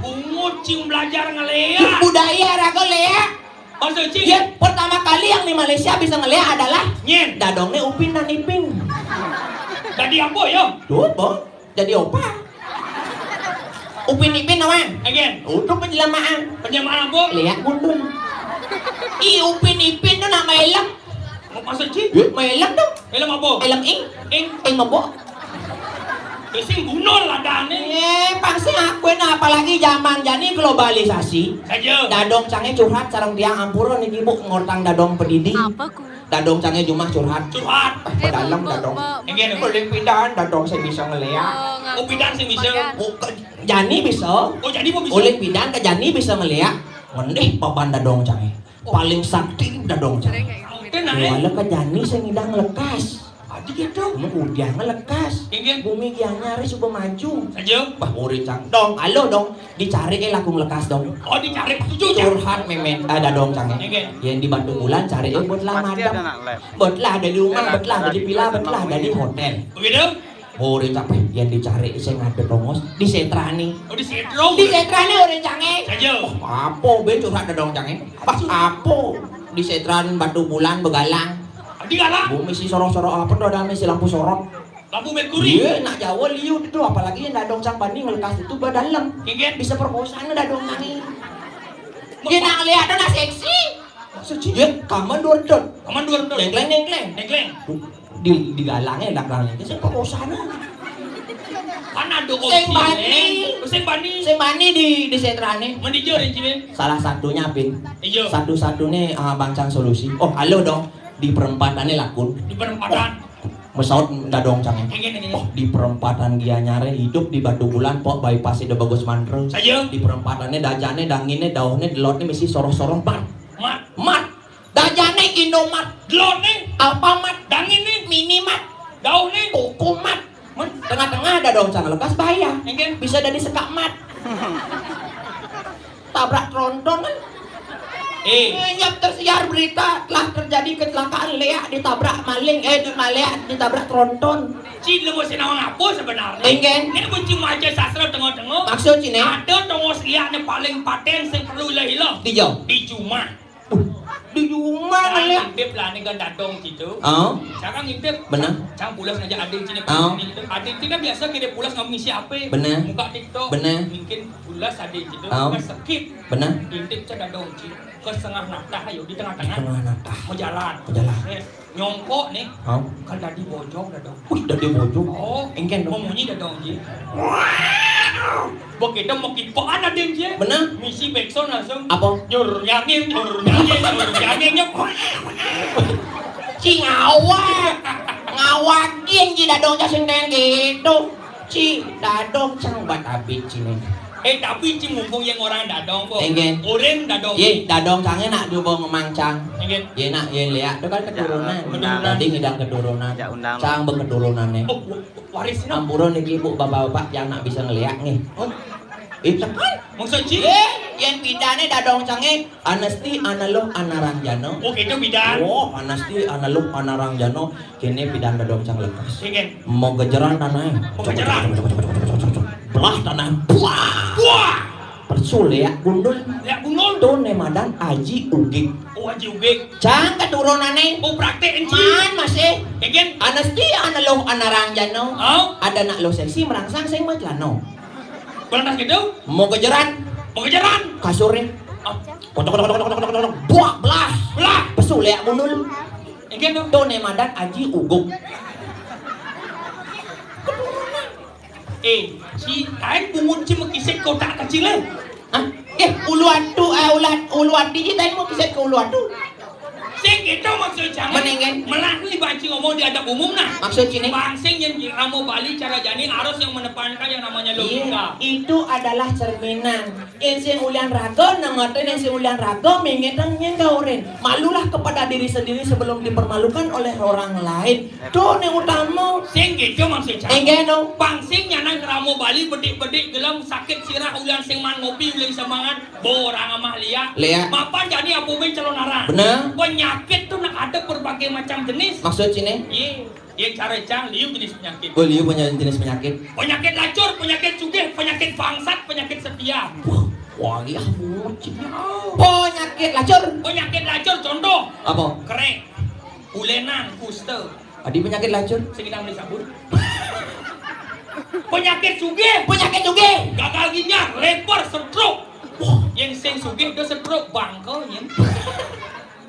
Bungut cing belajar ngeleak. Budaya raga leak. Maksud cing? Ya, pertama kali yang di Malaysia bisa ngeleak adalah nyen. Dadong nih Upin dan Ipin. Tadi apa ya? Tuh, Bang. Jadi opa. Upin Ipin nawan. Again. Untuk penjelamaan. Penjelamaan apa? Leak gundul. Ih, Upin Ipin tuh nama elem. Maksud cing? Ya, main elem tuh. Elem apa? Elem ing. Ing. Ing mabok. Sing gunul ada nih. Eh, pasti aku ini apalagi zaman jani globalisasi. Saja. Dadong cange curhat sareng tiang ampura niki Bu ngortang dadong pedidi. Apa ku? Dadong cange jumah curhat. Curhat. Eh, padalem dadong. Enggak, enggak. Uling pidan dadong sing bisa ngeleak. Oh, pidan sing bisa. Bukan jani bisa. Oh, jani mau bisa. Uling pidan ke jani bisa ngeleak. Ngendih papan dadong cange. Paling sakti dadong cange. Wala ke jani sing ngidang lekas. Adi gitu. Udiang lekas. Bumi giang nyaris suba maju. Saja. Bah, murid cang. Dong, halo dong. Dicari eh lakung lekas dong. Oh, dicari setuju, Cang. Curhat memen, eh, dadong cange. Nggih. Yang di Batu Bulan cari eh buat lah madam. Buat lah ada di rumah, buat lah ada di villa, buat lah ada di hotel. Begitu? Ora capek yang dicari sing ngadeg tongos di Setrani. Oh, di Setrani. Di Setrani ora cange. Saja. Oh, apa be curhat dadong cange? Pas apa di Setran Batu Bulan begalang. Di galang. Bumi si sorok-sorok apa tuh ada si lampu sorot. Lampu merkuri. Iya, nak Jawa liu itu apalagi yang dadong sang bani ngelekas itu badalem. Kengken. Bisa perkosaan dadong cange. Dia nak lihat ada seksi. Suci. Ya, kaman dua dot. Kaman dua dot. Dengkleng dengkleng. Dengkleng. Di di galangnya belakangnya itu saya perkosaan. Kan ada sing bani. Sing bani. Sing bani di, di setrane. Mendijur ya, Cine? Salah satunya, Pin. Iya. Satu-satunya, ah, Bang Cang solusi. Oh, halo dong. Di perempatannya lakun. Di perempatan. Oh, mesaut dadong Cang. Kayak gini, gini. Oh, di perempatan Gianyar, hidup di Batu Bulan, pok bypass itu bagus mantra. Saya. Di perempatannya dajane, dangine, daunnya, delotnya mesti soroh-soroh, Bang. Mat. Mat. Dajane Indomat. Delone. Alfamart. Dangine. Minimat. Daune. Kokomat. Men, tengah-tengah ada dong Cang lekas bahaya. Engke. Bisa jadi sekak mat. Tabrak tronton kan. Eh. Eh, ya, tersiar berita telah terjadi kecelakaan leak ditabrak maling, eh, di leak ditabrak tronton. Ci, lu mesti nawang apa sebenarnya? Engke. Ini benci maca sastra tengok-tengok. Maksud Cine? Ada tongos leak ni paling paten sing perlu ilah-ilah. Di jauh. Di jumah. Di jumah. Cang ngeliat. Ngintip lah ni kan dadong gitu. Oh. Cang kan ngintip. Benar. Cang pulas ngajak adik sini. Oh. Adik sini kan biasa kira pulas nggak ngisi apa. Benar. Muka TikTok. Benar. Mungkin pulas adik gitu. Oh. Kan skip. Benar. Ngintip cang dadong gitu. Ke setengah natah ayo di tengah-tengah. Di tengah natah. Mau jalan. Mau jalan. Eh, nyongkok nih. Oh. Kan tadi bojong dadong. Wih, dadi bojong. Oh, engken dong. Memunyi dadong ji. Begitu mau kipaan ada ji. Benar. Misi backsound langsung. Apa? Nyur nyangin, nyur nyangin, nyur nyangin, nyur. Ci ngawak. Ngawakin ci dadong sing ten gitu. Ci dadong Cang bat abit ci nih. Eh, tapi ci mumpung yang orang dadong, Bo. Engken. Orang dadong. Ye, dadong Cangnya nak dua ngomong Cang. Engken. Ye nak, ye lihat. Itu kan keturunan. Ya, undang. Tadi ngidang keturunan. Ya, undang. Cang berketurunan nih. Oh, wa-, warisnya. Ampura niki, Bu, bapak-bapak yang nak bisa ngeliat nih. Oh. Itu kan. Maksud ci? Eh, yang bidane dadong Cangnya. Anasti analog anarang jano. Oh, gitu bidang. Oh, anasti analog anarang jano. Kene pidan dadong Cang lekas. Engken. Mau gejeran tanah. Mau gejeran. Belah tanah. Buah. Buah. Persul ya, gundul. Ya, gundul. Tuh nemadan Aji Ugik. Oh, Aji Ugik. Cang keturunane. Oh, praktek enci. Man masih. Engken. Anasti analog anarang jano. Oh. Ada nak lo seksi merangsang sing mat lano. Belantas gitu. Mau gejeran. Mau gejeran. Kasurnya. Oh. Kotok, kotok, kotok, kotok, kotok, kotok. Buah, belah. Belah. Pesul ya, gundul. Engken dong. Tuh nemadan Aji Uguk. Eh, ci, tain pungut ci mekisik kotak kecil eh. Hah? Eh, ulu atu, eh, ulu at-, ulu ati ci tain mau kisik ke ulu atu. Sing gitu maksud jangan. Menengah. Melah ni banci ngomong di adab umum nah. Maksud ci nih? Bang sing yang ramo Bali cara jani harus yang mendepankan yang namanya logika. Iya, itu adalah cerminan. Yen sing ulian raga, nang ngoten yen sing ulian raga, mingetang nyen kaurin. Malulah kepada diri sendiri sebelum dipermalukan oleh orang lain. Tuh ning utama. Sing gitu maksud saya. Enggak no. Bang sing nyanang ramo Bali bedik-bedik gelem sakit sirah ulian sing man ngopi ulian semangat. Borang amah liak. Liak. Mapan jani apa main calon arah. Bener. Penyakit tuh nak ada berbagai macam jenis. Maksud sini? Iya. Yang cara cang liu jenis penyakit. Oh, liu punya jenis penyakit. Penyakit lacur, penyakit sugih, penyakit bangsat, penyakit setia. Wah, wah, ya bucin. Penyakit lacur. Penyakit lacur contoh. Apa? Kerek, ulenang, kuste. Adi penyakit lacur. Sing kita beli sabun. Penyakit sugih. Penyakit sugih. Gagal ginjal, leper, stroke. Wah. Yang sing sugih do stroke bangkel yang.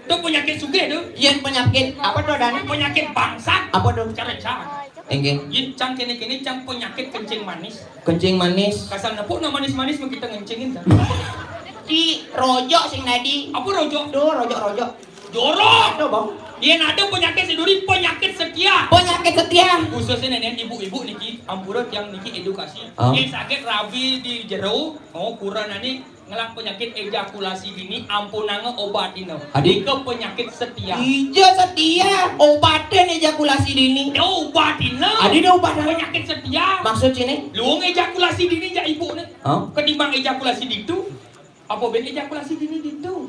Itu penyakit sugih tu. Yen penyakit apa tu adanya? Penyakit bangsat. Apa tu? Cara cang. Enggih. Yen cang kene-kene cang penyakit kencing manis. Kencing manis. Kasal nepuk nak manis-manis mau kita ngencingin kan. Di rojok sing tadi. Apa rojok? Tu rojok-rojok. Jorok. Ada bang. Yen ada penyakit seduri penyakit setia. Penyakit setia. Khususnya nenek ibu-ibu niki ampura tiang niki edukasi. Oh. Yen sakit rabi di jero, oh kurang ni Ngelak penyakit ejakulasi dini, ampunanga obatina. Adi? Nika penyakit setia. Ija setia, obatin ejakulasi dini. Ya obatina. Adi da obatina. Penyakit setia. Maksud sini? Luung ejakulasi dini ja ibu ne. Hah? Ketimbang ejakulasi ditu, apa ben ejakulasi dini ditu?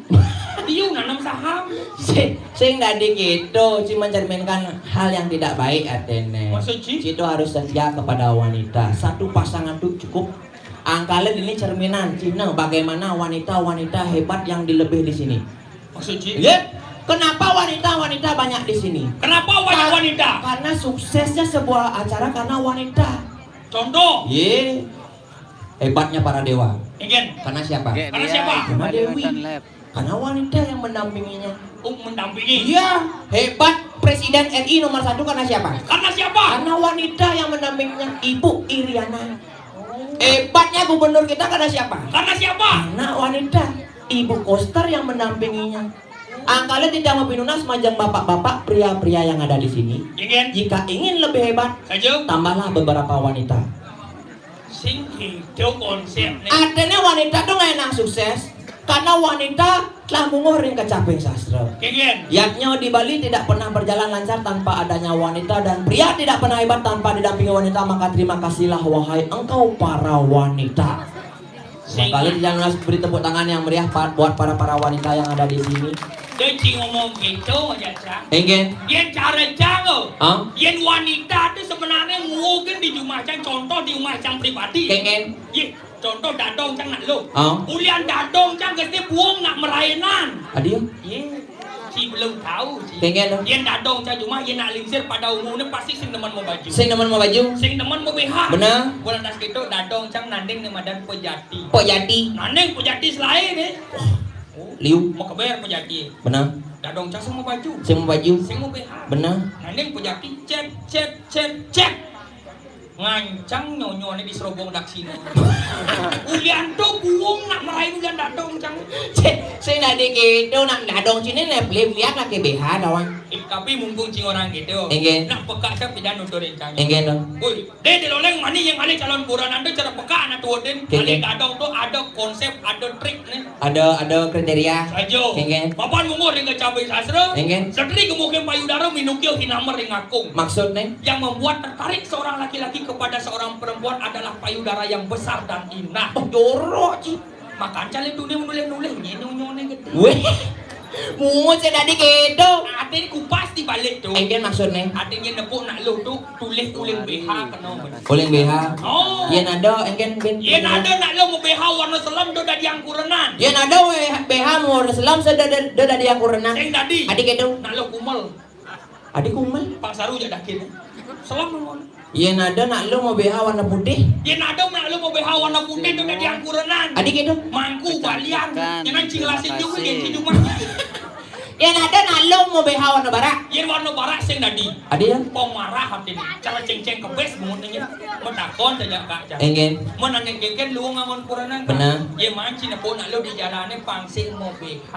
Diu nanam saham. Sing, sing dadi gitu, ci mencerminkan hal yang tidak baik atene. Maksud ci? Ci itu harus setia kepada wanita. Satu pasangan tuh cukup Angkala ini cerminan Cina bagaimana wanita-wanita hebat yang dilebih di sini. Maksud ci? Iya. Kenapa wanita-wanita banyak di sini? Kenapa banyak wanita? Karena suksesnya sebuah acara karena wanita. Contoh? Ye. Hebatnya para dewa. Engken. Karena siapa? Karena siapa? Karena Dewi. Karena wanita yang mendampinginya. Oh, mendampingi. Iya, hebat. Presiden R I nomor satu karena siapa? Karena siapa? Karena wanita yang mendampinginya, Ibu Iriana. Hebatnya gubernur kita karena siapa? Karena siapa? Karena wanita. Ibu Koster yang mendampinginya. Angkala titiang mapinunas majeng bapak-bapak, pria-pria yang ada di sini. Ingin. Jika ingin lebih hebat, Saja. Tambahlah beberapa wanita. Sing kéto konsepné. Artinya wanita tuh nggak enak sukses karena wanita telah munggah ring kecaping sastra. Kengken. Yadnya di Bali tidak pernah berjalan lancar tanpa adanya wanita dan pria tidak pernah hebat tanpa didampingi wanita. Maka terima kasihlah wahai engkau para wanita. Sing. Kembali jangan beri tepuk tangan yang meriah pa-, buat para-para wanita yang ada di sini. Dia cing ngomong gitu aja, Cang. Engken. Yén cara Cang, oh. Hah? Yén wanita tuh sebenarnya mungkin di rumah Cang, contoh di rumah Cang pribadi. Kengken. Yé, contoh dadong Cang nak lo. Hah? Ulian dadong Cang gesté buung nak merainan. Adi ya? Yé, ci belum tahu, ci. Kengken, oh. Yén dadong Cang cuma yén nak lingsir pada umurnya pasti sing demen mau baju. Sing demen mau baju. Sing demen mau B H. Bener. Bulan das gitu dadong Cang nanding nih madan pejati. Pejati. Nanding pejati selain nih. Liu. Mau keber pejati. Bener. Dadong Cang sing mau baju. Sing mau baju. Sing mau B H. Bener. Nanding pejati cet cet cet cet. Ngancang nyonyoné di serobong daksina. Ulian to buung nak merain ulian dadong Cang. Cék, sing nak dikit nak dadong sini nih beli lihat lagi B H doang. Eh, tapi mumpung cing orang gitu. Enggen. Nak peka saya pindah nuturin Cang. Enggen dong. Woi, deh di loleng mani yang alih calon buranan tuh cara peka anak tua din. Enggen. Alih dadong tuh ada konsep, ada trik nih. Ada, ada kriteria. Saja. Enggen. Papan munggah ring kecaping sastra. Enggen. Setri gemuking payudara minukia hinamer ring akung. Maksudné? Yang membuat tertarik seorang laki-laki kepada seorang perempuan adalah payudara yang besar dan indah. Oh, jorok, Ci. Makan calé dunia nulis-nulis, nyé nyonyoné gedé. Wéh. Mungut saya tadi gitu. Artinya kupas di balik tuh. Enggen maksudné? Artinya nepuk nak lo tuh tulis uling B H kena. Uling B H. Oh. Yén ada, engken bin. Yén ada nak lo mau B H warna selem do dadi angkurenan. Yén ada wé-, B H mau warna selem, saya do, do, do dadi angkurenan. Sing dadi. Adi gitu. Nak lo kumel. Adi kumel. Pang saru jak dakin. Selem lo. Yén ada nak lo mau B H warna putih. Yén ada nak lo mau B H warna putih do dadi angkurenan. Adi gitu. Mangku balian. Jangan cing lasin juga, gengsi cuma. Yén ada nak lo mau B H warna barak. Yén warna barak sing dadi. Adi ya? Pong marah hatiné. Cara céngcéng kebés bungut nanya. Mau takon saja Kak. Enggen. Mau nanya genggen lu ngangon kurenan Kak. Benar. Yé manci nepo nak lo di jalané pang sing mau B H.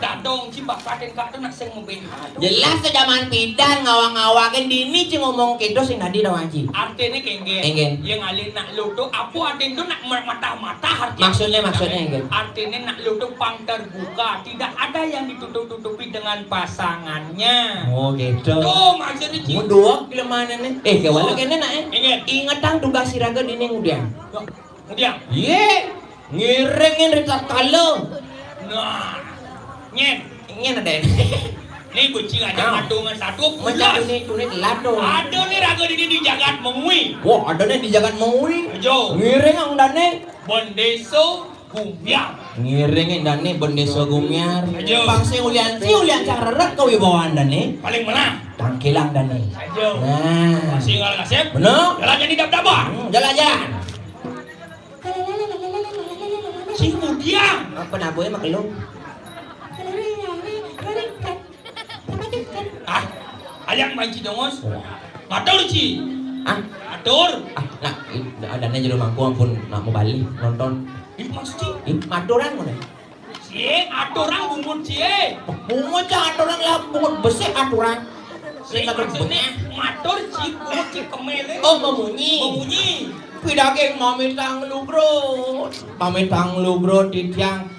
Dadong ci bakatin Kak tuh nak sing mau B H tuh. Jelas tuh zaman pidan ngawang-ngawangin dini ci ngomong gitu sing dadi doang ci. Artiné kenggen. Enggen. Yé ngalih nak lo tuh apa artiné tuh nak matah-matah artiné. Maksudné, maksudné enggen. Artiné nak lo tuh pang terbuka. Tidak ada yang ditutup-tutupi dengan pasangannya. Oh, gitu. Tuh, maksudnya, Ci. Mau dua kelemahannya. Eh, kawan lagi enak, eh. Ingat. Ingetang tugas siraga dini ngudiang. Ngudiang. Yé, ngiringin Rita Kala. Nah, nyén. Nyén ada. Nih kucing aja. Ah. Patungan satu. Mencari ini, ini telat tuh. Ada nih raga dini di jagat Mengwi. Wah, ada nih di jagat Mengwi. Ajo. Ngiring ang dane. Bondeso. Gumiar. Ngiring dané bendésa Gumiar. Ajo. Pang sing ulian, sing ulian cang rerek kewibawaan dané. Paling menang. Tangkilang dané. Ajo. Nah. Masih ngalah nasib. Bener. Jalan jadi dab-daban. Hmm, jalan-jalan. Sing ngudiang. Apa naboy maklum? Ah, ayang manci dongos. Matur, Ci. Ah, matur. Ah, nak, i-, adané jero mangku ampun nak mau balik nonton. Ih, maksud, Ci? Ih, maturan ngono. Ci, aturan bungut, Ci. Bungut, Ci, aturan lah, bungut besik aturan. Sing satu maksudnya bungut. Matur, Ci, bungut, Ci, kemele. Oh, memunyi. Memunyi. Pidaging mamitang lugro. Mamitang lugro titiang.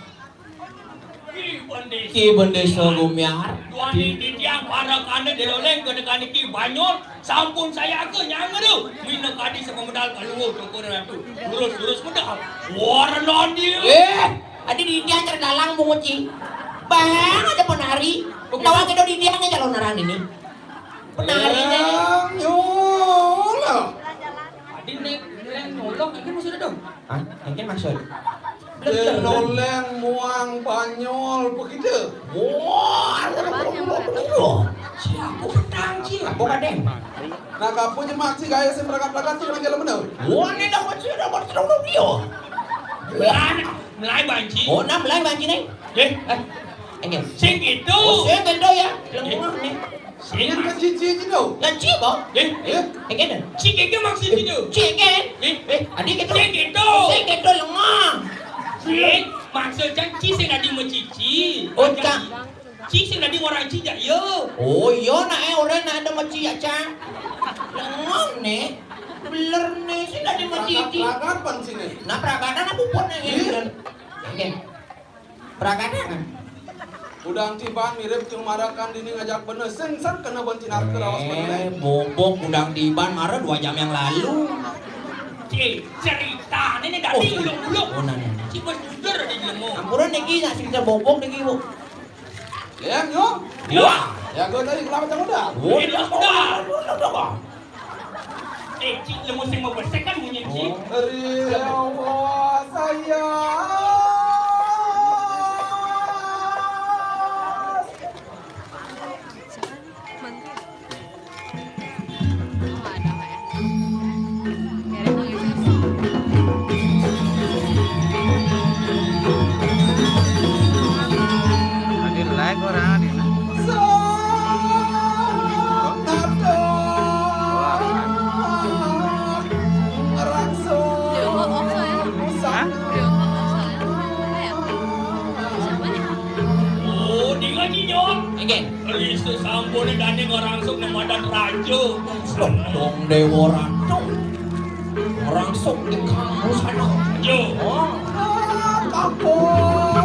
Ki Bendésa Gumiar. Tuan titiang para kandé déloléng kedekane Ki Banyol sampun sayaga nyangru. Minakadi sepemedal kalungguh Cokor Ratu. Lurus-lurus medal. Warna dia. Eh, adi titiang cerdalang bungut ci. Bang ada penari. Tawa kita titiang calon narang ini. Penari nih. Yang nyola. Adi nih, yang nyolong, ini maksudnya dong. Hah? Engken maksud? Déloléng muang Banyol begitu. Wah, siapa petang, Ci? Apa kadén? Nah, kapan nyemak, Ci, gaya sing berangkat-berangkat, Ci, orang jalan bener. Wah, ini dapat, Ci, dapat, dapat dia. Melai, melai banci. Oh, nah, melai banci nih. Eh, eh, engken. Sing gitu. Oh, sing gitu ya. Lemah nih. Sing ka cici ci do. Lah, ci, Bang. Eh, eh. Eh, kene. Ci kene maksud ci do. Ci kene. Eh, eh, adi gitu. Sing gitu. Sing gitu lemah. Sing, maksud Cang ci sing dadi mecici. Oh, Cang. Ci sing dadi orang ci jak yo. Oh, iya, nak eh, orang nak ada meci ya, Cang. Lemah nih. Beler nih, sing dadi mecici. Pragat, pragat pan sini. Nah, pragadan apa pun nih? Iya. Oke. Prakana kan? Udang tiban mirip cung marakan dini ngajak bener sing san kena bencinar ke rawas bener. Eh, bobok udang tiban mara dua jam yang lalu. Cik, cerita ini nih dadi ulung-ulung. Oh, nah, nah, nah. Cik bos jujur di ilmu. Ampura niki nak cerita bobok niki, Bu. Ya, yo. Wah. Ya, gue tadi kelapa cang udah. Oh, ini udah. Eh, cik, lemu sing mau besek kan bunyi, cik. Hari Allah saya. Tadi like orang di Oh, dia ngaji jawab. Oke. Risu sampun dane ngerangsuk nang madan raja. Dong dewa ratu. Ngerangsuk di kamu sana. Yo. Oh. Bagus.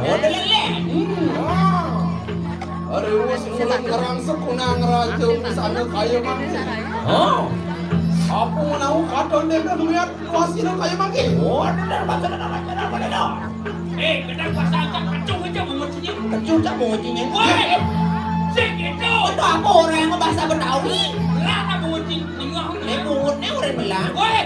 Model lele. Hari wis ulun ngerangsuk kuna ngeraja wis anu kaya mangke. Oh. Apa menawa katon dek ngeliat luas ino kaya mangke? Oh, bener, bener, bener, bener, bener. Eh, bener bahasa Angkat, kacung aja bungut sini. Kacung cak bungut sini. Woi, sing gitu. Itu apa orang yang bahasa Betawi? Lah, tak bungut sini. Ini bungutnya orang belah. Woi.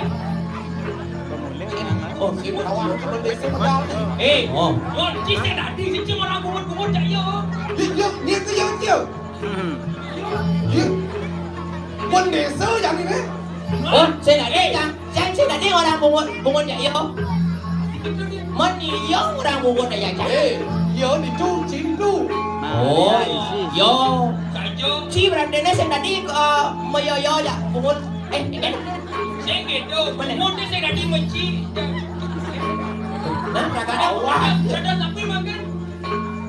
Oh, si bawah, si bawah. Eh, oh. Yo, ci sing dadi, sing orang bungut-bungut jak yo. Yo, yo, yo, yo, yo. Yo. Pun desa jani ne. Oh, sing dadi, Cang. Cang, sing dadi orang bungut, bungut jak yo. Men iyo orang bungut aja, Cang. Eh, yo ditu cintu. Oh, yo. Ci berarti ne sing dadi, eh, meyo-yo jak bungut. Eh, ini. Sing gitu. Mana? Mun sing dadi meci. Nah, kagak ada. Wah, ada tapi makan.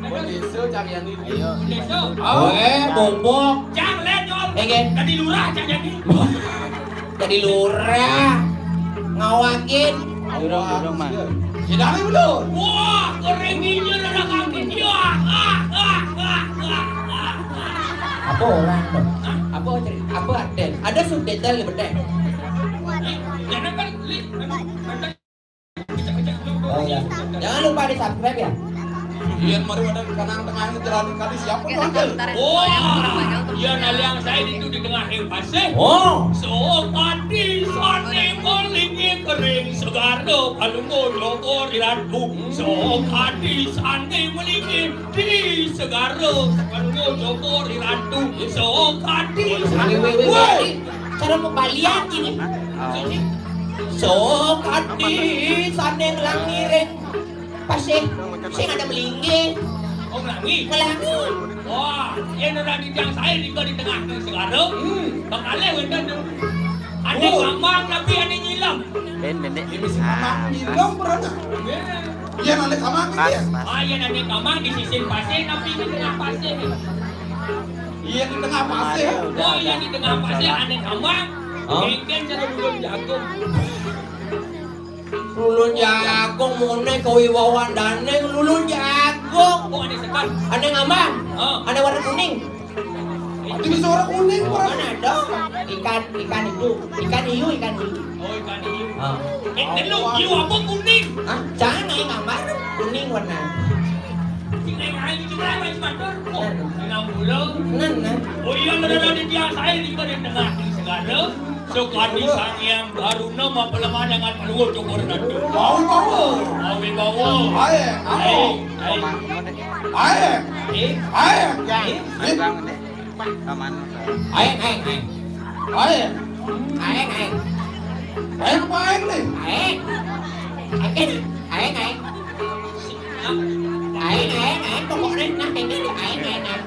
Mun desa cari yang ini. Ayo. Desa. Oh, eh, bobok. Cang, lihat, Nyol. Eh, nggih. Dadi lurah, Cang, jadi. Dadi lurah. Ngawakin. Durung, durung, Mang. Sidang dulu. Wah, kering nyinyir anak angin. Ya. Apa orang tuh? Apa cerita? Apa ada? Ada subtitle ya, bener? Jangan kan, li, memang, memang. Oh, iya. Jangan lupa di-subscribe ya. Iya, mari ada kanang tengah ini jalan kali siapa tuh, Angkel? Oh, iya, naliang saya itu di tengah pasir. Oh. Sokati sane malingi kering segara palungguh joko di ratu. Sokati sane malingi di segara palungguh joko di ratu. Sokati sane. Woi, cara pembalian ini. Sokati sane nglangi ring pasih sing ada melinggi. Oh, nglangi? Nglangi. Wah, yen ora dijang sae ning di tengah ning segara. Hmm. Bakale wonten. Ane kamang tapi ane nyilam. Ben, ben, Dek. Ini si kamang nyilam pernah. Iya, ane kamang iki ya? Ah, yen ane kamang di sisi pasih tapi di tengah pasih. Iya, di tengah pasih. Oh, iya, di tengah pasih ane kamang. Hah? Genggen cara dulur jagung. Lulun jagung mone kawiwawan dane lulun jagung. Oh, ane sekar. Ane ngambang. Oh. Ane warna kuning. Adi Di suara kuning, oh, kan ada. Ikan, ikan itu, ikan hiu, ikan hiu. Oh, ikan hiu. Ah. Eh, lu, hiu apa kuning? Hah? Jangan naik kamar, kuning warna. Sing naik air, sing naik air, sing naik air. Oh, nah, nah. Nah, nah. Oh iya, ada, ada di tiang saya di mana tengah di segala. Sukadi Sang Hyang Baruna mapalemahan dengan paluwut cukur natu. Mau, mau. Awe bawa. Ae, amo. Ae, ae. Ae. Ae. Ae. Ae. Paman. Aeng, aeng, aeng. Aeng. Aeng, aeng. Aeng apa aeng nih? Aeng. Aeng, aeng, aeng. Aeng, aeng, aeng. Pokoknya nah ini nih aeng, aeng, aeng.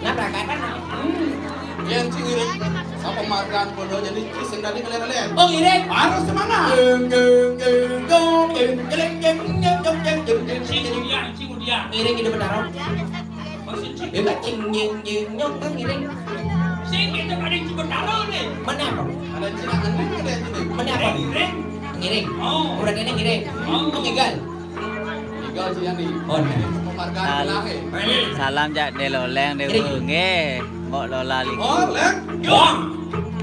Nah, berangkat kan. Hmm. Yen sing ngiring sapa margan padha jadi sing tadi kalian-kalian. Oh, ngiring. Harus semangat. Deng, deng, deng, dong, deng, deng, deng, deng, deng, deng, deng, deng. Sing mulia, sing mulia. Ngiring Ida Betara. Maksud sing. Ida cing, jing, jing, nyong kan ngiring. Sing kita ada Ida Betara nih. Mana apa? Ada Cina Andin ada yang ini. Mana apa? Ngiring. Ngiring. Oh. Udah ini ngiring. Oh. Mengigal. Igor Ciani. Oh, nah. Penghargaan Sal-, gelah, eh. Salam jak de loleng de. Ngiring. Nggih. Mbok Lola lagi. Oh, leng. Wah.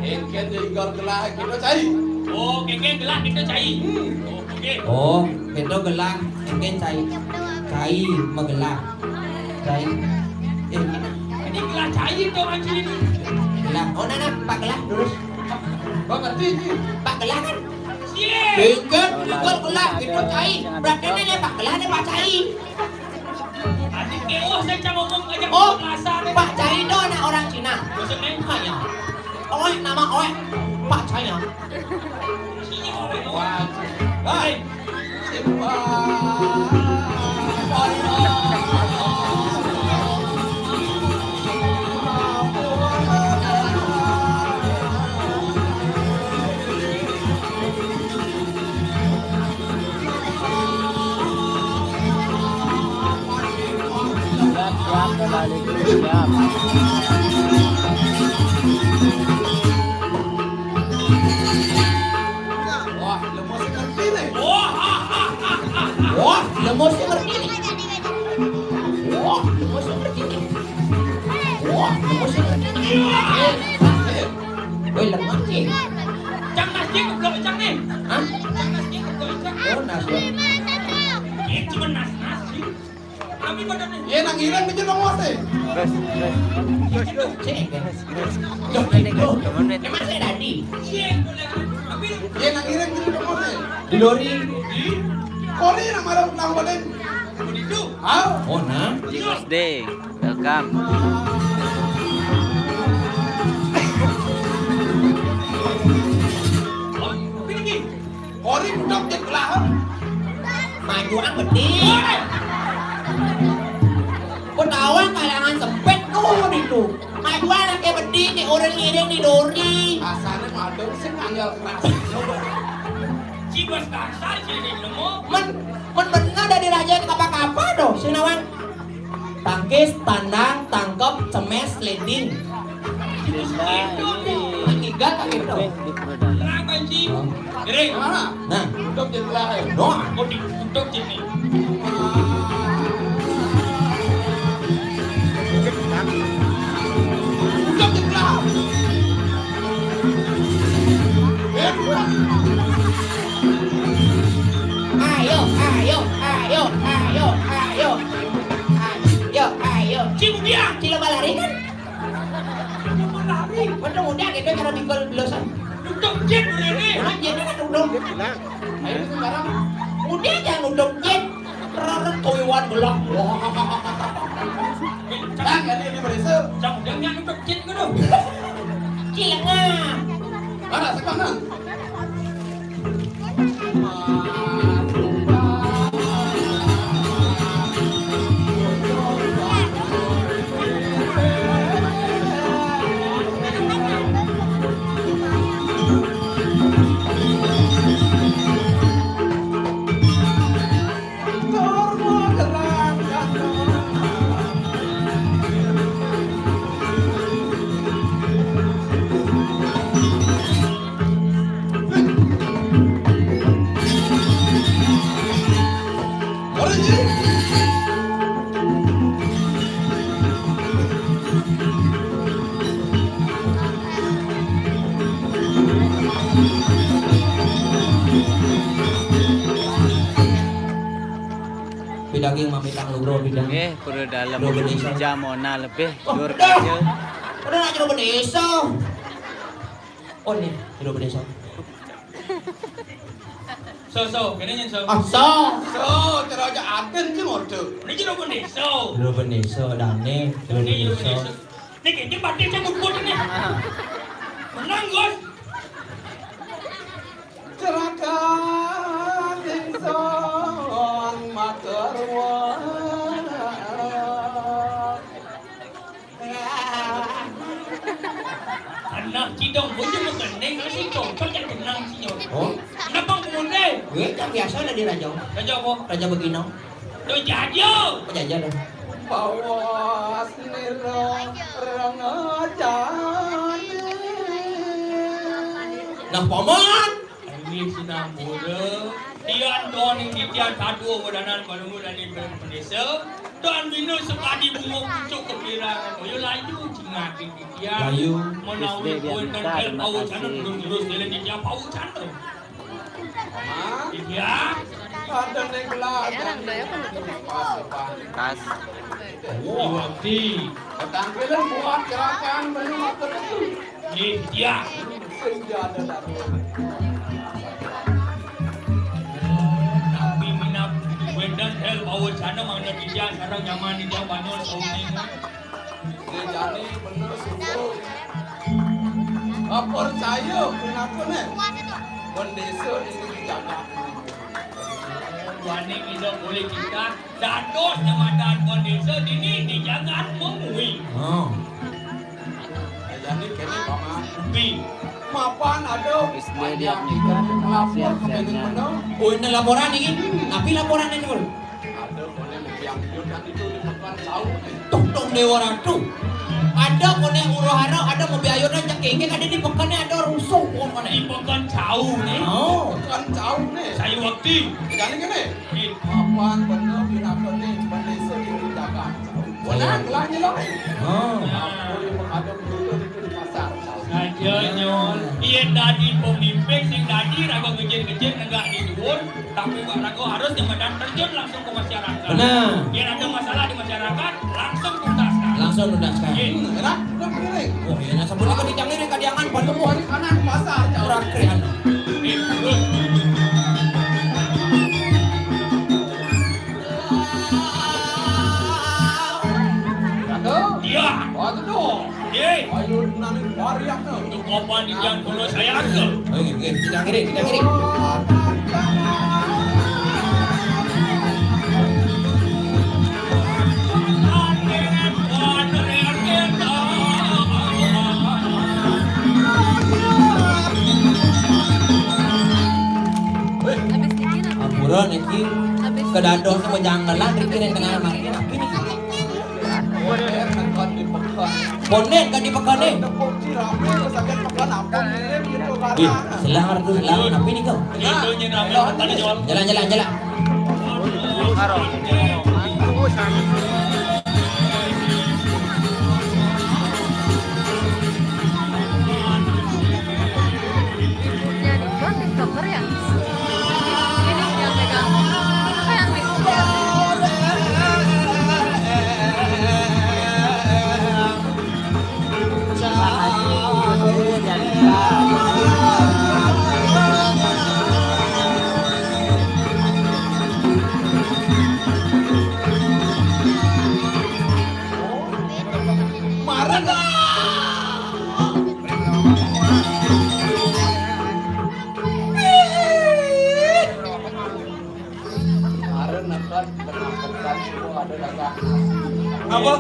Engken de Igor gelah kita cai. Oh, engken gelah kita cai. Hmm. Oh, oke. Oh, kita gelah engken cai. Cai magelah. Cai. Eh, ini gelah cai to anjir ini. Gelah. Oh, nah, nah, Pak gelah terus. Pak ngerti ini. Pak gelah kan? Engken, engken gelah, itu cai. Berarti ini Pak gelah, ini Pak cai. Adik Dewa saya cuma ngomong aja. Oh, bahasa nih. Pak cai itu anak orang Cina. Maksudnya? Hanya. Oek, nama Oek. Pak cai ya. Sini Oek, Oek. Wah. Hai. Siap, siap, kembali. Siap. Wah, lemo sing ngerti nih. Wah, lemo sing ngerti nih. Wah, lemo sing ngerti nih. Wah, lemo sing ngerti nih. Eh, eh. Woi, lemah sih. Cang Nas J goblok Cang nih. Hah? Cang Nas J goblok Cang. Oh, Nas J. Ini cuma Nas Nas sih. Tapi pada nih. Iya, nang ilang aja dong, Mas, eh. Bes, bes. Cek, ya. Cek, cek. Emang saya tadi. Iya, boleh. Tapi iya, nang ilang aja dong, Mas, eh. Glory. Kori nang malam nang bolen. Begitu. Hah? Oh, nah. Di S D. Welcome. Kori budok jet belahan. Maju ang beding. Ketahuan kalangan sempit tuh itu. Maju ang ke beding, ke orang ngiring di dori. Asane madeng sing angel keras. Cibas kasar sih nemu. Men, men bener dari raja ke apa-apa tuh, Sinawan. Tangkis, tandang, tangkep, cemes, sliding. Nah, ini tiga kan gitu. Lebih di Purwodadi. Kenapa, Ji? Oh. Kering. Mana? Nah. Tutup jendela, ya. Doang. Oh, ditutup, Ji, nih. Tutup jendela. Eh, bukan. Ayo, ayo, ayo, ayo, ayo. Ayo, ayo. Ci, udah. Ci, lo lari kan? Lo lari. Betul, udah gitu cara mikul belosan. Duduk, Cin, udah ini. Nah, jadi kan duduk. Ayo, sekarang. Udah jangan duduk, Cin. Reret kowe wan belak. Wah. Cang, ini, ini berhasil. Cang, udah nyang duduk, Cin, gitu. Cilengah. Mana, sekarang? Lagi mamitang luro bidang. Nggih, pura dalem. Luro Bendesa. Jam ona lebih, oh, dur udah. Kaca. Udah nak Luro Bendesa. Oh, nih, Luro Bendesa. So, so, kene nyen so. Ah, so. So, cara aja aden ki ngode. Ini Luro Bendesa. Luro Bendesa, dane, Luro Bendesa. Ini kene batin saya bubut ini. Menang, Gus. Celaka ingsun matur wa. Anak cidong bojo mengenai nasi cocok yang kenang sih, Nyor. Oh? Kenapa ngomong deh? Gue kan biasa ada di raja. Raja apa? Raja Begino. Raja aja. Raja aja deh. Bawas nira rengajane. Nah, paman. Ini sinambuda. Tian don ing titian sadua wedanan balungu dan ibu pendesa. Dan bina sekadi bunga pucuk kepirangan. Oyo layu cingaking titian. Layu. Menawi wonten el pawucana terus-terus dene titian pawucana. Titian. Ada ning gelas. Pas. Iwakti. Ketangkilan buat gerakan bener matur itu. Nggih, titiang. Sing dia ada darurat. Nabi minab wedan hel bawa jana mangda titiang sareng nyaman titiang banul sauni. Sing jani bener sungguh. Percaya pinakune. Bendesa ini dijaga. Wani ida boleh kita. Dados nyemadaan kondisi dini di jagat Mengwi. Oh. Jadi kene paman. Upi. Mapan ada. Wis dia lihat nih, kan, pengakuan siap-siapnya. Kepingin menang. Oh, ini laporan ini. Tapi laporan ini, Bro. Ada boleh yang jujur kan itu di Pekan Cau nih. Tuk tuk Dewa Ratu. Ada kone huru-hara, ada mobil ayunan cekengke, ada di Pekan nih ada rusuh pokoknya. Di Pekan Cau nih. Oh. Pekan Cau nih. Saya waktu. Jadi kene. Papan bener pinakone bendesa dirindakan. Wala gelah nyelok. Oh. Ampun, menghadap dulu itu di pasar. Saja nyol. Iya dadi pemimpin sing dadi raga kecil-kecil negak di dhuwur, tapi kok raga harus yang badan terjun langsung ke masyarakat. Benar. Biar ada masalah di masyarakat, langsung tuntaskan. Langsung tuntaskan. Iya. Enak, udah keliling. Oh, iya, nah, sebelum ke dijang ini, kadiangan, baru mau. Kanan pasar, jauh. Kurang keren. Iya. Waduh, dong. Iya. Ayo, nani, lari aku. Untuk apa nih, jangan bunuh saya, aku. Oke, oke, tidak ngiri, tidak ngiri. Weh, ampura niki kedados sama janggalan niki ning tengah mari. Napi niki? Ponen kan di pekane. Ih, selang harus selang. Napi niki? Jalan, jalan, jalan. Ibunya dibuat TikToker ya? Ini yang megang. Siapa yang megang? Marah dah. Apa?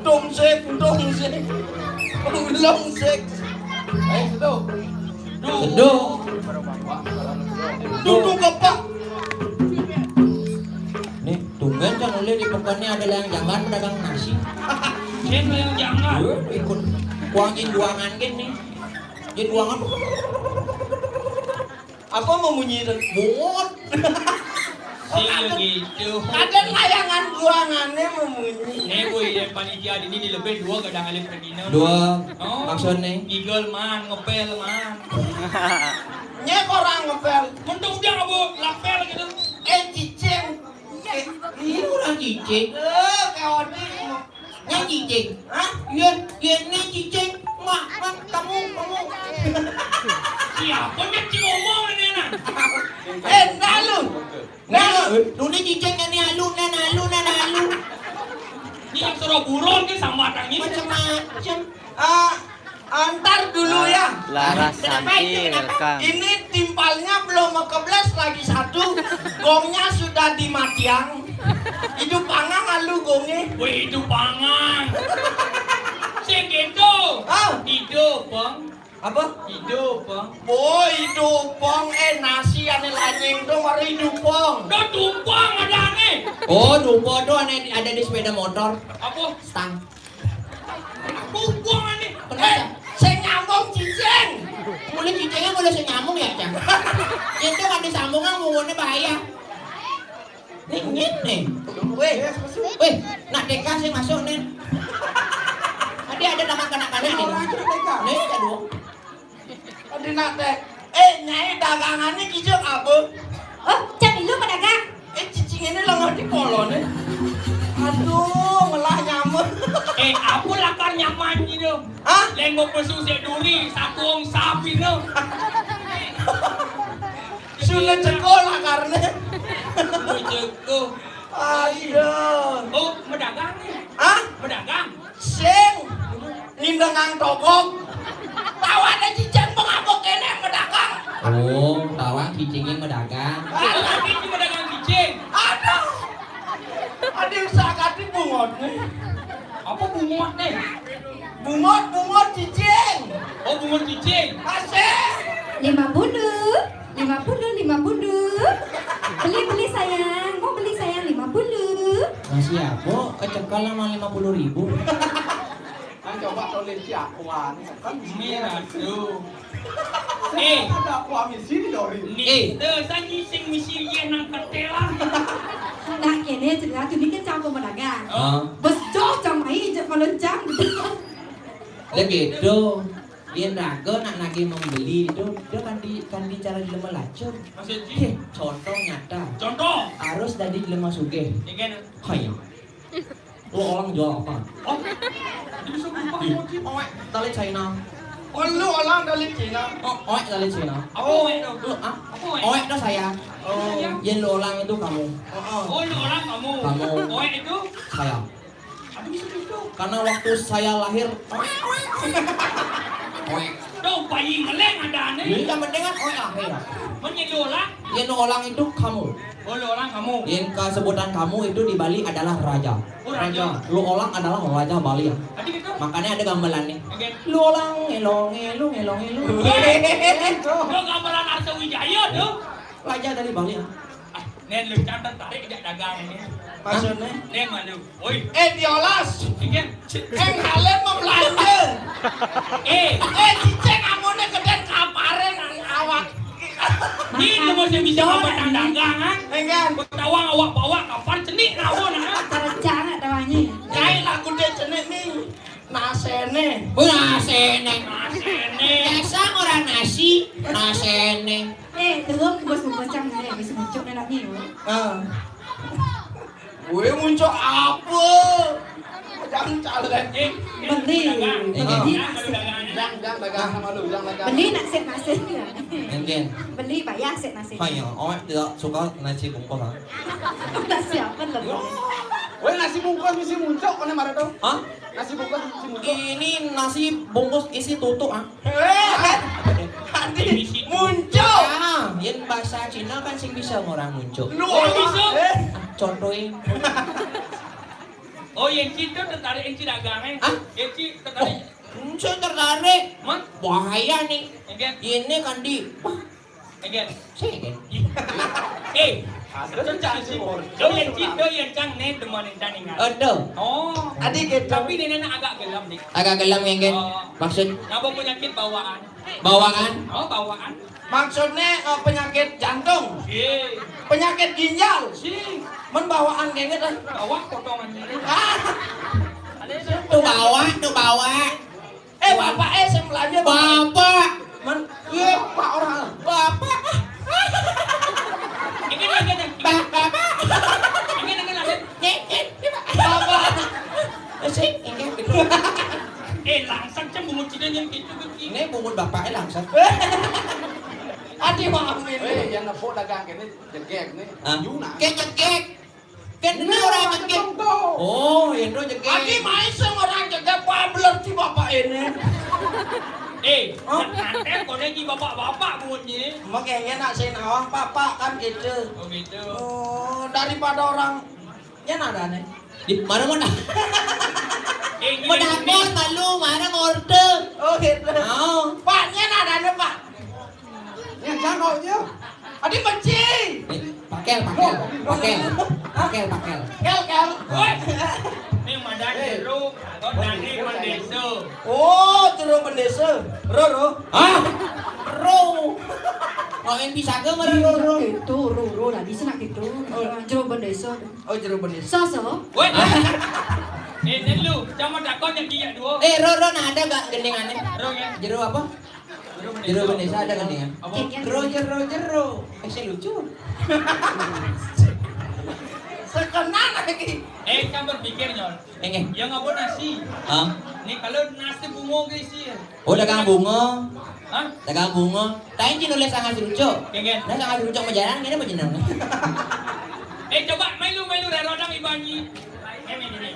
Tungsik, tungsik. Tungsik. Eh, itu. Seduh. Duduk apa? Nih, tumben kan oleh di pokoknya ada yang jangan pedagang nasi. Sing yang jangan. Ikut kuangin buangan gini. Jadi buangan. Apa memunyi itu? Mungut. Sing gitu. Ada layangan buangannya memunyi. Nih, Bu, ya, panitia ini di lebih dua kadang alif. Dua. Oh. Maksudnya? Ngigel man, ngepel man. Nyek orang ngepel. Mentung dia nggak, Bu, lapel gitu. Eh, cicing. Eh, Cicing. Eh, kawan ni. Ni cicing. Hah? Iya, iya, ni cicing. Mak, mak, kamu, kamu. Siapa ni cicing ngomong ni anak? Eh, ndak lu. Ndak lu. Lu ni cicing ni alu, ni alu, ni alu. Ni yang suruh burung ke sama ni. Macam-macam. Ah, antar dulu ya. Laras. Kenapa itu? Santil, kenapa? Kang. Ini timpalnya belum mekeblas lagi satu. Gongnya sudah dimatiang. Hidup pangang alu gongnya. Weh, hidup pangang. Sing gitu. Ah. Hidup, Bang. Apa? Hidup, Bang. Oh, hidup, Bang. Eh, nasi ane lanying tu baru hidup, Bang. Dah tumpang ada ane. Oh, tumpang tu ane ada di sepeda motor. Apa? Stang. Kukuang nih. Kenapa? Eh, saya nyambung cicing. Mulai cicingnya mulai saya nyambung ya, Cang. Itu kan disambungan ngomongnya bahaya. Nih, nyet nih. Weh. Weh, nak T K sih masuk nih. Tadi ada nama kanak-kanak nih. Nih, aduh. Tadi nak teh. Eh, Nyai dagangannya kijang apa? Oh, Cang Ilu pedagang. Eh, cicing ini lah ngerti polone. Aduh, melah nyaman. Eh, apa lakar nyaman gitu? Hah? Lenggo pesu sik duri, satu ong sapi no. Sudah ceko lakarnya. Sudah ceko. Aduh. Oh, medagang nih. Hah? Medagang. Sing nindengang togog. Tawane cicing pengabuk kene medagang. Oh, tawang cicingnya medagang. Ada cicing medagang cicing. Aduh. Ada sakati bungot nih. Apa bungot nih? Bungot, bungot cicing. Oh, bungot cicing. Asik. Lima puluh, lima puluh, lima puluh. Beli, beli sayang. Mau beli sayang lima puluh. Masih apa? Kecekel sama lima puluh ribu. Kan coba tulis si Aqua nih, kan merah tuh. Eh, ada Aqua misi di dori. Nih, eh. Tuh, saya ngising misi ye nang ketela. Nah, kene cerita tu ni kan cang pemedagang. Ah. Bos joh cang mai je malencang. Dah gitu. Dia raga nak nagih membeli tu, dia kan di, kan di cara dilema lacur. Maksud ji? Heh, contoh nyata. Contoh. Harus dari dilema sugih. Ingin. Hai. Lu orang jual apa? Oh, dia bisa berubah. Ih, emoji. Oek dari China. Oh, lu orang dari Cina. Oh, oek dari China. Apa oek tu? Lu, ah? Apa oek? Oek tu saya. Oh. Saya. Yang lu orang itu kamu. Oh, oh. Oh, lu orang kamu. Kamu. Oek itu? Saya. Aduh, bisa gitu. Karena waktu saya lahir, oek, oek, oek. Oek. Dong, bayi meleng ada aneh. Ini yang penting kan oek lah, ya. Menyeduh lah. Yang orang itu kamu. Oh, lu orang kamu. Yang kesebutan kamu itu di Bali adalah raja. Oh, raja. Raja. Lu orang adalah raja Bali ya. Tadi gitu. Makanya ada gambarannya. Oke. Lu orang, elong, elong, elong, elong. Weh, itu gambaran Arsa Wijaya tuh. Raja dari Bali ya. Ah, nen lu cantan tarik jak dagang ini. Maksudnya? Nen malu. Oi. Eh, diolas. Iya. Eng halen mau belanja. Eh. Eh, cicing amune geden kapare nang awak. Ini lu mesti bisa apa dagang, kan? Enggak. Betawang awak bawak kapar cenik rawon, ah. Cara-cara tawanya. Nyai lagu dia cenik nih. Nasene. Oh, nasene. Nasene. Biasa orang nasi, nasene. Eh, terus bos bos cang ni, bisa muncul nak ni. Ah. Gue muncul apa? Jangan caleg. Eh, beli. Beli. Jang, jang dagang sama lu, jang dagang. Beli nak set nasi. Mungkin. Beli bayar set nasi. Hai, ya, awak tidak suka nasi bungkus, ah. Nasi apa lagi? Weh, nasi bungkus mesti muncul, mana marah tu? Hah? Nasi bungkus mesti muncul. Ini nasi bungkus isi tutuk, ah. Eh, nanti muncul. Ah, yang bahasa Cina kan sing bisa orang muncul. Lu orang bisa? Eh. Contohin. Oh, yang Cina tertarik yang Cina dagang, eh? Hah? Yang Cina tertarik. Oh, saya tertarik. Mah? Bahaya nih. Enggak. Ini kan di, wah, Again. Say again. Eh, ada tu cang si. Doi yang cit, doi yang cang ni teman yang cang ingat. Ada. Oh. Adik kita. Tapi ni nak agak gelap ni. Agak gelap ni, kan? Oh. Maksud? Apa penyakit bawaan? Bawaan? Oh, bawaan. Maksudnya, eh, penyakit jantung. Si. Penyakit ginjal. Si. Men bawaan kayaknya dah. Bawaan potongan ni. Ah. Tu bawaan, tu bawaan. Eh, bapak, eh, sing belanja, Bapak. Bapak. Men, iya, Pak orang. Bapak. Ini lagi nih. Ba-, Bapak. Ini lagi lagi. Nih, Eh, langsat cang bungut cina nyang kitu ke ki. Ini bungut bapaknya langsat. Adi maaf ini. Eh, yang nepuk dagang kene jegeg nih. Hah? Yuna. Kayak jegeg. Kan ini orang jegeg. Oh, ini jegeg. Adi main sama orang jegeg, wah, beler si bapak ini. Eh, hah? Nanti kono ki bapak-bapak bungutnya. Makanya nak sing awak bapak kan gitu. Oh, gitu. Oh, daripada orang Nyén adané. Di mana mau dah? Eh, gini, mau dapur, gini. Malu, mana ngorte. Oh, gitu. Oh. Pak, nyén adané, Pak? Nyén cangkok dia. Adi benci. Eh, pakel, pakel, pakel, pakel, pakel. Kel, kel. Woi. Ini madan jeruk, atau nani mandesa. Oh, jeruk bendesa. Ro, ro. Ah, ro. Oh, yang bisa ke mana ro, ro? Itu, ro, ro. Tadi sih nak gitu. Oh. Jeruk bendesa. Oh, jeruk benis. So, so. Woi. Eh, lu, cang mau takon yang dia dua. Eh, ro, ro, nah ada gak gendingannya? Ro, ya. Jeruk apa? Jeruk benis. Jeruk benis ada gendingan. Apa? Kek, kek. Ro, jero, jero. Eh, saya lucu. Sekenan lagi. Eh, cang berpikir, Nyol. Enggak. Ya, nggak boleh nasi. Hah? Nih, kalau nasi bungo ke isi ya. Oh, dagang bunga. Hah? Dagang bunga. Tadi ci nulis sangat lucu. Kengken. Nah, sangat lucu majalan, ini apa jeneng? Eh, coba melu, melu, rerot dong, Ibu Anji. Eh, ini, ini.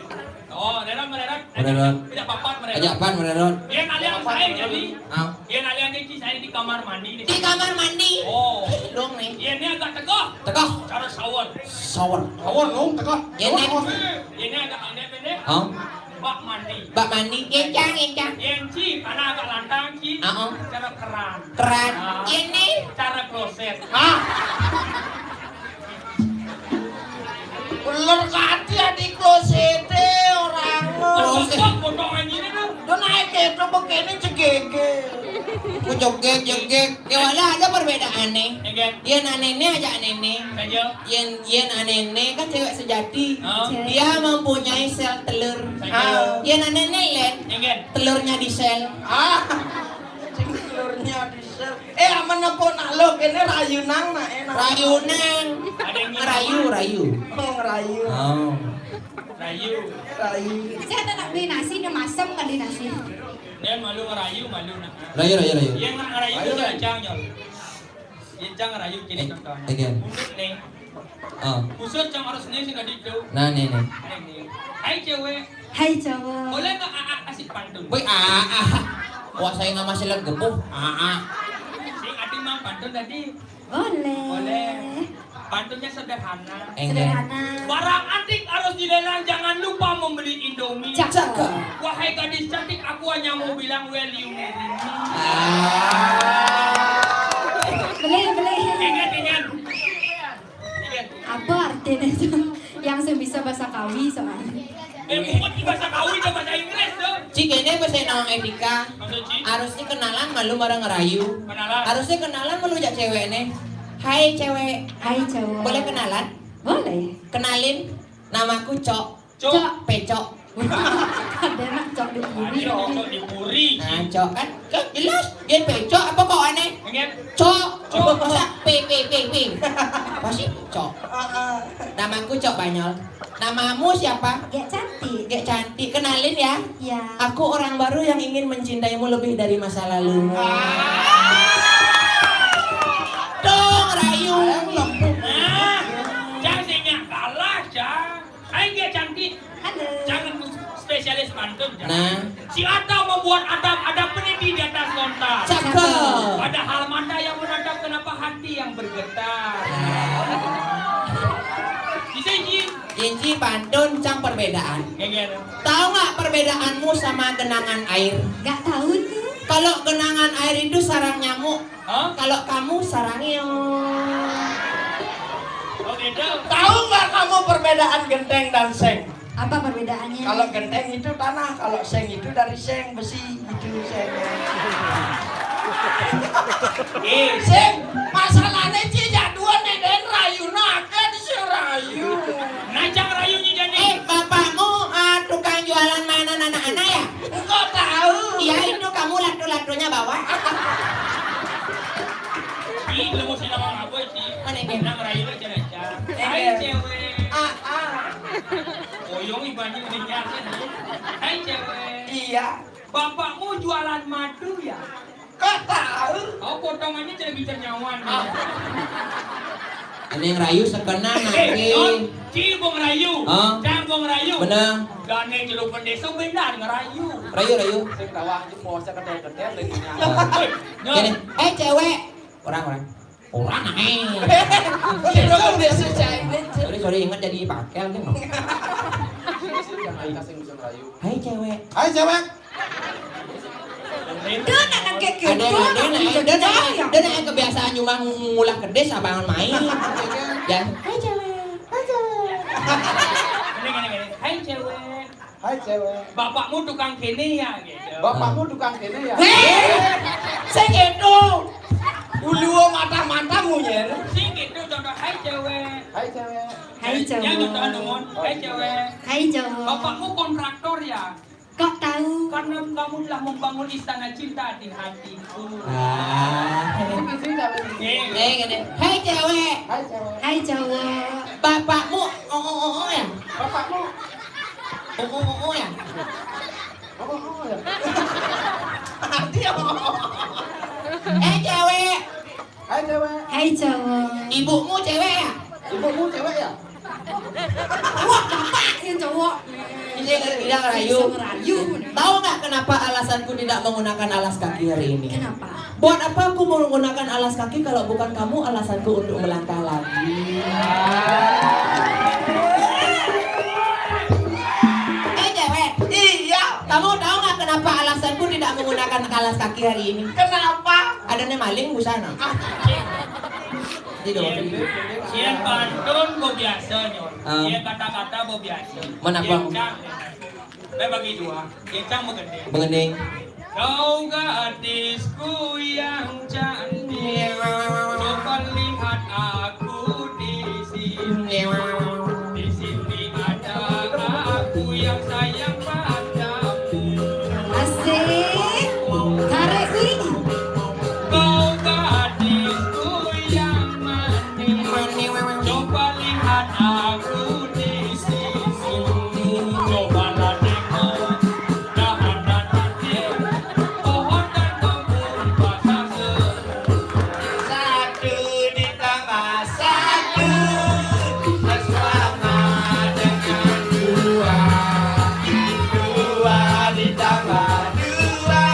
Oh, rerot, mererot. Mererot. Tidak papat, mererot. Aja pan, mererot. Dia nalian saya jadi. Ah. Dia nalian ci saya di kamar mandi nih. Di kamar mandi. Oh. Dong nih. Dia ini agak tegoh. Tegoh. Cara shower. Shower. Shower, dong, tegoh. Ini. Shower. Ini agak pendek-pendek. Hah? Bak mandi. Bak mandi. Encang, encang. Yén ci, karena agak lantang ci. Heeh. Cara keran. Keran. Ah. Ini. Cara kloset. Hah? Ular kati adi klosete orang. Kloset. Kok potongan ini tuh? Tuh naik itu begini cegege. Ku jogek, jogek. Ya wala ada perbedaan nih. Enggak. Dia nanene aja nene. Saja. Yén, yén anéné kan cewek sejati. Oh. Dia mempunyai sel telur. Saja. Yén anéné, Lén, enggak. Telurnya di sel. Ah. Sing telurnya di sel. Eh, aman apa nak lo? Kene rayunan nak enak. Rayunan. Ada yang ngerayu, rayu. Oh, ngerayu. Oh. Rayu. Rayu. Saya tak beli nasi, dia masam kali nasi. Dia malu ngerayu, malu nak. Rayu, rayu, rayu. Yang nak ngerayu itu cang, Nyol. Yén cang rayu kene contohnya. Again. Untuk nih. Ah. Khusus cang harus nih sing tadi itu. Nah, nih, nih. Nih, nih. Hai cewek. Hai cowok. Boleh nggak Aa kasih pantun? Woi, Aa. Wah, saya nggak masih lagi gepuh. Aa. Sing ati mang pantun tadi. Boleh. Boleh. Pantunnya sederhana. Enggak. Sederhana. Barang antik harus dilelang, jangan lupa membeli Indomie. Cakep. Cakep. Wahai gadis cantik, aku hanya mau bilang, will you marry me? Ah. Beli, beli. Ingat, ingat. Ingat. Apa artinya itu? Yang saya bisa bahasa Kawi soalnya. Eh, bukan di bahasa Kawi, itu bahasa Inggris tuh. Cik, ini bahasa nang Etika. Maksud Cik? Harusnya kenalan malu bareng ngerayu. Kenalan. Harusnya kenalan malu jak cewek nih. Hai cewek. Hai cowok. Boleh kenalan? Boleh. Kenalin, namaku Cok. Cok. Cok. Pecok. Ada nak cok di puri. Ada cok di puri. Nah, Cok kan? Cok jelas. Dia pecok apa kok aneh? Enggak. Cok. Cok. Cok masa P P P P. Pasti Cok. Heeh. Namaku Cok Banyol. Namamu siapa? Gek cantik. Gek cantik. Kenalin ya. Ya. Aku orang baru yang ingin mencintaimu lebih dari masa lalumu. Ah. Dong, rayu. Nah, jangan sing kalah, Cang. Hai, Gek cantik. Halo. Jangan spesialis pantun, Cang. Nah. Si Ata membuat adab, adab peniti di atas lontar. Cakep. Padahal mata yang menatap, kenapa hati yang bergetar? Bisa, Ji? Inci pantun cang perbedaan. Geger. Tahu nggak perbedaanmu sama genangan air? Nggak tahu tuh. Kalau genangan air itu sarang nyamuk, hah? Kalau kamu sarang nyamuk. Oh, beda. Tahu nggak kamu perbedaan genteng dan seng? Apa perbedaannya? Kalau genteng itu tanah, kalau seng itu dari seng besi, itu seng. Eh, seng, masalahnya ci jaduan deden rayuna akeh di sing rayu. Nah, cang rayu nyi jani. Eh, bapakmu, ah, tukang jualan mainan anak-anak ya? Engkau tahu. Iya, itu kamu latu-latunya bawa. Ih, lu mau sing nama apa sih? Mana ini? Nang rayu aja, aja. Eh, hai, eh. Cewek. Ah, ah. Oyong ibaratnya udah nyasar, nih. Hai, cewek. Iya. Bapakmu jualan madu ya? Kok tahu? Oh, potongannya jadi nyawan. Ah. Ini yang rayu sekenan. Eh, nanti. Non, Ci bong rayu. Hah? Cang bong rayu. Bener. Dane jero pendeso benar ngerayu. Rayu, rayu. Sing tawang itu puasa kedel-kedel lagi. Ah. Woi, non. Gini, eh, cewek. Orang, orang. Orang, eh. Sorry, sorry, ingat jadi pakel, kan? Hai, cewek. Hai, cewek. Ada, ada, ada, ada, ada, ada kebiasaan cuma ngulah kedis abangan main. Ya, hai, cewek. Hai, cewek. Ini, ini, ini. Hai, cewek. Hai, cewek. Bapakmu tukang kene ya, gitu. Bapakmu tukang kene ya? Weh, sing gitu. Ulu mata-matamu ya. Sing gitu, contoh, "Hai, cewek." Hai, cewek. Hai, cewek. Ya, contoh, Numon. "Hai, cewek." Hai, cewek. Bapakmu kontraktor ya? Kok tahu? Karena kamu telah membangun istana cinta di hatiku. Ah. Ini sih, tapi Eh, Eh, gini. Hai, cewek. Hai, cewek. Hai, cowok. Bapakmu, oh, oh, oh, oh, ya? Bapakmu. Oh, oh, oh, oh, ya? Oh, oh, oh, ya? Dia, oh, oh, oh. Eh, cewek. Hai, cewek. Hai, cowok. Ibumu cewek, ya? Ibumu cewek, ya? Wah, bapak yang cowok. Ini yang rayu. Bisa ngerayu. Tahu nggak kenapa alasanku tidak menggunakan alas kaki hari ini? Kenapa? Buat apa aku menggunakan alas kaki kalau bukan kamu alasanku untuk melangkah lagi? Eh, cewek. Iya. Kamu tahu nggak kenapa alasanku tidak menggunakan alas kaki hari ini? Kenapa? Ada nih maling busana. Tidak. Sieun pantun bo biasa, Nyon. Ah. Sieun kata-kata bo biasa. Mana, Bang? Sieun cang. Bae bagi dua. Sieun cang mengending. Mengending. Kau gadisku yang cantik, coba lihat aku di sini. Di sini ada aku yang sayang padamu. Asik. Tarik, Wi. Kau gadisku yang manis, coba lihat aku di sini. Cobalah tengok. Satu ditambah satu sama dengan dua. Dua ditambah dua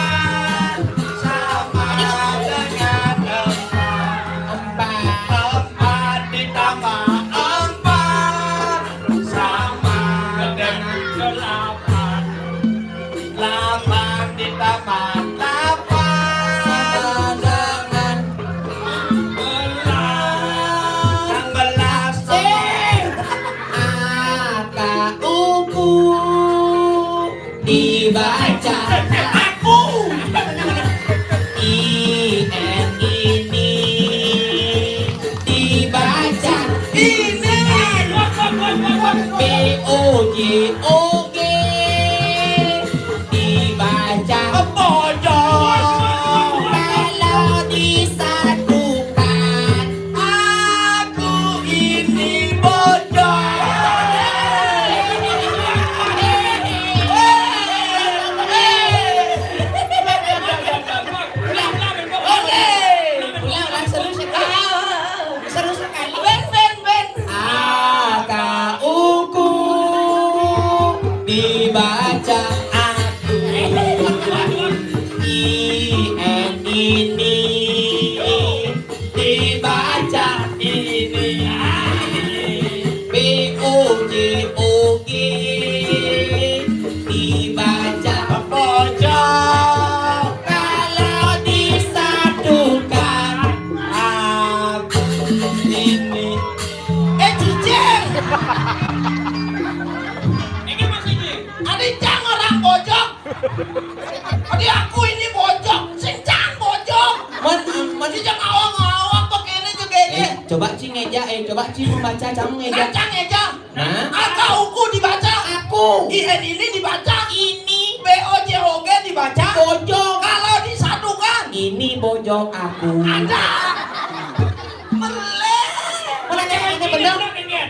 sama dengan empat. Empat ditambah empat sama dengan delapan. Delapan ditambah delapan. Sama dengan sebelas. Sebelas. Eh. A K U Ku dibaca. Aku. I N ini dibaca. Ini. B O J O G dibaca bojog. Kalau disatukan, aku ini bojog. Oke. Ulang, ulang, seru sekali. Seru sekali. Ben, ben, ben. A K U Ku dibaca aku. I N ini dibaca ini. B O J O G dibaca bojog. Kalau disatukan, aku ini. Eh, cicing. Ini masih di. Ada cang orang bojog. Ada aku ini bojog. Sing cang bojog. Mon, mon. Cicing awang-awang begini juga ini. Eh, coba Ci ngeja, eh, coba Ci membaca, kamu ngeja. Nah, cang ngeja. Nah. A K U Ku dibaca. Aku. I N ini dibaca. Ini. B O J O G dibaca. Bojog. Kalau disatukan. Ini bojog aku. Ada. Meleh. Meleh, aneh bener.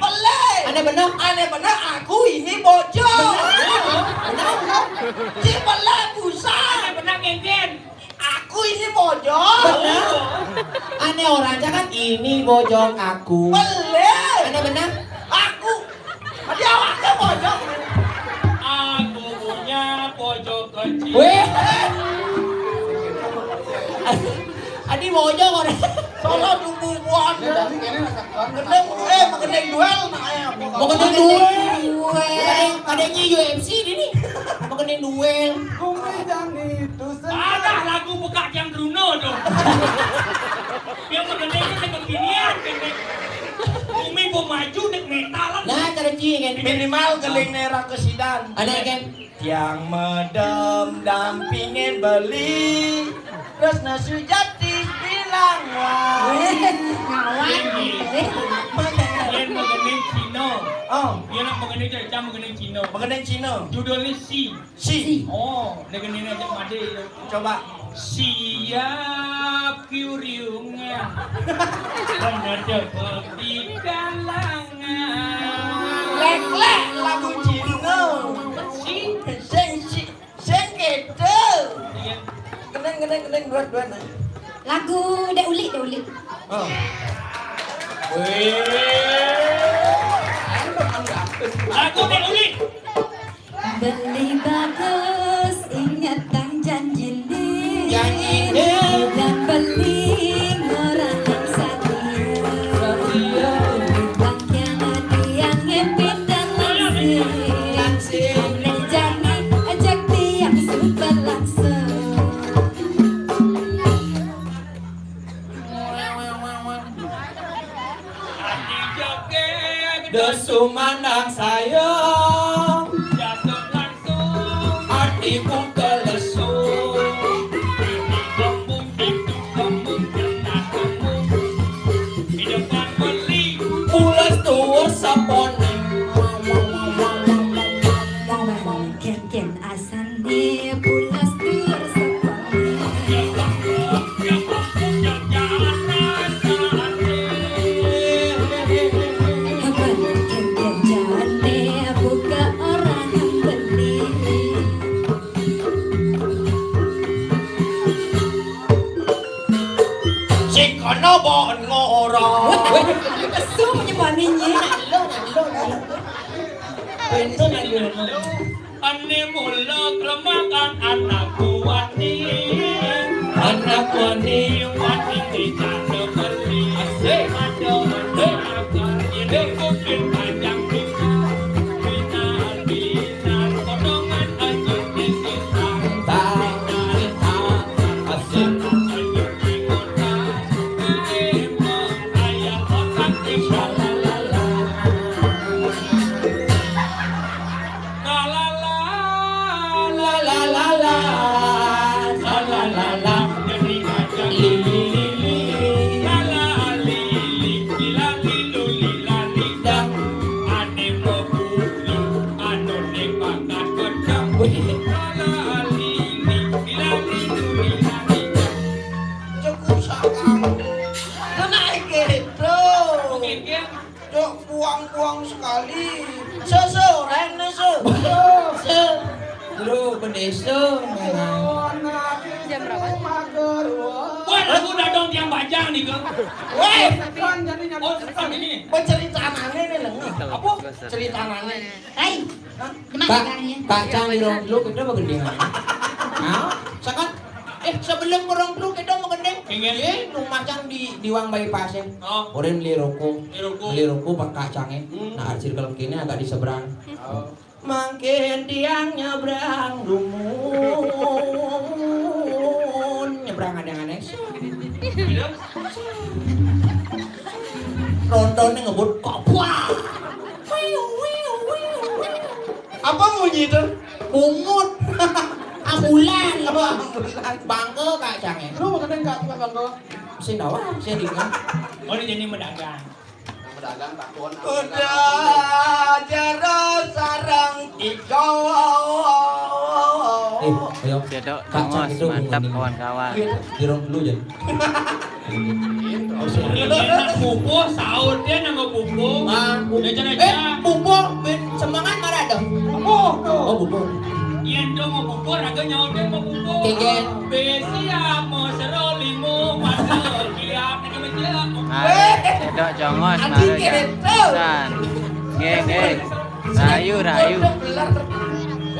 Meleh. Aneh bener. Aneh bener, aku ini bojog. Bener, bener. Bener, bener. Si meleh, busa. Bojong. Bener. Ane orang cakap ini bojong aku. Beli. Ane bener? Aku. Tadi awaknya bojong. Aku punya pojok kecil. Weh. Adi bojong orang. Sono tunggu buat. Gendeng, eh, magendeng duel, nah, eh, apa? Magendeng duel. Duel. Adanya U F C ini nih. Magendeng duel. Ada lagu bekak yang Bruno tuh. Yang magendeng itu kekinian, gendeng. Umi mau maju dek metalan. Nah, cara cie kan. Minimal gendeng nera kesidan. Ada kan? Tiang medem dampingin beli. Terus Nasujati bilang wah. Ngawan. Yen magendeng Cino. Oh. Yen nak magendeng Cino, magendeng Cino. Magendeng Cino. Judulnya Si. Si. Oh, dengan ini aja made ya. Coba. Siap kiuriungnya. Menghadap di kalangan. Lek, lek, lagu Cino. Si. Sing, si, sing gitu. Iya. Geneng, geneng, geneng, dua, dua, nah. Lagu Dek Ulik, Dek Ulik. Oh. Wih. Lagu Dek Ulik. Beli bagus, ingatang janji ni. Janji ni. Dan beli ngorang sadia. Sadia. Bangkian diang ngepit dan langsing. Langsing. Aneh jani, ajak tiang super langsung. Ati joget, dosu mandang sayang. Jatuh langsung, ati pun kelesu. Kembung, kembung, kembung, kembung. Di depan beli. Pulas tuur saponing. Ken, ken, asan di pulas tuur saponing. Buka orang beli. Sing kono bon ngora. Weh, kesu menyebani nyi. Nalo, nalo, nalo. Pintu nalo. Ane mula kelemahan anakku wani. Anakku wani. Wani di sana beli. Asik. Ada anak ini bukit panjang. Bina, bina, potongan aja di sisa. Bina, bina, asik. Cukup sakang. Kena gitu. Cok, buang-buang sekali. Se, se, orang ni, se. Se. Bro, bendesa. Jam berapa? Wah, lagu dadong tiang bajang nih, Kang. Weh, oh, bukan ini. Penceritaan aneh nih, Leng. Apa? Cerita aneh. Hai. Hah? Kak, Kak Cang di rong telu kita apa gending? Hah? Sakan? Eh, sebelum ke rong telu kita mau gending. Pengen. Eh, rumah Cang di, di Wang Bypass ya. Oh. Orang beli rokok. Beli rokok. Beli rokok, Pak Kak Cang ya. Hmm. Nah, circle kini agak di seberang. Oh. Mangkin tiang nyebrang dumun. Nyebrang ada yang aneh. Iya. Rontone ngebut koplak. Apa bunyi itu? Bungut. Ambulan. Apa ambulan? Bangke, Kak Cang, ya. Lu maksudnya Kak, Kak Bangke? Sing dawa, sing ringan. Oh, ini jadi medagang. Medagang takon. Udah jero sarang tiga. Eh, ayo. Cedok, Kak Cang Cangos, itu mantap, bungut ini. Kawan-kawan. Iya, di rong telu, Jan. Dia nak pupuh, sahur dia nang pupuh. Ah, pupuh. Dia cara eh, cara. Pupuh, ben semangat marah dong. Pupuh, tuh. Oh, pupuh. Yén dong mau bubur, agak nyaut deh mau bubur. Tinggi. Besi amo sero limo, mata kiap, nak macam. Mari, cedok jongos, mari, pisan. Nggih, nggih. Rayu, rayu.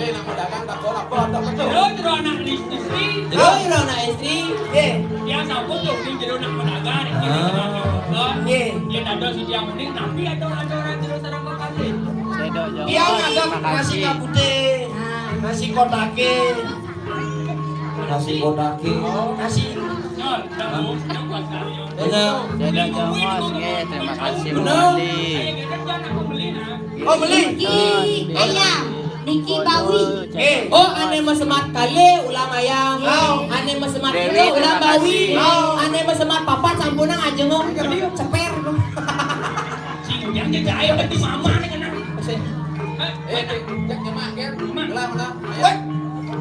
Eh, nak pedagang tak bolak, bolak, tak betul. Jero, jero anak istri. Jero, jero anak istri. Nggih. Dia sambut tuh, ini jero anak pedagang, ini jero anak pedagang. Nggih. Dia ada si tiang unik, tapi ada, ada orang jero sarang kok kasih. Cedok jongos, terima kasih. Dia ada nasi kapute, nasi kotake. Nasi kotake. Nasi. Nyol, kamu, nyol, buat kami, nyol. Bener. Cedok jongos, nggih, terima kasih, Bu Andi. Oh, beli. Niki ayam, niki bawi. Eh, oh, ane mesemat kale ulam ayam. Au. Ane mesemat kale ulam bawi. Au. Ane mesemat papat sampunang aja ngomong. Ceper. Sing ujang jadi ayam berarti mama nih kena. Eh, eh, cek jemak, Ger. Jemak. Ulam, ulam. Weh,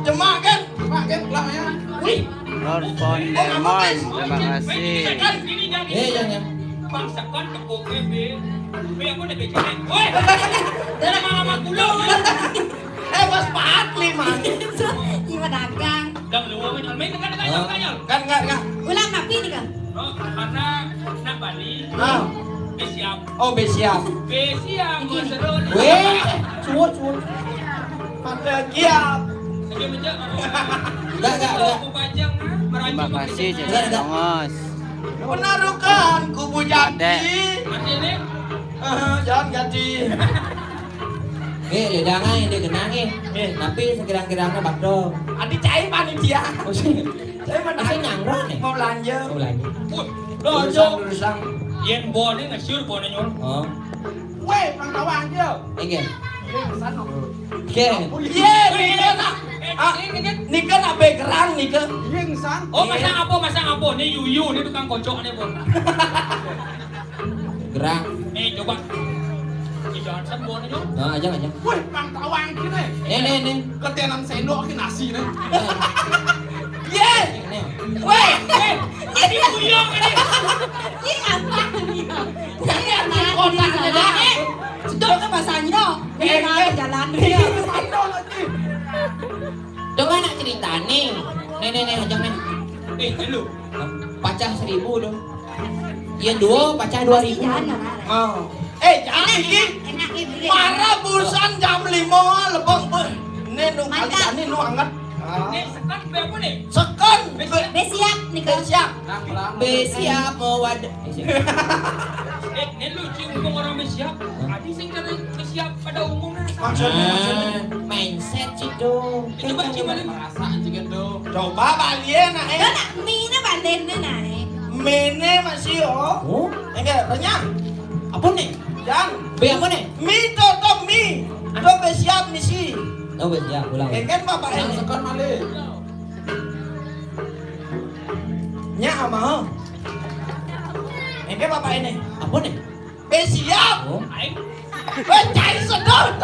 jemak, Ger. Jemak, Ger. Ulam ayam. Wih. Lord Von Demon, terima kasih. Eh, jangan. Bangsakan tepuk B B. Be apa nih, B C M? Woi, dari mama kulo. Eh, Mas Fadli, Mas. Iya, dagang. Dang lu, main, main, kan, kan, kan, kan. Kan, kan, kan. Ulang napi nih, Kang? Oh, karena nak Bali. Ah. Be siap. Oh, be siap. Be siap, Mas Roni. Weh, suwun, suwun. Pada giap. Aja meja, Mas. Enggak, enggak, enggak. Aku pajang, ah, merajuk. Terima kasih, Cek Tongos. Penarukan kubu jati. Mati nih. Eh, jangan ganti. Eh, dia jangan, dia genang, eh. Eh. Tapi sekirang-kirangnya bakdo. Adi cai panitia. Oh, sih. Saya mana? Saya nyangro nih. Mau belanja. Mau belanja. Wah, belanja. Urusan, urusan. Yen bone ngesur bone nyol. Oh. Weh, pang tawang dia. Oke. Oke. Iya, nika nak. Ah, nika nak background nika. Iya, ngesan. Oh, masang apa? Masang apa? Nih Yuyu, nih tukang kocok nih, Bun. Gerang. Eh, coba. Ih, jangan sembon aja. Nah, aja, aja. Wih, pang tawang kene. Nih, nih, nih. Ketenan sendok ke nasi nih. Ye. Nih. Weh, weh. Ini buyong ini. Ini apa nih? Ini apa? Kotak aja. Eh, sedot ke bahasanya. Eh, eh, jalan. Iya, sendok lagi. Coba nak cerita nih. Nih, nih, nih, aja nih. Eh, lu. Pacah seribu dong. Yang dua pacah dua ribu. Jangan, jangan. Oh. Eh, jangan iki. Enak, enak, enak. Marah busan jam lima lebong, beuh. Ini nu kali ini nu anget. Ah. Ini sekat berapa nih? Sekat. Be siap nih, Kang. Be siap. Be siap mau wadah. Eh, ini lucu, ngomong orang be siap. Tadi sing dari be siap pada umumnya. Maksudnya, maksudnya? Mindset situ. Itu kan gimana? Perasaan juga tuh. Coba balian, nah, eh. Kan mie-nya balen deh, nah, eh. Mie-nya masih, oh. Oh? Enggak, renyah. Apa nih? Yang. Be apa nih? Mie, toto mie. Toto be siap misi. Oh, be siap, ulang. Enggak, Bapak, yang ini. Sekarang malih. Nya, mau. Enggak, Bapak, ini. Apa nih? Be siap. Oh. Aing. Weh, cai sedot.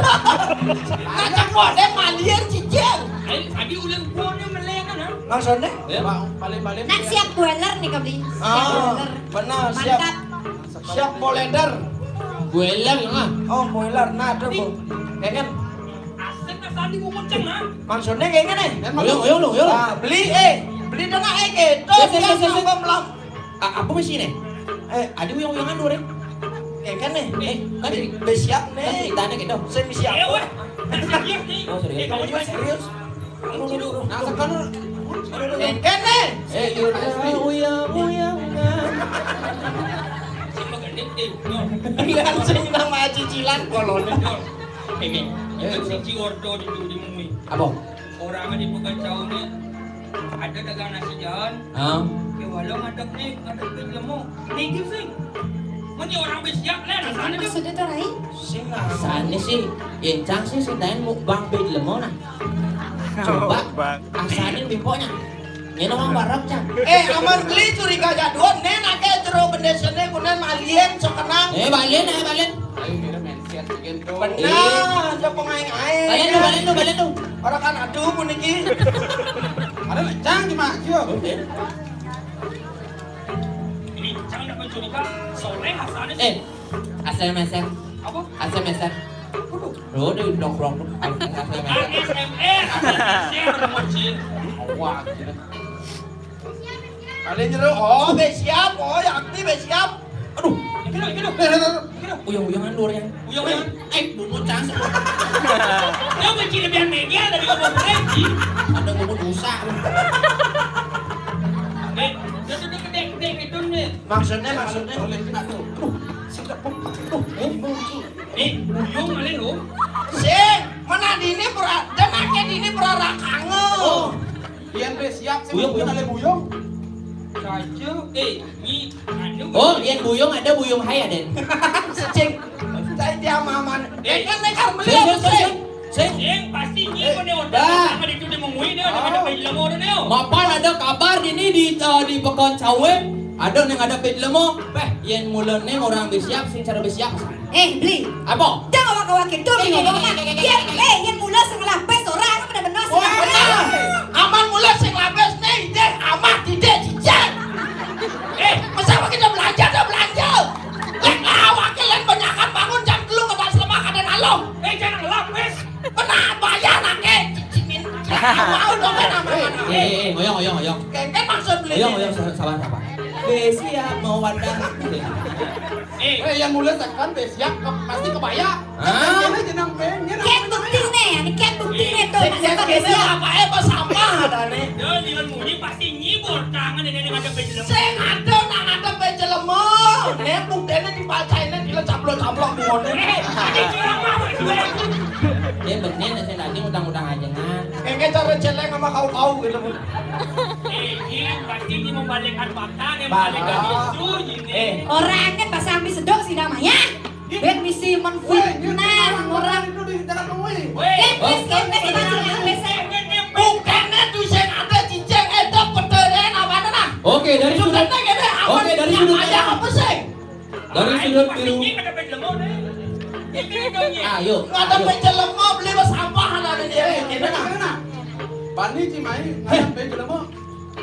Ngajak kode malian cicing. Aing tadi ulang pun dia melihat kan, ha? Maksudnya? Ya, Pak, paling-paling. Nak siap boiler nih, Kak Bli. Ah, siap boiler. Benar, siap. Mantap. Siap boiler. Boiler, ah. Oh, boiler. Nah, tuh, Bu. Ya kan? Asik, nah, tadi mau kenceng, ha? Maksudnya kayak gini. Ayo, ayo, ayo. Nah, beli, eh. Beli dong, eh, gitu. Siap, siap, siap, siap, siap. Apa belum? A-, apa misi nih? Eh, ada uyang-uyangan dua, Rek. Eh, kan nih? Eh, kan jadi be siap nih. Kan ceritanya gitu. Saya misi apa? Eh, wah. Serius nih. Oh, serius. Eh, kamu juga serius. Nah, sekarang. Eh, kan nih? Eh, iya, uyang-uyangan. Sama gendek, eh, no. Iya, sing nama cicilan kolonel. Ini, ini kan siji ordo di, di mumi. Apa? Orang di Pekacau nih, ada dagang nasi jalan. Ah. Ya, walau ngadeg nih, ngadeg be lemo. Niki sih. Mun ya orang be siap lah, rasanya tuh. Maksudnya tuh, Rai? Sing lah. Sana sih, incang sih, sing lain mau bang be lemo nah. Coba, asalin bimponya. Ini orang barak, Cang. Eh, aman beli curiga jadwal, nen akeh jero bendesene kunen malien sok kenang. Eh, malien, eh, malien. Ayo, kira mindset bikin tuh. Benar, iya. Coba main air. Balen lu, balen lu, balen lu. Orang kan aduh puniki. Ada Cang cuma, yo. Ini Cang dapat curiga, soleh asalnya. Eh, asal meser. Apa? Asal meser. Waduh. Aduh, udah blok-blok. Kan S M S, S M S, ya, udah mau cin. Wah, gitu. Ada jero, oh, bé siap, oh, Yakti bé siap. Aduh, ini dulu, ini dulu. Ini dulu. Uyang-uyangan luar yang. Uyang-uyangan. Eh, dulu chance. Dia benci lebihan media dari ngomong lagi. Ada ngomong dosa. Eh, dia tuh gede, gede, gede nih. Maksudnya, maksudnya. Aduh, sedap, aduh, ini buyung kali lu. Sing, mana dini pura, dan aké dini pura rakangan. Oh, yén bé siap, sing buyung, buyung. Ada buyung. Saja, eh, ini, anu. Oh, yén buyung ada buyung hai, Dén. Sing, saya dia maman. Eh, kan nekar beli apa sih? Sing. Sing, pasti nyi ko né order. Dah. Sama itu dia mengui dia, ada ada jelema orang dia. Mapan ada kabar dini di, eh, di Pekon Cawe, ada nang ada jelema. Béh, yén mula nang orang bé siap, sing cara bé siap. Eh, Bli. Apa? Jangan awak-awak itu, Bli, ngomong mah. Yén, eh, yén mula sing lapis orang, benar-benar sing lapis. Aman mula sing lapis nih, deh, amat tidak cicak. Eh, masa kita belanja, dah belanja. Lek awak kalian banyakan bangun jam telu ngebahas lemak ada nalong. Eh, jangan lapis. Pernah bayar nake cicimin. Mau dong kan nama. Eh, eh, eh, oyong, oyong, oyong. Kéngkén maksud Bli. Oyong, oyong, sa-, sabar, sabar. Bé siap mau wadah. Eh, yang mulai tekan bé siap, ke-, pasti kebaya. Hah? Kan ini jenang bé, ini nang. Kén bukti né, ini kén bukti né tuh. Sing, sing, sing, apa, eh, apa sampah ada né? Dia bilang muni pasti nyibur tangan ini ada bé jelema. Sing ada nang ada bé jelema. Né buktiné dibacainné dile caplok-caplok di ngoné. Eh, ini curang apa gue? Dia bener né, saya tadi utang-utang aja kan. Kayaknya cara celeng sama kau-kau gitu. Eh, ini pasti dia membalikkan fakta, dia membalikkan isu, ini. Eh. Orangnya pas sampai sedok sih namanya. Bén misi menfitnah orang. Wéh, nyuruh di dalam wéh. Wéh. Bén, bén, bén, bén, bén, bén. Bukannya tuh sing ada cicing, éta petéréan apa nah? Oke, dari sudut. Sebenarnya gini, oke, dari sudut. Ada apa sih? Dari sudut biru. Ayo. Ada bé jelema beli sampah ada dia. Gimana? Bani Cimai, ada bé jelema.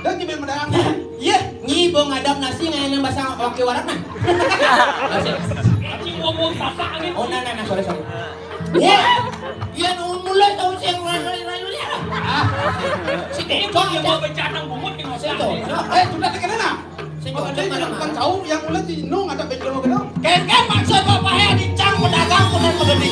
Dah kibé medang. Iya, nyi bo ngadap nasi ngayana bahasa oké warana. Nasi. Anjing ngomong sasak nih. Oh, nah, nah, nah, sorry, sorry. Iya. Iya, nu mulai tahu sing rayu-rayu ya. Ah. Si Teko dia mau bencana bungut di masa. Teko. Eh, sudah tekan nah. Sing kocok mana? Kan tahu yang mulai di nung ada bé jelema gedé. Kéngkén maksud bapak ya di cang pedagang kudu menggedi.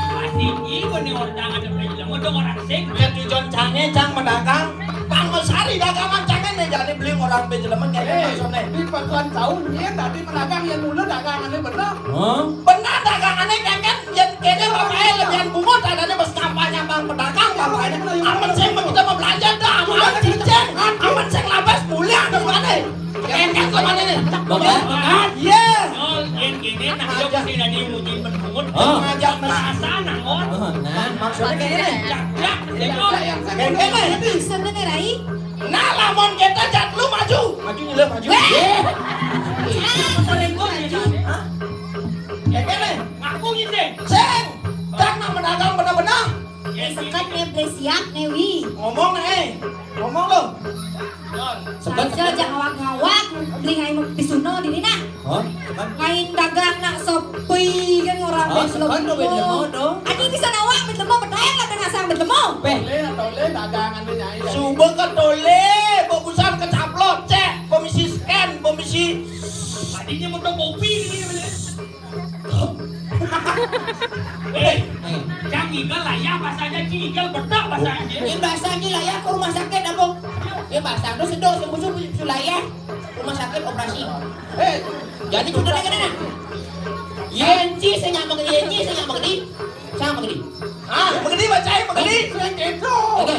Pasti ieu nih orang ada bé jelema, dong orang sing. Jadi jon cangé cang pedagang. Pang mesari dagangan cangé né, jadi beli orang bé jelema kéngkén maksudné. Di pakuan taun nyén tadi medagang yén mula daganganné bener. Hah? Bener daganganné kéngkén yén kéné bapakné lebihan bungut adané bes kampanye bang pedagang bapakné. Amun sing kita mau belanja dah, amun cicing, amun sing labas mulia di mana? Kéngkén ke mana nih? Bapak? Iya. Oh, yén kéné nah dia mesti dari muji berpungut. Oh. Ngajak perasaan nah, oh. Oh, nah. Maksudnya kéné. Kéngkén nih. Sebenarnya Rai. Nah, lamun kita jat lu maju. Maju nyelip maju. Wéh. Kéngkén nih. Ngaku gitu. Sing. Tang nang medagang bener-bener. Sekat né beli siap né wi. Ngomong né. Ngomong lu. Sekat. Aja jangan ngawak-ngawak, beli ngai mau pisuno di mana? Hah? Sekat. Main dagang nak sepi kan orang. Hah? Sekat do bé jelema do. Adi bisa nawak bé jelema, betul lah dengan sang bé jelema. Bé. Tolé, tolé dagangan dia nyai. Suba ka tolé, bagusan kecaplok, cék, komisi scan, komisi. Tadinya mau kopi ini. Eh, eh. Cang igal layah bahasanya, cing igal bedak bahasanya. Ini bahasa ini layah ke rumah sakit apa? Ini bahasa itu sedok, sembusu, su layah. Rumah sakit operasi. Eh, jadi sudah lagi nah. Yenci saya nggak mengerti, yenci saya nggak mengerti. Saya nggak mengerti. Ah, mengerti baca, mengerti. Oke.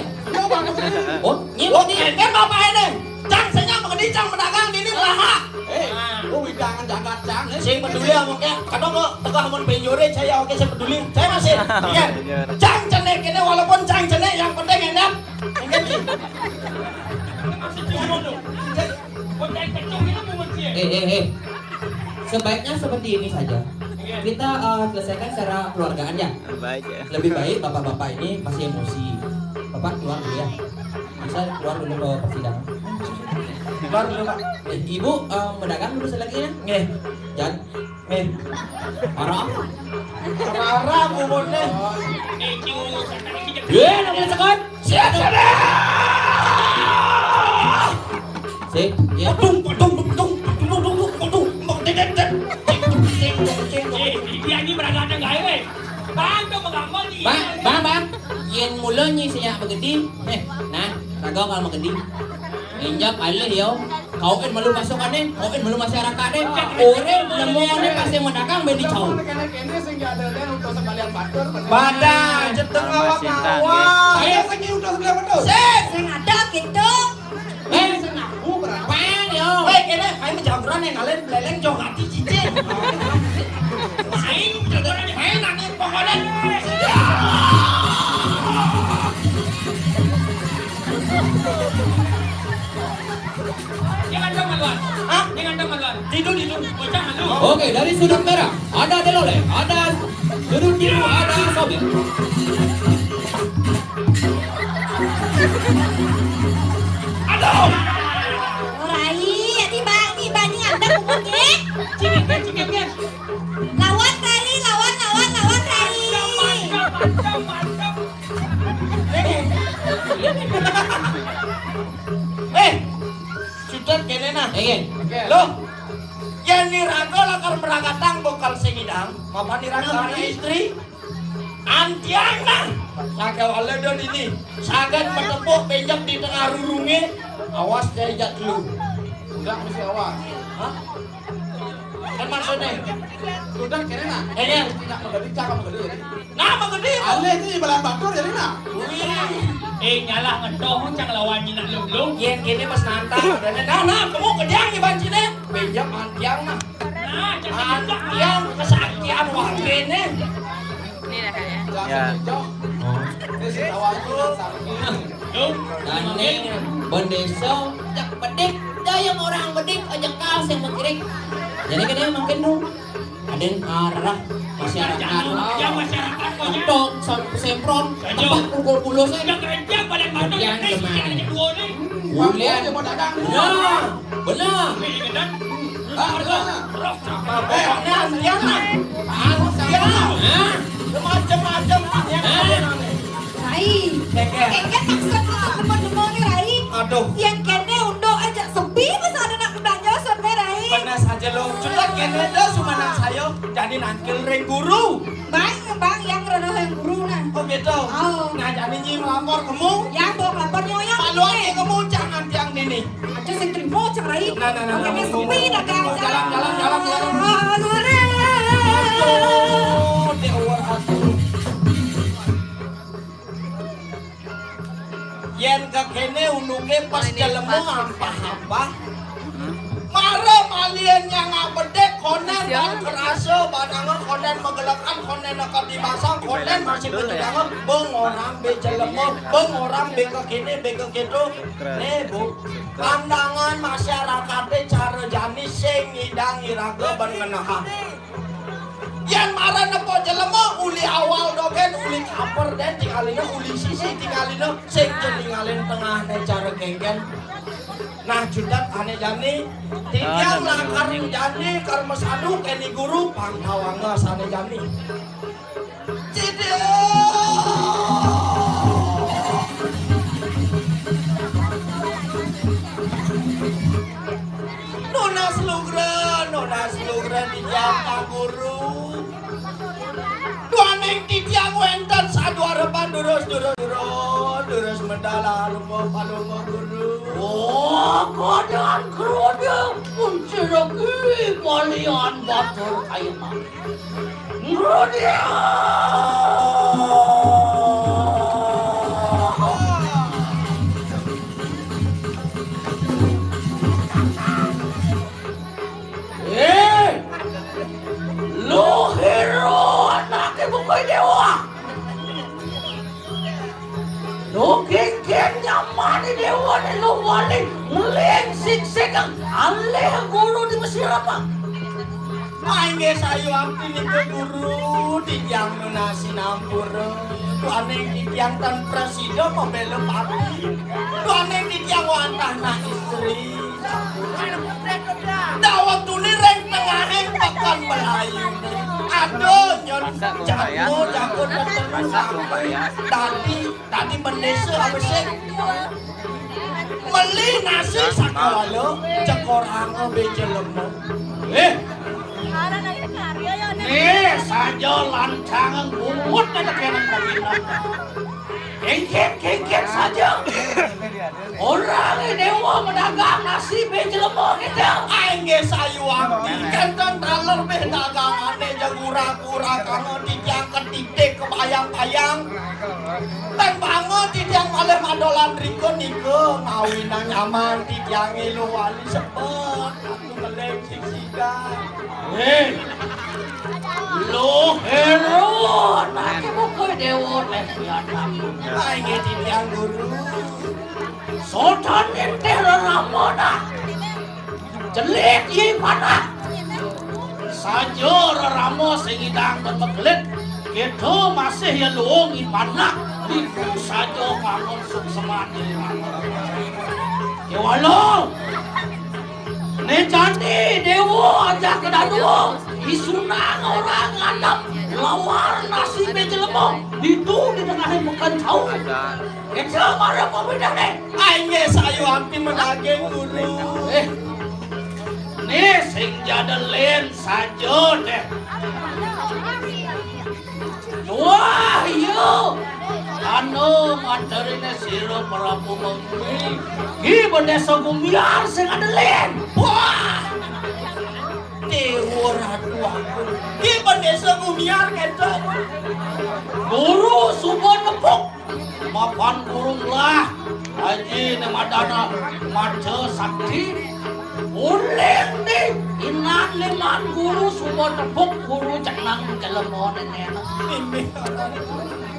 Oh, nyi mengerti. Kan bapak ini. Cang, saya nggak mengerti, cang pedagang di ini laha. Eh, lu wedangan jagat, Cang, eh. Sing peduli sama kayak, kadang kok tegah mun penjore, saya oke, saya peduli. Saya masih. Iya. Cang cenek ini, walaupun cang cenek, yang penting enak. Ingat, Ji. Eh, eh, eh. Sebaiknya seperti ini saja. Kita, eh, selesaikan secara keluargaan ya. Baik ya. Lebih baik bapak-bapak ini masih emosi. Bapak keluar dulu ya. Bisa keluar dulu ke persidangan. Keluar dulu, Pak. Eh, Ibu, eh, pedagang dulu lagi ya. Nggih. Jangan Eh, parah. Parah, bubutnya. Eh, nang kena sekot. Siap, siap. Sip, ya. Padung, padung, padung, padung, padung, padung, padung, padung, padung, padung, padung, padung. Eh, dia ni berangkat dengan gawe. Bang, tu mengamal ni. Bang, bang, bang. Yen mula nyi sejak begedi. Eh, nah, raga kalau begedi. Injak alih yo. Kau kan malu masuk ane, kau kan malu masyarakat deh. Orang nemu ane pasti mendagang beli cau. Kene-kene sing ada dan untuk sekalian batur. Pada jeteng awak-awak. Saya sing udah sekalian batur. Sing ada gitu. Eh, sing aku berapa? Pang yo. Weh, kene main menjauh yang ngalen beleng jauh hati cicing. Main, main angin pokoknya. Jangan dong maluan. Hah? Jangan dong maluan. Tidur, tidur. Bocah malu. Oke, dari sudut merah ada Delole, ada sudut biru ada Sobir. Aduh. Rai, ini bang, ini bang, ini ada buku ke? Cikit, cikit, cikit. Lawan Rai, lawan, lawan, lawan Rai. Mantap, mantap, mantap. Eh, Cutet kene nah. Oke. Loh, yen iraga lakar meragatang bekal sing idang, mapan iraga anak istri. Antiang nah. Saga wala do dini. Sagat matepuk benjak di tengah rurunge. Awas dia ijak telu. Udah mesti awas. Hah? Kan maksudnya? Sudah kene nah. Kene. Tidak menggadi, cakap menggadi. Nah, menggadi. Alih ni balan batur jadi nah. Wih. Eh, nyalah ngetoh cang lawan nyinak lum-lum. Yen kene pas nantang. Nah, nah, kamu kediang ni bancine. Benjak antiang nah. Nah, cang antiang kesaktian wah kene. Ini dah kayaknya. Ya. Ini si kawan tu sakit. Lum. Dane bendesa jak bedik, dayang orang bedik aja kau sing bekirik. Jadi kene makin tu. Aden arah masyarakat. Yang masyarakat kau nya. Tok sam-, sempron. Saja. Tempat pukul puluh saya. Yang kerja pada mana? Yang eh, kemana? Yang dua ni. Ulian. Dia mau dagang. Benar. Benar. Ini kan. Ah, benar. Roh siapa? Eh, ini antiang lah. Antiang. Hah? Macam-macam. Hah? Rai. Keke. Keke maksud aku apa demone, Rai? Aduh. Yang kene unduk aja sepi, masa ada nak belanja sampai, Rai? Benar saja lo. Cuman kene dah sumanak saya. Jadi nangkil ring guru. Bang, bang, yang rada yang guru nah. Oh gitu. Oh. Nah, jadi nyi melapor kamu. Ya, bawa lapor nyonya. Malu aja kamu jangan tiang dini. Aja sing trimo cang Rai. Nah, nah, nah, nah, nah, sepi dah, nah, nah, jalan, jalan, jalan, jalan. Aduh, Dewa, aduh. Yen kekene unduke pas jelema ampah-ampah. Mara malien nyang abedek konen kerasa bananga konen megelekan konen neka dimasang konen masih betudangan beng orang be jelema beng orang be kekene be keketo. Ne, Bu. Pandangan masyarakate cara jani sing ngidang iraga ben ngenehang. Yen mara nepuk jelema uli awal dogen, uli kaper den tingalina, uli sisi tingalina, sing ja tingalin tengahne cara kengken. Nah, judat ane jani, titiang lakar jani, karma sadu keni guru, pangkawanga sane jani. Ciduk. Nunas lugra, nunas lugra di jatah guru. Duaning titiang wenten saduarepan durus, durus, durus, durus medal arupa palungguh guru. Oh, keadaan keroda pun ceraki malian batur kayuman. Ngrudya! Eh, lu hero anake bukai dewa. Lo kengken nyamane dewa ne lo wali ngeling siksik alih guru di Mesir apa? Maingge sayu abdi nika guru titiang nunas sinampura. Duaning titiang tan prasida pabela pati. Duaning titiang wantah nak istri. Dah waktune ring tengahing pekan belai. Jago, jago tetep. Dadi, dadi bendesa apa sih? Meli nasi sakawala, cekoranga beja lemah. Eh, nih saja lancangan bungut ada kena kawin. Kengkit, kengkit saja. Orang ini dewa medagang nasi beja lemah kita. Ai nggih sayuang, kenten taler beh dagangane jagura-gura kanggo titiang ketitik kebayang-bayang. Tan banget titiang malih madolan rika nika ngawinang nyaman titiange luh wali sebet aku ngelem sisikan. Hei, luh Hero, anake buku dewa neh pian aku. Ai nggih titiang guru. Sodan nitih reramana. Jelit ye panah. Saja rerama sing idang dan megelit. Kita masih ya luung i panah. Iku saja kangen sukseman diri rama. Kewala. Ne jani dewa aja kedadua. Isunang orang ngadep lawar nasi beja lemah. Itu di tengah makan cau. Kita mara pemindah ne. Ai nggih sayu ampi menagih guru. Eh, nih sing jadelen saja deh. Wah, iya. Anu manterine sira Prabu Mengwi. Ki bendesa gumiar sing adelin. Wah. Dewa Ratu aku. Ki bendesa gumiar kento. Guru suba nepuk. Mapan guru lah. Aji ne madana maca sakti. Uling di inan liman guru suba tepuk guru cenang jelema nene.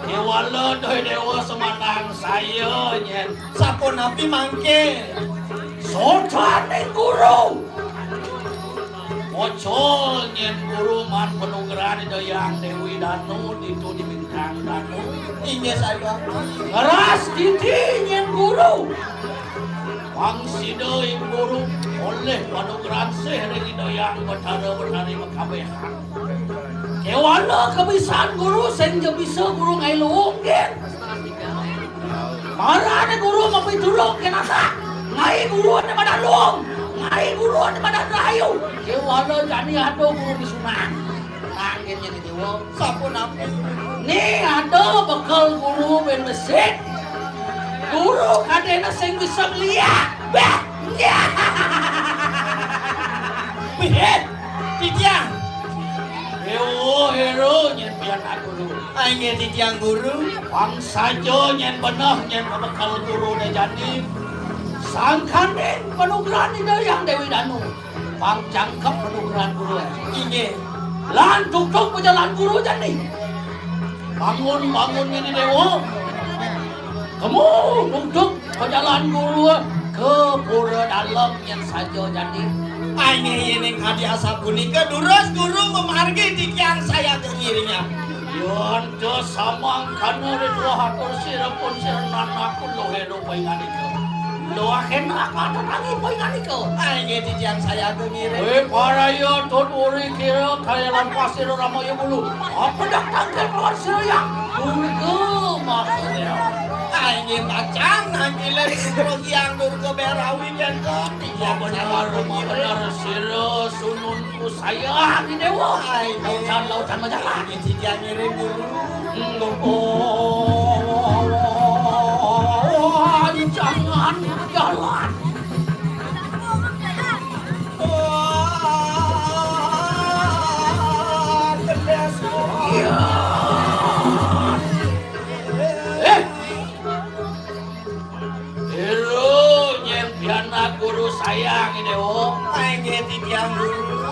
Kewala doi dewa semanang saya nyen. Sapunapi mangke? Sodaning guru. Pocol nyen guru man panugrahan Ida Hyang Dewi Danu ditu di Bintang Danu. Inggih saya. Ngeras titi nyen guru. Pang sida ing guru oleh panugrahan sih ring Ida Hyang Betara Betari makabehan. Kewala kebisan guru sing ja bisa guru ngai luung gin. Marane guru mapitulung kenata. Ngai guru ane madan luung. Ngai guru ane madan rahayu. Kewala jani ada guru di sunang. Nangkin jadi dewa. Sapunapi? Nih ada bekel guru ben besik. Guru kadena sing bisa ngeliat. Bah, ya. Bih, eh, titiang. Ewo hero nyen pian aku lu. Ai nggih titiang guru. Pang saja nyen beneh nyen bekel guru ne jani. Sangkaning panugrahan Ida Hyang Dewi Danu. Pang jangkep panugrahan guru. Inggih. Lan tuktuk pajalan guru jani. Bangun, bangun nyen dewa. Kemu tuktuk pajalan guru ke pura dalem nyen saja jani. Ai nggih yening kadi asapunika durus guru mamargi titiang saya ngiringan. Yen samangkana ritual atur sira pun sira nanaku lohe lo painganika. Lo akhena kata tangi painganika. Ai nggih titiang saya ngiring. Weh paraya tut uri kira kaya lampas sira ramaya bulu. Apa dak tangkil keluar sira yang? Durga makanya. Ai nggih macan nangkile Durga Hyang Durga Berawi kento. Iya benar, benar sira sunun Ku sayang ni dewa. Ai, lautan, lautan majalah. Ini dia ngirim guru. Loh, jangan jalan. Wah, kedas. Iya. Eh, Guru nyen pianak guru sayang i dewa. Ai nggih titiang guru.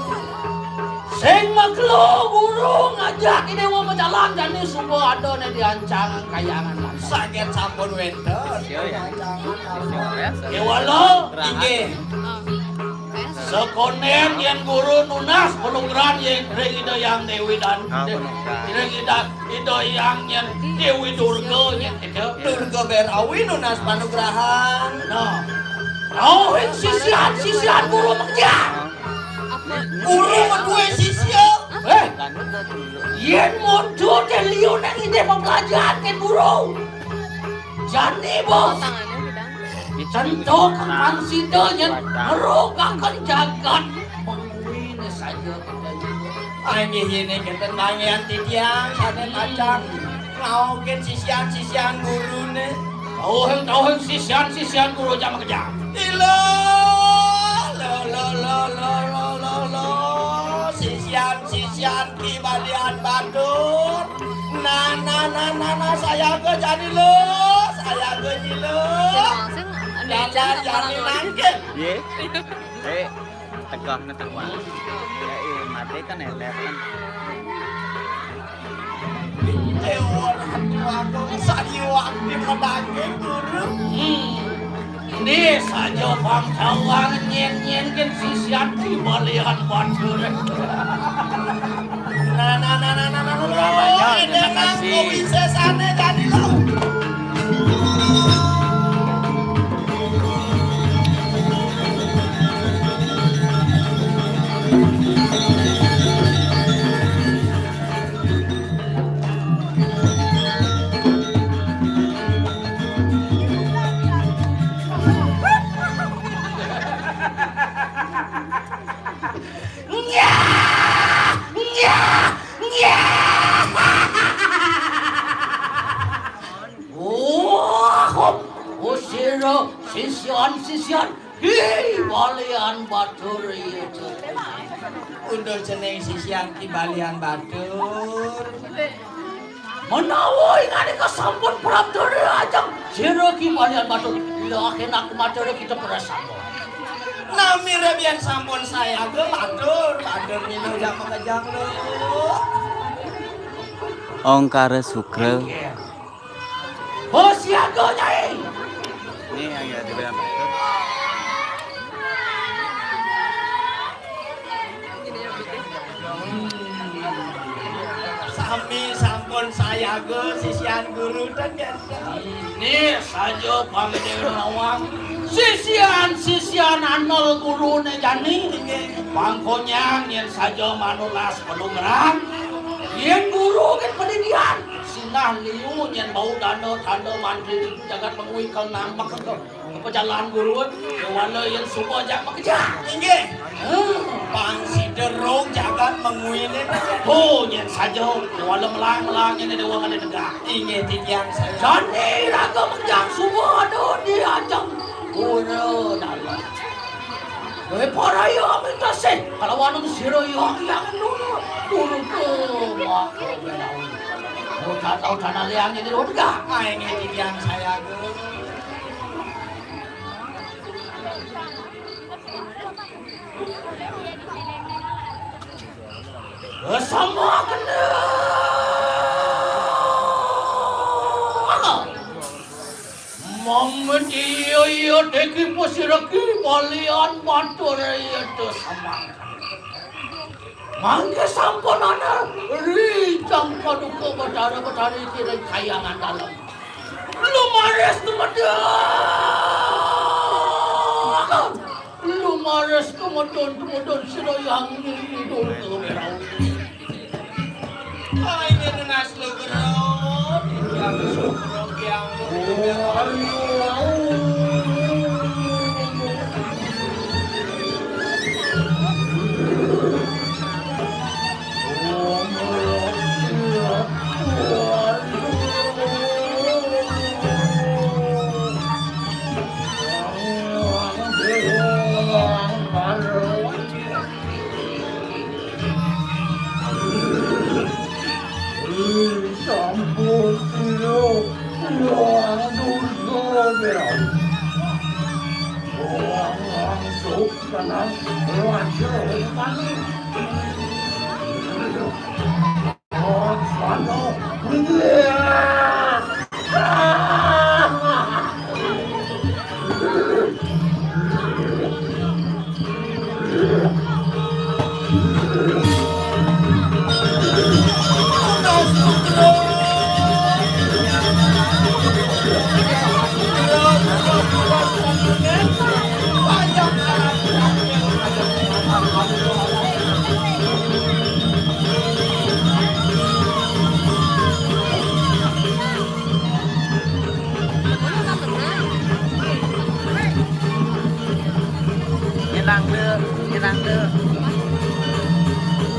Sing makelo guru ngajak i dewa majalan jani suba ada ne diancang kayangan. Saget sampun wenten. Kewala. Inggih. Sekonden yen guru nunas panugrahan yen ring Ida Hyang Dewi dan ring Ida Ida Hyang nyen Dewi Durga nyen kita. Durga Berawi nunas panugrahan. Nah. Rauhin sisian, sisian guru mekian. Guru maduwe sisia. Eh, Yén monto téh liu nang idih pepelajahan ké guru. Jani, Bos. Tangannya bidang. Cénto ka pangsida yén ngerogaken jagat pengui né saja. Inggih, yén kénten manggihan titiang sané pacang ngaokin sisian-sisian guruné. Tauhing-tauhing sisian-sisian guru jak makejang. Ila, lo, lo, lo, lo, lo, lo, lo, sisian-sisian Ki Balian Batur. Nah, nah, nah, nah, nah, sayaga jani lo, sayaga jilo. Sing, sing, anu, Dalan jani nangkil. Yé. Eh, tegahna tuh, Wan. Ya, iya, mati kan ya, kan. Eh, orang tua kok saliwak di pedaging guru. Hmm. Ini saja bangsawan nyén-nyén kan sisian Ki Balian Batur. Nah, nah, nah, nah, nah, nah, nah, Ramanya, nah, terima nah, kasih. Kopi sesane jadi lo. Nyah! Nyah! Nyah! Wah, hop. Oh, sira sisian-sisian Ki Balian Batur, iya, Cuk. Undur jeneng sisian Ki Balian Batur. Menawi ngandika sampun prapta ri ajeng sira Ki Balian Batur, lah enak matur kita prasangga. Nami rebyan sampun sayaga matur, matur nino jam makejang lo. Ongkara Sukra. Oh, siaga, Nyai. Ini yang ya dibilang. Sami sampun sayaga sisian guru ten kenten. Ini saja pangdé nawang sisian-sisian anel gurune jani. Inggih. Pangkonyang yen saja manunas pelunggeran. Yen guru ken padidian, sinah liu yen bau dana tanda mantri jagat mengui kal nampak ke. Apa jalan guru, kewala yen suba jak makejang. Inggih. Hah? Pang sida rong jagat menguine. Oh, yen saja, kewala melang-melang yen dewa ngene negak. Inggih, titiang saya. Jani raga makejang suba ada di ajeng guru dalam. Weh, paraya minta sih, kalau wanung sira yang, yang dulu, dulu tuh, wah, kau tahu tanah liang ini udah. Ah, inggih, titiang saya, Gus. Sama kena. Mangdia iya teki pasireki balian batur iya tu samang. Mangke sampun ana rijang paduka Batara Batari kira kayangan dalem. Lumaris tumedeng. Lumaris tumedun-tumedun sira yang ngidul ngeluh. Ai, nunas lugra, tiang sugra, tiang lugra. Sampun sira ilang durga, Déwa. Wong langsung tenang, raja panik. Nyerang dulu, nyerang dulu.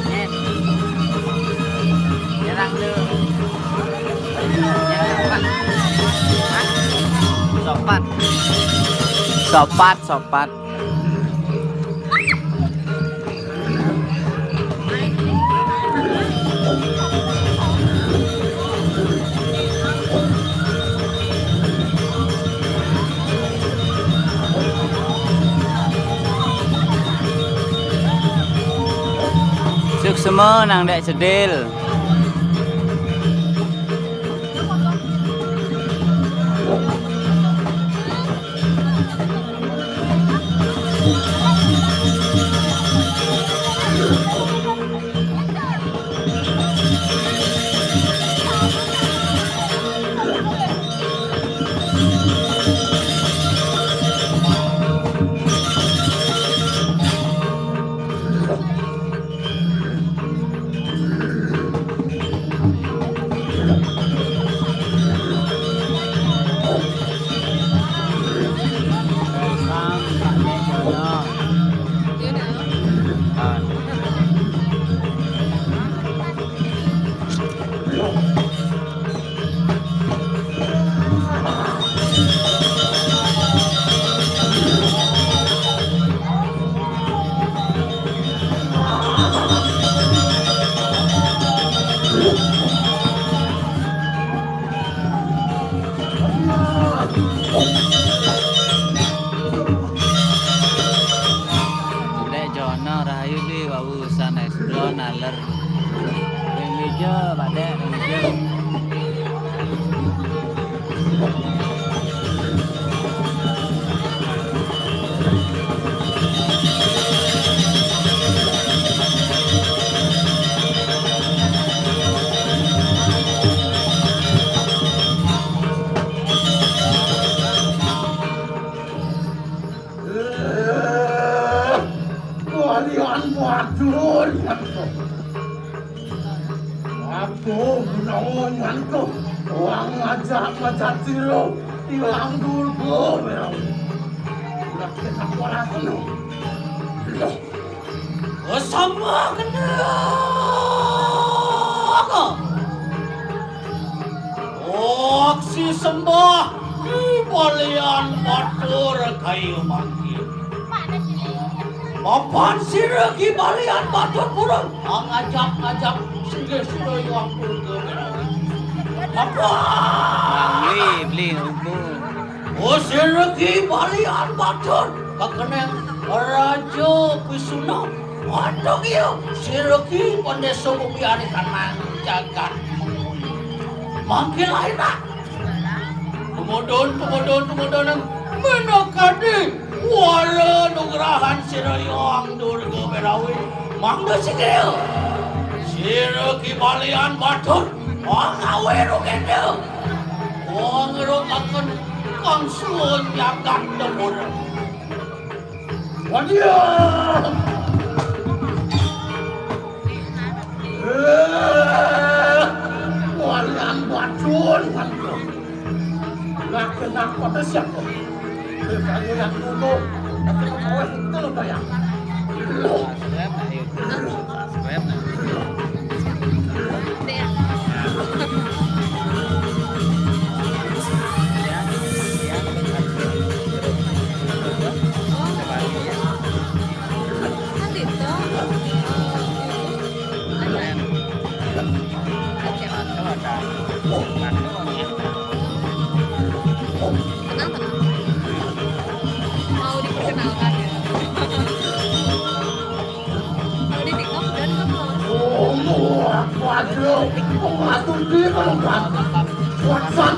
Nyet. Nyerang dulu. Nyerang, Pak. Hah? Sopat. Sopat, sopat. Suksma nang dek cedil. Lek Jono rahayu di wau usan eksplor naler. Ring meja, badek, ring meja. Eh, kalian bajul, aku menawa nyantuk, wong ngajak-ngajak sira ilang dulku, ya. Ulah kita kuala seneng. Loh. Sama kena. Aksi sembah di balian batur kayu mangkir. Mapan sira ki balian batur purun ngajak-ngajak singgih sira iwang pun ke Merawi. Apa? Beli, beli, rupa. Oh, sira ki balian batur kakeneng Raja Pisuna. Aduh, iya, sira ki pandesa bumi ari kanang jagat. Mangkin lain, ah. Tumodon, tumodon, tumodon. Menakadi wara nugrahan sira Hyang Durga Merawi. Mangga sikil. Sira ki balian batur. Wong awe rugenda. Wong rukaken kang suwun jagat demurem. Wadia! Eh, walian bacun, wadia. Lah, kenapa tu siapa? Eh, saya yang dulu. Tapi kau itu loh, Dayang. Tenang, tenang. Mau diperkenalkan ya? Kalau di TikTok udah, udah, Bos. Oh, aku aja. Aku aja di kalau nggak. What's up?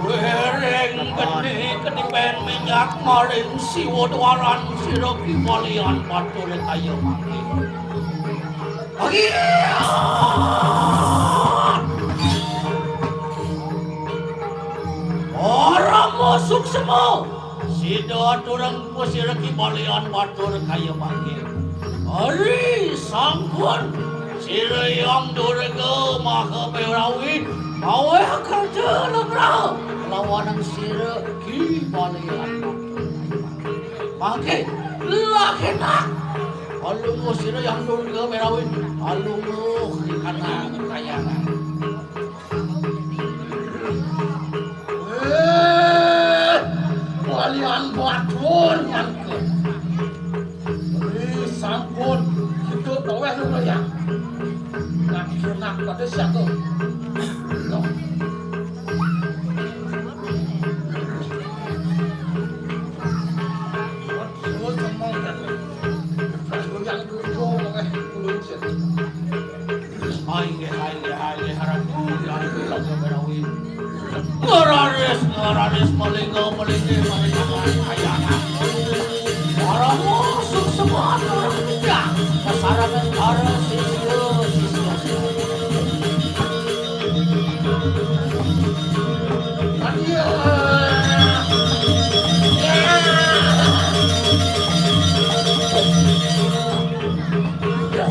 Wering geni ketipen minyak maring siwa dwaran sira ki balian batur kaya mangke. Agia! Parama suksma, Ida turang pasira Ki Balian batur kaya mangke. Ari sangkun sira Hyang Durga Maha Berawi mawe kerja nugraha lawan sira Ki Balian batur kaya mangke. Mangke lakenak alungguh sira Hyang Durga Berawi alungguh kana kayangan. Eh, Balian batur mangke. Eh, sampun, kita taweh dulu ya. Nak, nak pada siapa? Loh. Semua sama ya. Yang dulu, eh, dulu. Ai, nggih, ai, nggih, ai, nggih, harap, ai, nggih, lagu berawi. Ngararis, ngararis, malingga, malinggih, malinggih, kayangan. Para musuh semua orang muda. Kesarangan para siswa, siswa. Aduh. Ya.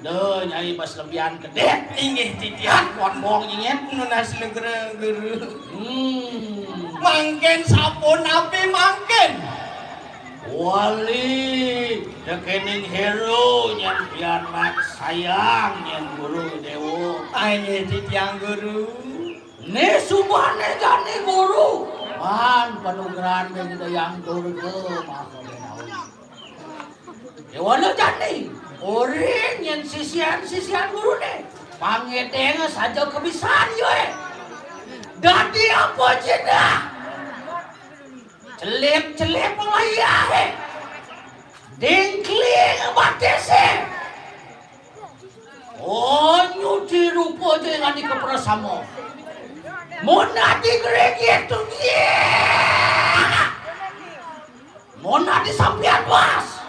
Duh, Nyai pas lebihan gedé. Inggih titiang, won bong nyengit nunas negara guru. Hmm. Mangkin sapunapi mangkin? Wali, dekening Heru nyén pian mat sayang nyén guru dewa. Inggih titiang guru. Né subane jani guru. Man panugrahan ring Hyang Durga Maha Benawi. Déwana jani, uring nyén sisian-sisian guruné. Pangedénga saja kebisan, yé. Dadi apa jina? Celip-celip layahé. Dingkling batisé. Oh, nyuci rupa aja yang adi keprasama. Mun adi gregit tu, yé. Mun adi sampian was.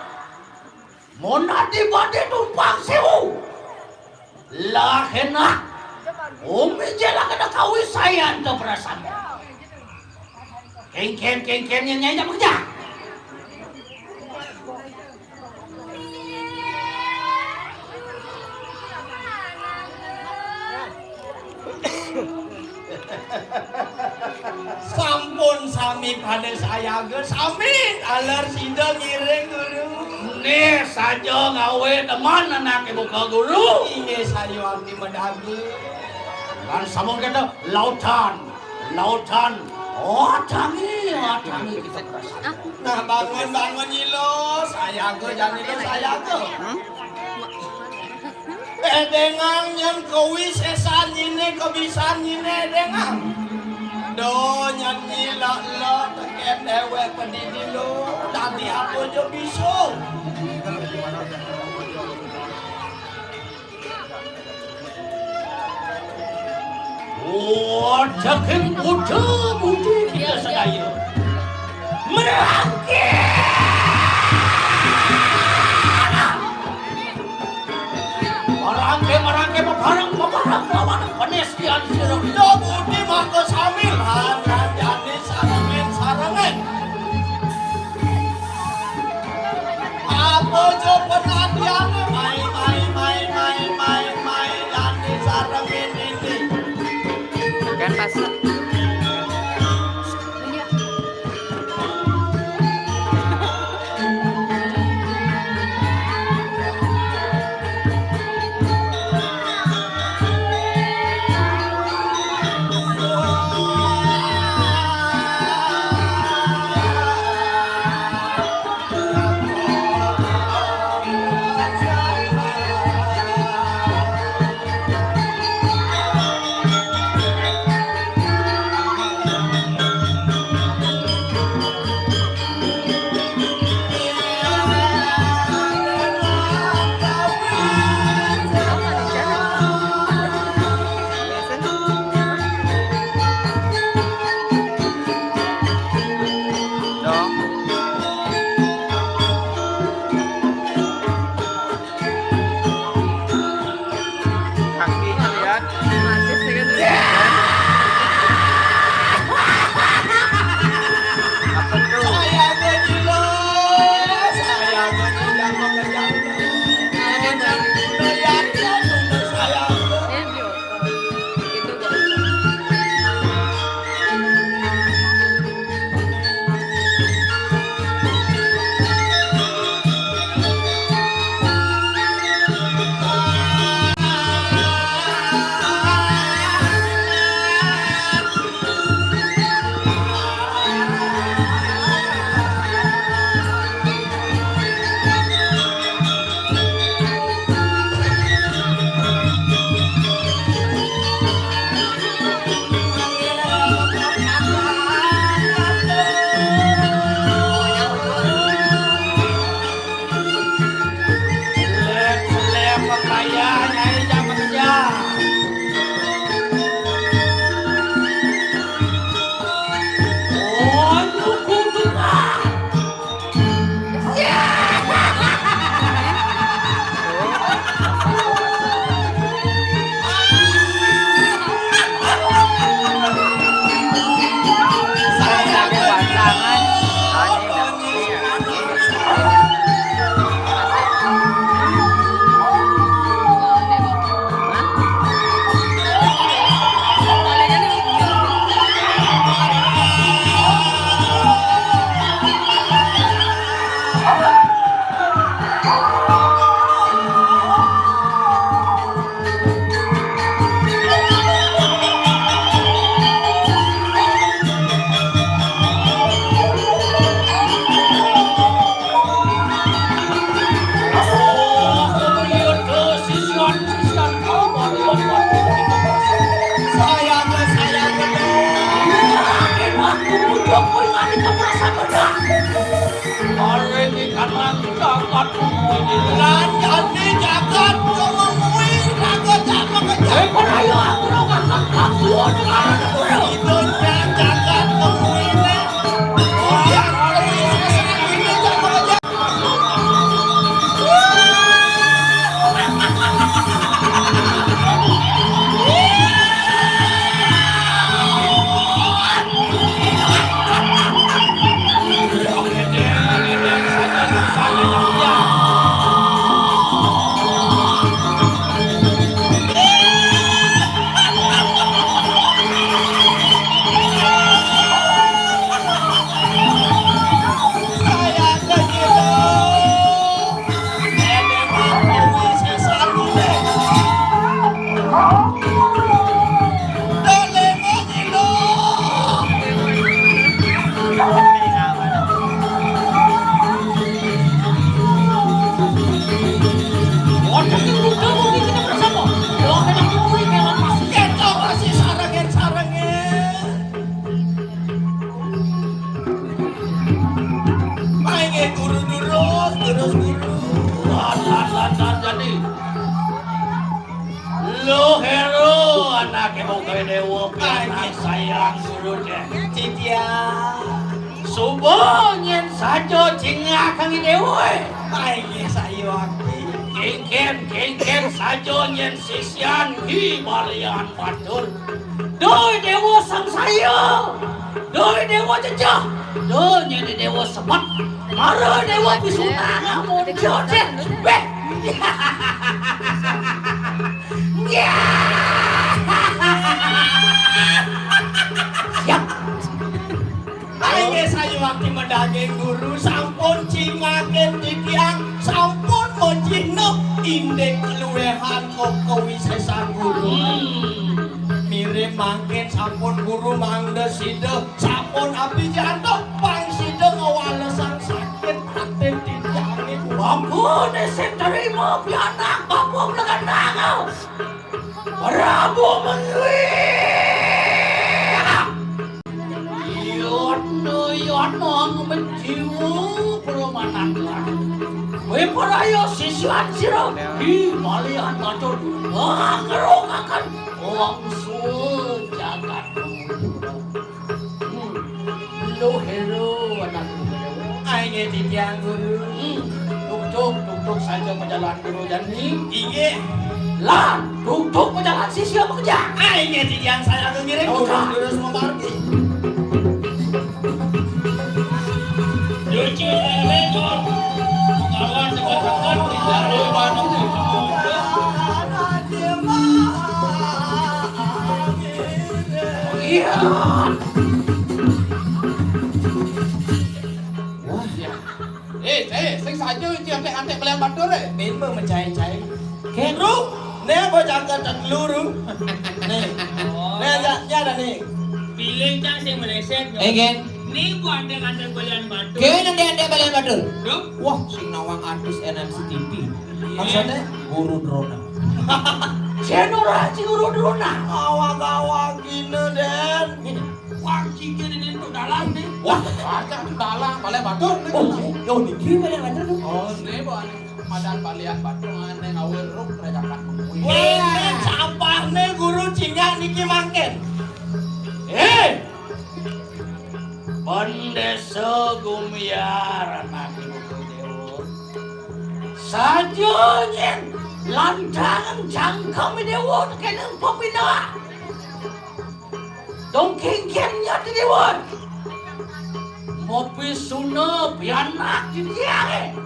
Mun adi badé tumpang séwu. Lah enak. Umi jé lah kena kawisayan tu prasama. Kéngkén, kéngkén, nyén nyai dah bekerja. Sampun sami pada sayaga, sami taler sida ngiring guru. Nih saja ngawé demen anaké buka guru. Inggih sayuwakti medagi. Lan sampun kita lautan, lautan. Oh, tangi, oh, tangi kita berasa. Nah, bangun, bangun, Nyi Lo. Sayaga, jani Lo, sayaga. Édéngang nyén kawisésan nyiné, kebisan nyiné, édéngang. Do nyén nyilak-lak tekén déwék pedidi Lo, dadi apa ja bisa. Wah, saking puja-puji kita sadaya. Merangkir! Marangké, marangké, bebareng, bebareng, lawan penis dian sira. Ida budi mangka sami lan jani sarengin, sarengin. Apa ja penantiané, mai, mai, mai, mai, mai, mai, jani sarengin ini. Kan pas. Sayang, sayang, sayang. Iya, waktu muda kuwi nganti kepleset bener. Mari iki kan jagat kuwi. Lanjane jagat kuwi, raga jagat. Eh, kok ayo aku ora ngangkat aku ora ngarani ora. Itu jagat kuwi. Ora kuwi sesane jagat. Main guru terus, terus guru. Lantas, lantas, jadi. Lho, Hero, anake wong gawe dewa, pianak sayang guru deh. Titiang. Suba nyen saja jingakang dewa. Ae, sayu ati. Kengken, kengken saja nyen sisian Ki Balian Batur. Doi dewa sangsaya. Doi dewa jejeh. Doi nyene dewa semet. Mara dewa pisuna ngamun jodoh. Weh. Siap. Ayo sayu wakti medaging guru sampun cingakin titiang sampun mencihna indik keluwehan kok kawisesan guru. Hmm. Mirip mangkin sampun guru mangda sida sampun apijantuk pang sida ngwalesang sakit atin titiange. Ampune sing terima pianak Bapak Blegendang. Prabu Mengwi. Yana, yana menjiwa permata. Wipraya siswan sira di malihan matur. Ngrukaken wangsul jagat. Hmm. Lho, Hero, anakku. Ae nggih titiang guru. Hmm. Tuk-tuk, tuk-tuk saja pejalan guru jani. Inggih. Lan, tuk-tuk pejalan sisya pekerja. Ae nggih titiang saya ngiring. Oh, terus memargi. Cucu lele, Jon. Kawan sekolah-sekolah, tidak ada yang. Iya. Wah, ya. Eh, eh, sing saja iki antek-antek balian batur, eh. Memang mencai-cai. Kek. Ru, ne apa jangka tak luru? Nih. Oh. Nih, ya, ya ada nih. Pilih cang sing meleset, Jon. Eh, Gen. Ni ku antek-antek balian batur. Gen antek-antek balian batur. Ru? Wah, sing nawang artis N M C T V. Iya. Maksudnya? Guru Drona. Seno raji Guru Drona. Awak-awak gini, Den. Ini. Wah, ciga ini untuk dalang nih. Wah, raja dalang, balian batur nih. Oh, yo niki balian batur tuh. Oh, ini, Bu, ini. Madan balian batur, ngene ngawir ruk, rajakan kuwi. Wah, sampahne guru cingak niki mangkin. Eh! Pendesa Gumiar, anak Ibu Dewa. Saja nyen lantangan jangkeme Dewa tekenen pepindah. Dong kengken nyati Dewa. Mopi suna pianak titiange.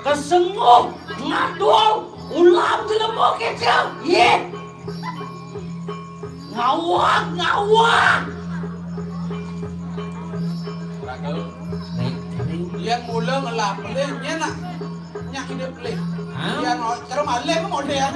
Kesenguh ngadul ulam jelema kecil. Ye. Ngawak, ngawak. Raga. Baik, baik. Yen mula ngelak pelih, nyen nak. Nyak hidup lih. Hah? Yén cara malih modél.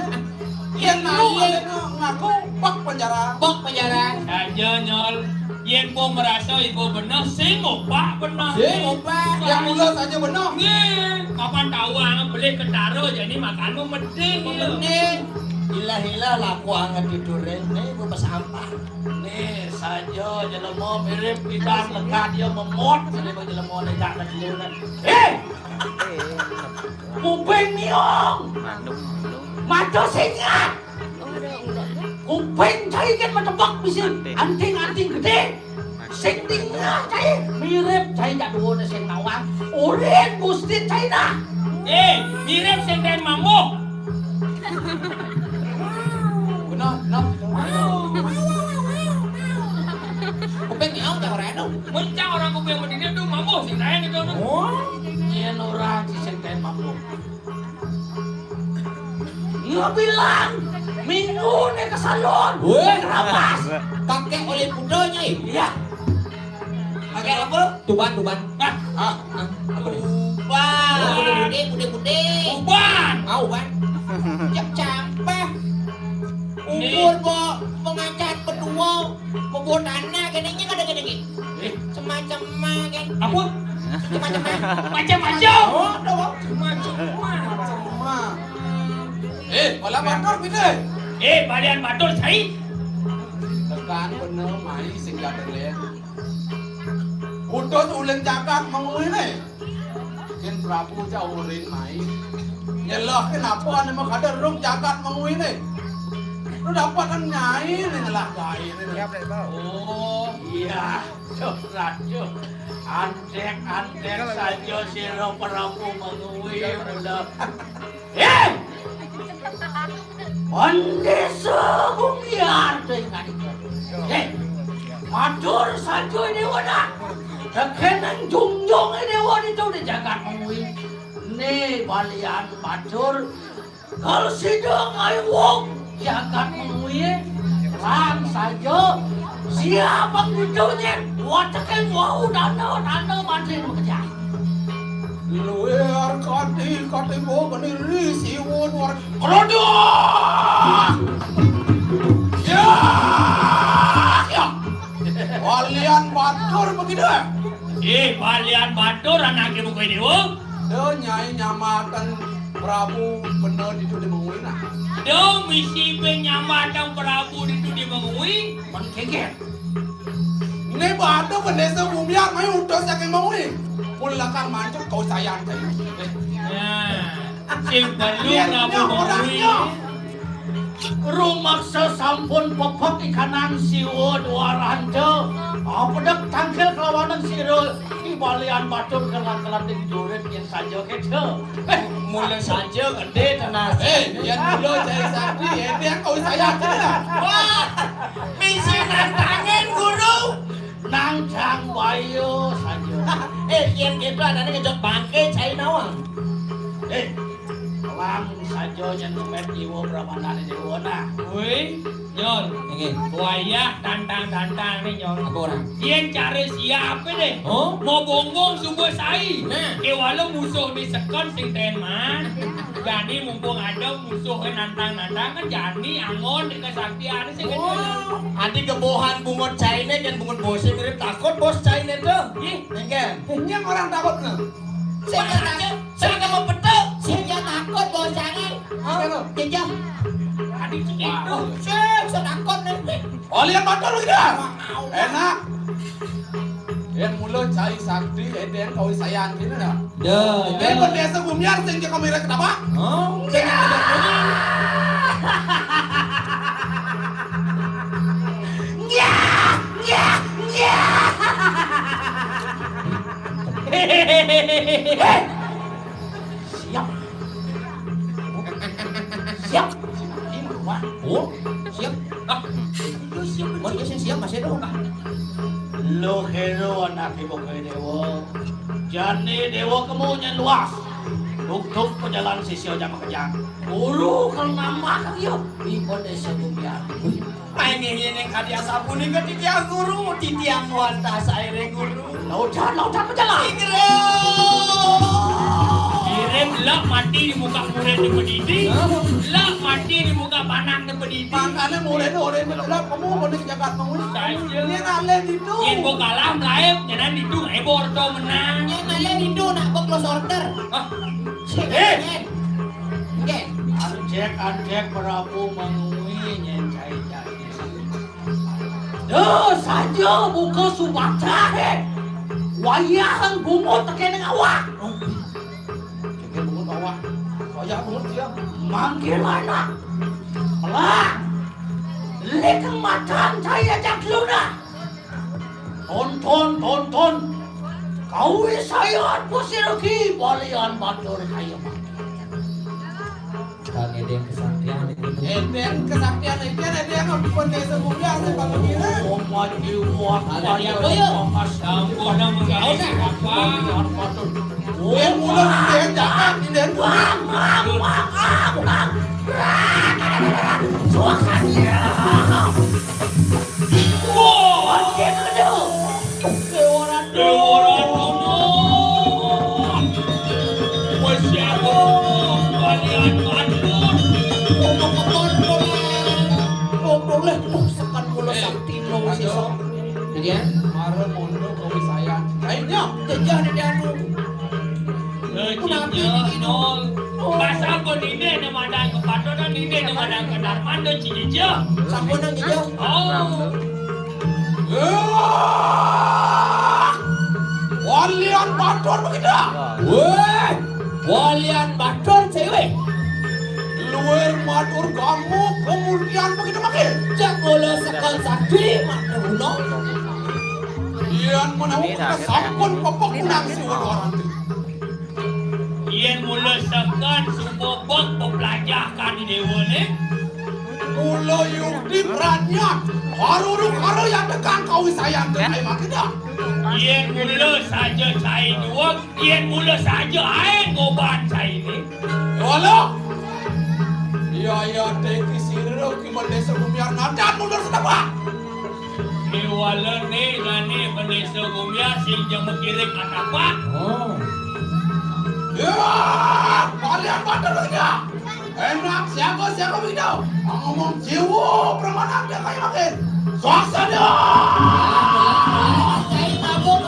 Yén malih ngaku bek penjara. Bek penjara. Saja, Nyol. Yén ibu merasa ibu beneh, sing opak beneh. Sing opak. Yang mula saja beneh. Nggih, kapan tawang beli ketara jani makanmu meding. Meding. Ilah-ilah laku anget tidurin. Nih, ibu pesampah. Nih, saja jelema mirip pidan lekat dia memot. Jadi jelema nejak kecil kan. Eh! Kuping miong. Mata singat. Kuping cai kan matebak bisi. Anting-anting gedé. Sing dingah cai. Mirip cai jak duwune sing nawang. Urin Gusti cai dah. Eh, mirip sing den mambuh. Benar, benar. Kuping miong cak orang tu. Mun cak orang kuping medine tu mambuh sing lain itu tu. Oh, yen orang sing den mambuh. Ngebilang minggu ni ke salon. Weh. Rapas. Pakai oleh pudanya, eh. Iya. Pakai apa? Tuban, tuban. Nah. Ah, ah, apa ni? Tuban. Oh, putih-putih, putih-putih. Tuban. Ah, uban. Cek campah. Umur bo pengacat berdua. Kebun anak gini, ini kada gini, gini. Eh. Semacam mah, kan? Apa? Semacam mah. Macam-macam. Oh, ada, Bang. Semacam mah. Macam mah. Eh, bala batur pindah. Eh, balian batur cai. Tekan bener, mai singgah dulu. Utus ulun jagat mengui ni. Kin Prabu jauh ring mai. Nyelah kenapa ane mah kada rung jagat mengui ni. Lu dapat nyai ni nyelah gai ni. Oh, iya. Cuh, racuh. Antek-antek saja sira Prabu mengui mula. Eh! Pandesa Gumiar teh ingat itu. Eh, matur saja dewa nak. Tekenan jungjung dewa itu di jagat mengui. Ni balian matur. Kalau sida ngaiwong jagat mengui, lang saja. Siapa kudunya? Watekin wau dana, dana mati bekerja. Luar kati, kati bo keniri siwun war. Kerodak! Ya! Ya! Balian batur begitu, eh? Eh, balian batur anake bukai dewa. Dia nyai nyamatan Prabu bener ditu di mengui nah. Dia misi be nyamatan Prabu ditu di mengui. Mengkeget. Ini batu bendesa Gumiar mai utus saking mengui. Pun lakar mancuk kau sayang tadi. Nah, sing perlu Prabu mengui. Rumaksa sampun pepek ikanan siwa dua ranta. Ah, pedek tangkil kelawanan sira. Di balian batur kelan-kelan ding jurit yen saja kita. Eh, mula saja gede tenas. Eh, yen mula cai sakti, ente yang kau saya aja. Wah, misi nantangin guru. Nang jang wayo saja. Eh, yen gitu anane ngejok bangke cai nawang. Eh, lang saja yen numet iwa pramandane dewa nah. Woi, Nyol. Nggih. Wayah tantang-tantang nih, Nyol. Apa orang? Yen cari siapa deh? Oh? Mau bonggong sumber sai. Nah. Kewala musuh ni sekon sing ten man. Jani mumpung ada musuh nantang-nantang kan jani angon dek kesaktian sing. Oh, adi gebohan bungut China kan bungut bosnya mirip takut bos China tuh. Ih. Nengken. Ini yang orang takut nah. Saya takut. Sing kamu petuk, sing dia takut bocah ni. Hah? Jejah. Tadi cik itu. Sing, sing takut ni. Oh, lihat motor kita. Enak. Yang mula cai sakti, ente yang kau sayang sini dah. Dah. Dia bendesa Gumiar sing dia kami rek kenapa? Oh, ya, ya, ya. Hei! Siap. Siap. Ini rumah. Oh, siap. Ah, itu siap. Mau dia siap masih ada rumah. Lo hero anak ibu ke dewa. Jani dewa kemunya luas. Duk-duk pejalan sisi aja makejang. Guru kang nambah kang yo. Di desa Gumiar. Main ini ning kadi asapunika titiang guru, titiang wantah saire guru. Lautan, lautan pejalan. Inggih. Lek mati di muka murid di pendidik, lek mati di muka panang di pendidik. Mangkane murid oleh menjelak kamu boleh jagat kamu. Saja. Ini nalen itu. Yen mbok kalah mlayu, nyenan itu ebor to menang. Yen nalen itu nak bek lo sorter. Hah? Sik, eh. Yen. Nggih. Anjek, anjek, Prabu mangui nyen cai-cai. Duh, saja buka subacahe. Wayahan bungut tekene awak. Kene bungut awak. Wayah bungut dia. Manggil anak. Pelang. Likeng matan cai ajak luna. Tonton, tonton. Kawisayan pusirgi balian batur kaya mati. Kang edeng kesaktian. Edeng kesaktian, edeng, edeng, ampun desa mulia, saya bangun diri. Oh, maju, wah, ada dia, boyo. Sampono menggawe apa? Weh, mulut dia jangan, dia. Wah, wah, wah, wah, wah. Wah, wah, wah. Dewa Ratu. Dewa Ratu. Wes ya, kalian patut. Ngomong-ngomong, ngomong, ngomong, sekan mula sakti lo sisa. Iya. Mara mondo kowe sayang. Ayo, nyok. Jejah di anu. Eh, Cincin, nol. Pasal pun ini, ini madang kepatutan, ini, ini madang kedarman, dan Cincin. Sampun nang Cincin. Oh. Wah! Walian batur begitu. Weh, walian batur cewek. Luar matur kamu, kemudian begitu makin. Jak bola sekal sakti, matur uno. Yen menawa kita sampun pepek kunang si Wali Waranti. Yen mula seken suba bek peplajah kadi dewane. Mula yukti pranyat, haruru karo yang tegang kawi sayang tekai makida. Yen mula saja cai duweg, yen mula saja ae ngoban caine. Wala. Iya, iya, teki sira ki mendesa gumiar nadan mundur setepak. Iwalane dane Vanessa Gomia sing jeng mekirik atapak. Oh. Ya, kalian bandel aja. Enak siapa siapa begitu. Ngomong jiwa permanen dia kayak makin. Suasana. Saya mabuk.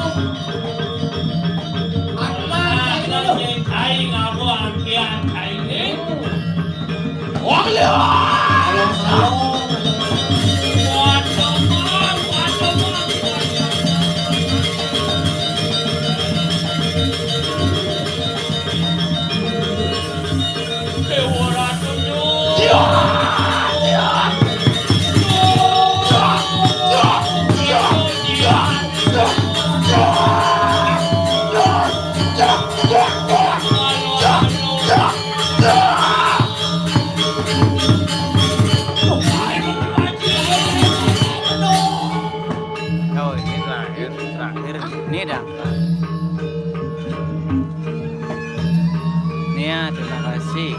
Apa saya dulu? Saya ngabuk ambian saya ini. Oh, ini terakhir, terakhir. Ini dah. Nia, terima kasih.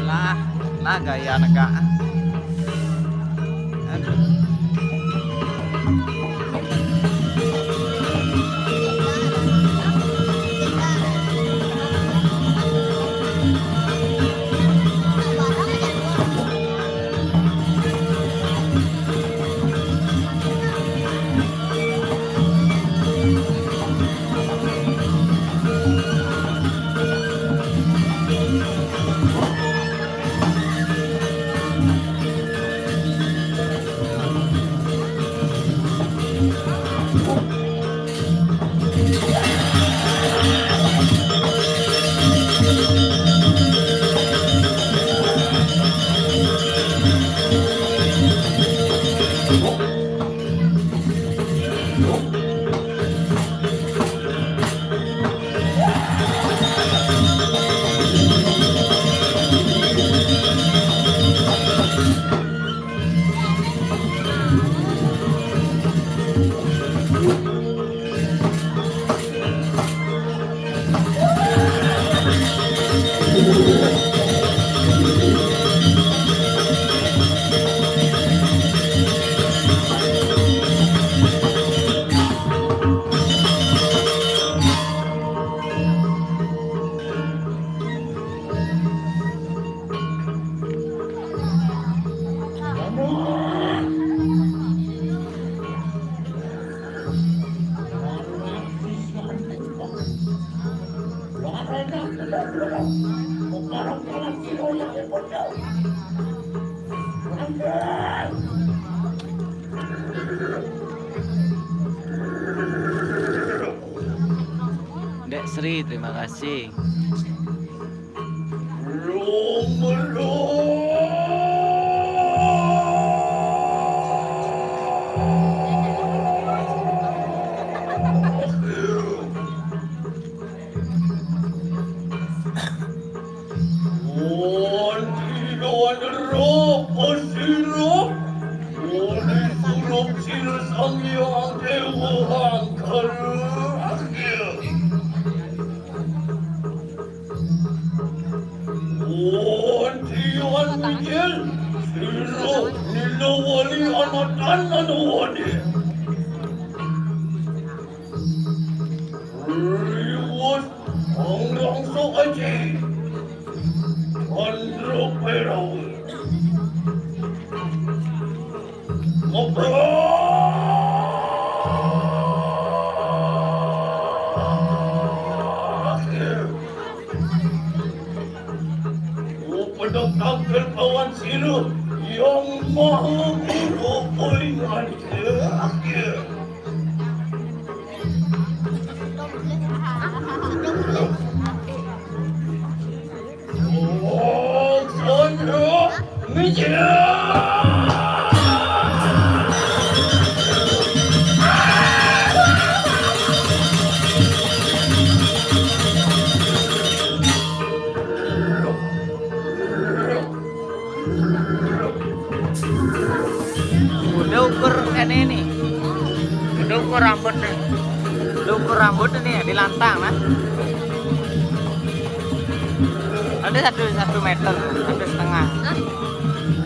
Lah, lah gaya nega. Aduh. Dek Sri, terima kasih. Wonten ira pasira, wonten surup sira Sang Hyang Dewa Angkara. Wonten wijil, sira Nilawali anatan lan wonten. Riwus Pangrangsa Aji, Candra Perawi. Ngeblak. Upedek tampil kawan sira yang maha guru poingan. Ini nih. Udah ukur rambut nih. Udah ukur rambut ini ya, di lantang, nah. Ada satu, satu meter, satu setengah. Hah?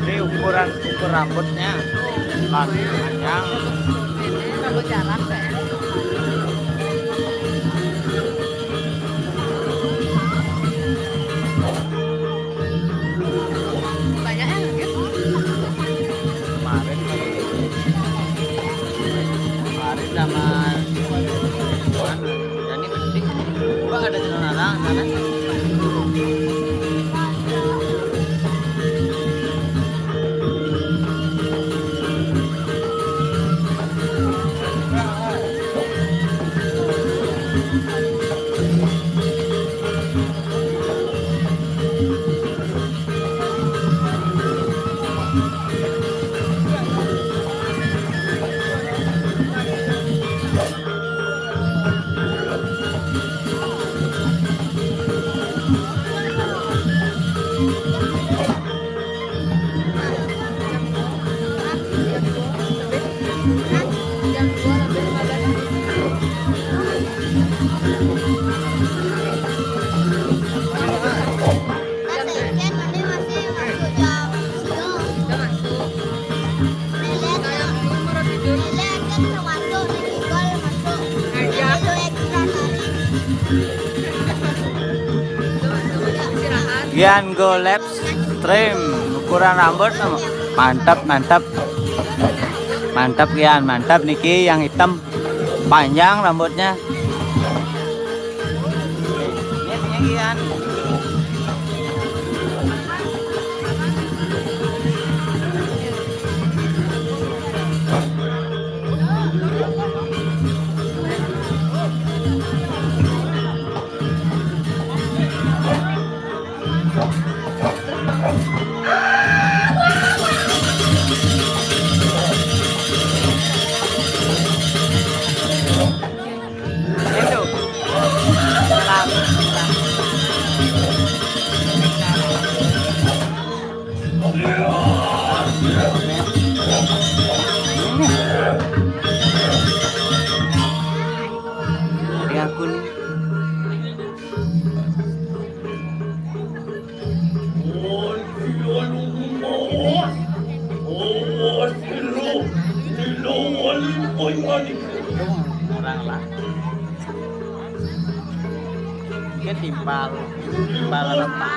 Jadi ukuran, ukur rambutnya. Panjang. Rambut jarang, kayak. Banyak ya, gitu. Kemarin, kemarin sama, anu, Dani penting. Gua ada celana sana. Gian go live stream ukuran rambut. Mantap, mantap. Mantap, Gian, mantap. Niki yang hitam, panjang rambutnya. Ini, ini Gian. Ini aku nih. Orang lah. Dia timpal, timpal apa?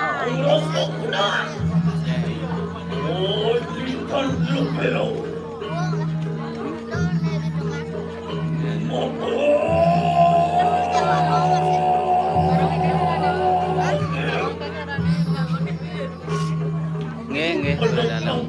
Nggih, nggih, dalam.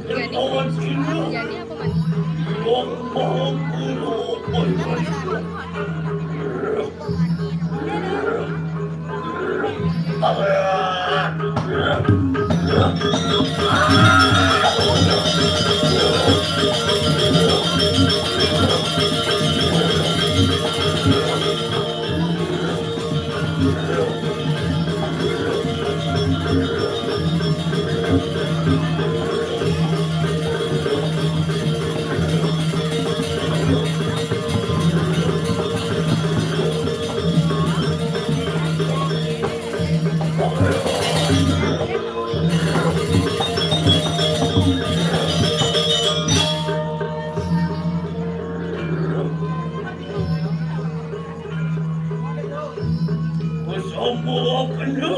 Wis apa kena?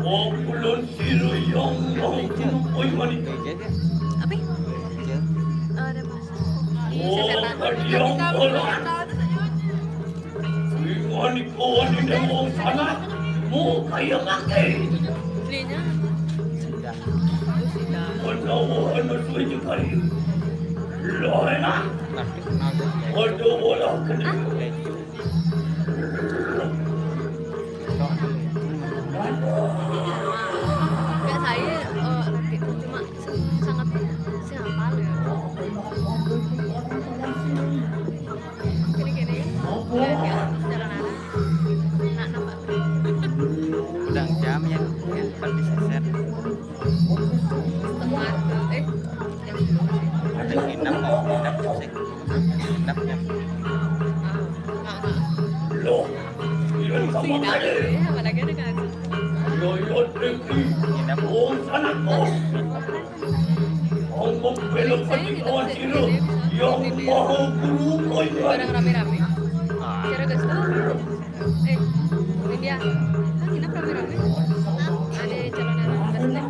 Wong kulon sira yang mau kumpul manik. Apa? Eh, ada masuk. Oh, sesetan. Kadiang kolon. Iwan iko wani nang wong sana. Mu kaya ngake. Belinya. Sudah. Sudah. Menawa ana suwe jekari. Lo enak. Ada bola kena. Enggak, saya, eh, nanti cuma se-, sangat saya hafal ya. Gini-gini ya. Enggak, enggak, secara nada. Nak nampak. Udah jam yang, yang diseset. Setengah, eh, Ada nginep, mau nginep, sih. Nginep, ya. Loh, ini sama ada. Iya, mana ada kan? Loh, iya, Deki. Nginep. Oh, sana kau. Kau membela pati kawan sila yang maha guru kau ini. Bareng rame-rame. Ah. Cara gas tuh. Eh, Widya, kan nginep rame-rame. Ada calon anak kelas nih.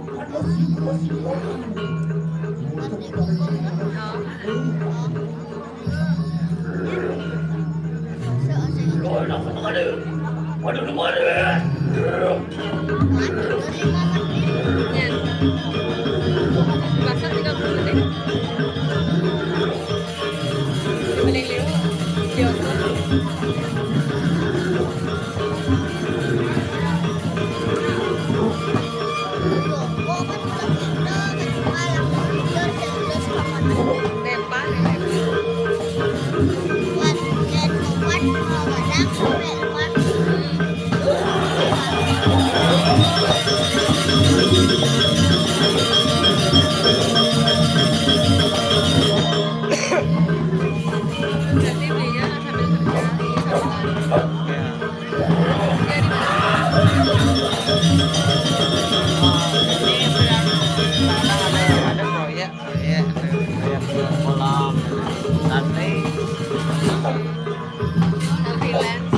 Oh. Aduh, aduh, aduh. Iya. Puasa tiga puluh menit. Beli liu. Joko. Berarti belinya sambil kerja, sambil lari. Ya. Ini yang sedang, sedang ada, ada proyek, proyek, proyek kolam nanti. Freelance.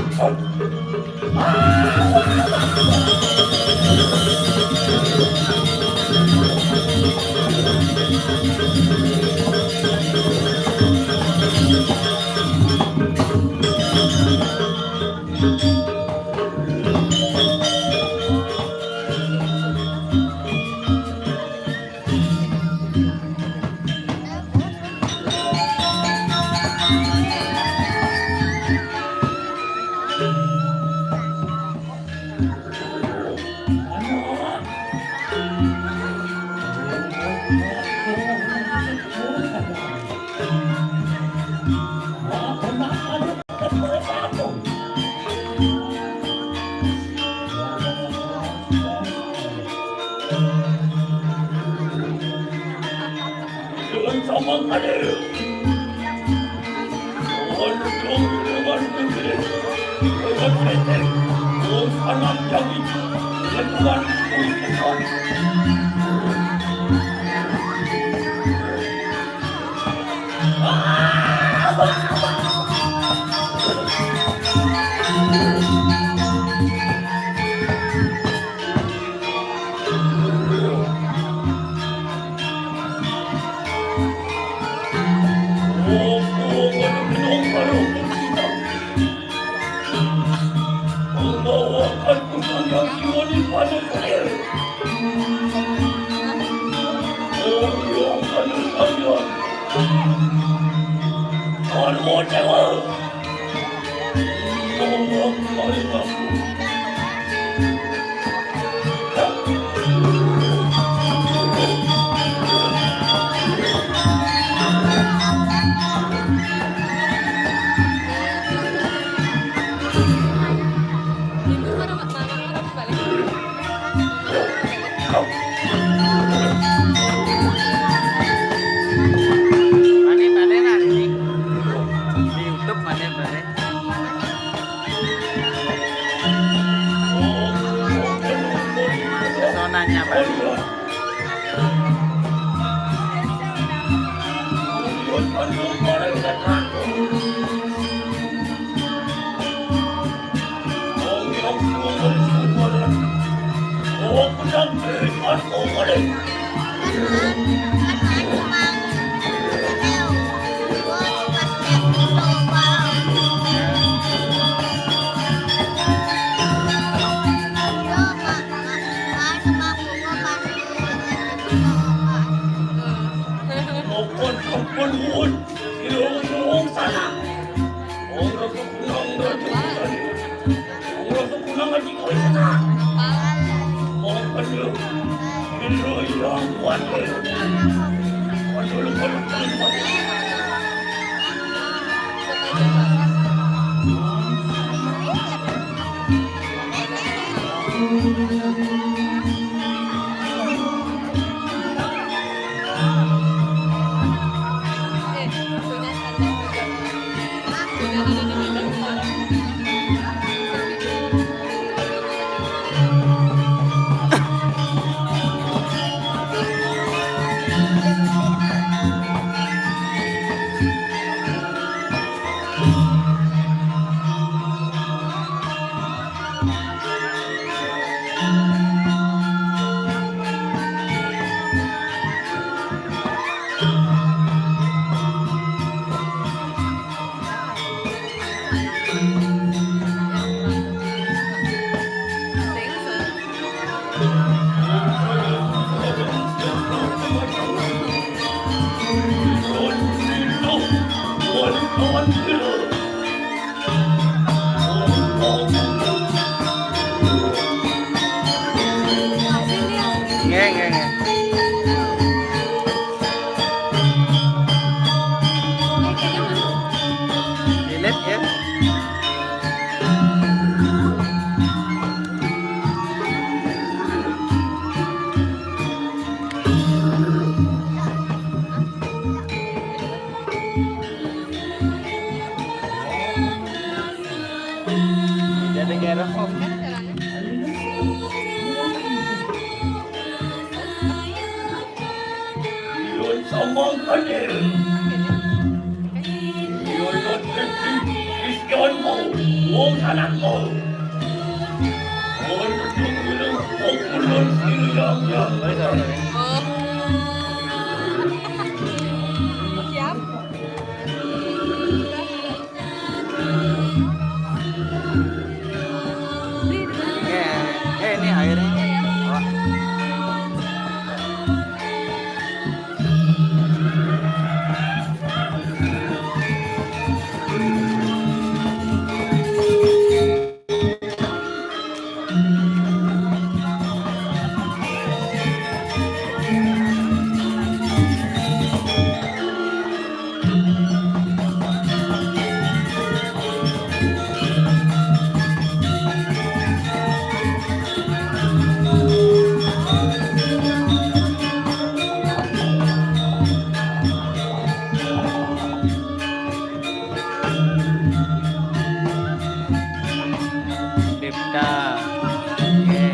Mana, mana, nah, ini. Di YouTube mana, mana? Pesonanya, Pak. Ampun, ampun, ampun. Ilung, ilung, sana. Wong rasa kunang rasa kunang. Wong rasa kunang aja kau sana. Wong penuh. Ilung yang kuat. Waduh, lu kuat, kuat, kuat. Nggih, nggih, nggih. Delete ya. Jadi kayak rock. Iyun sombong kadir. Iyun lodreti isjonmu, wong sanakmu. Wong gedung ilu, wong kulun sing yang yang. Siap. Eh, eh, ini airnya. Dipta. Oke.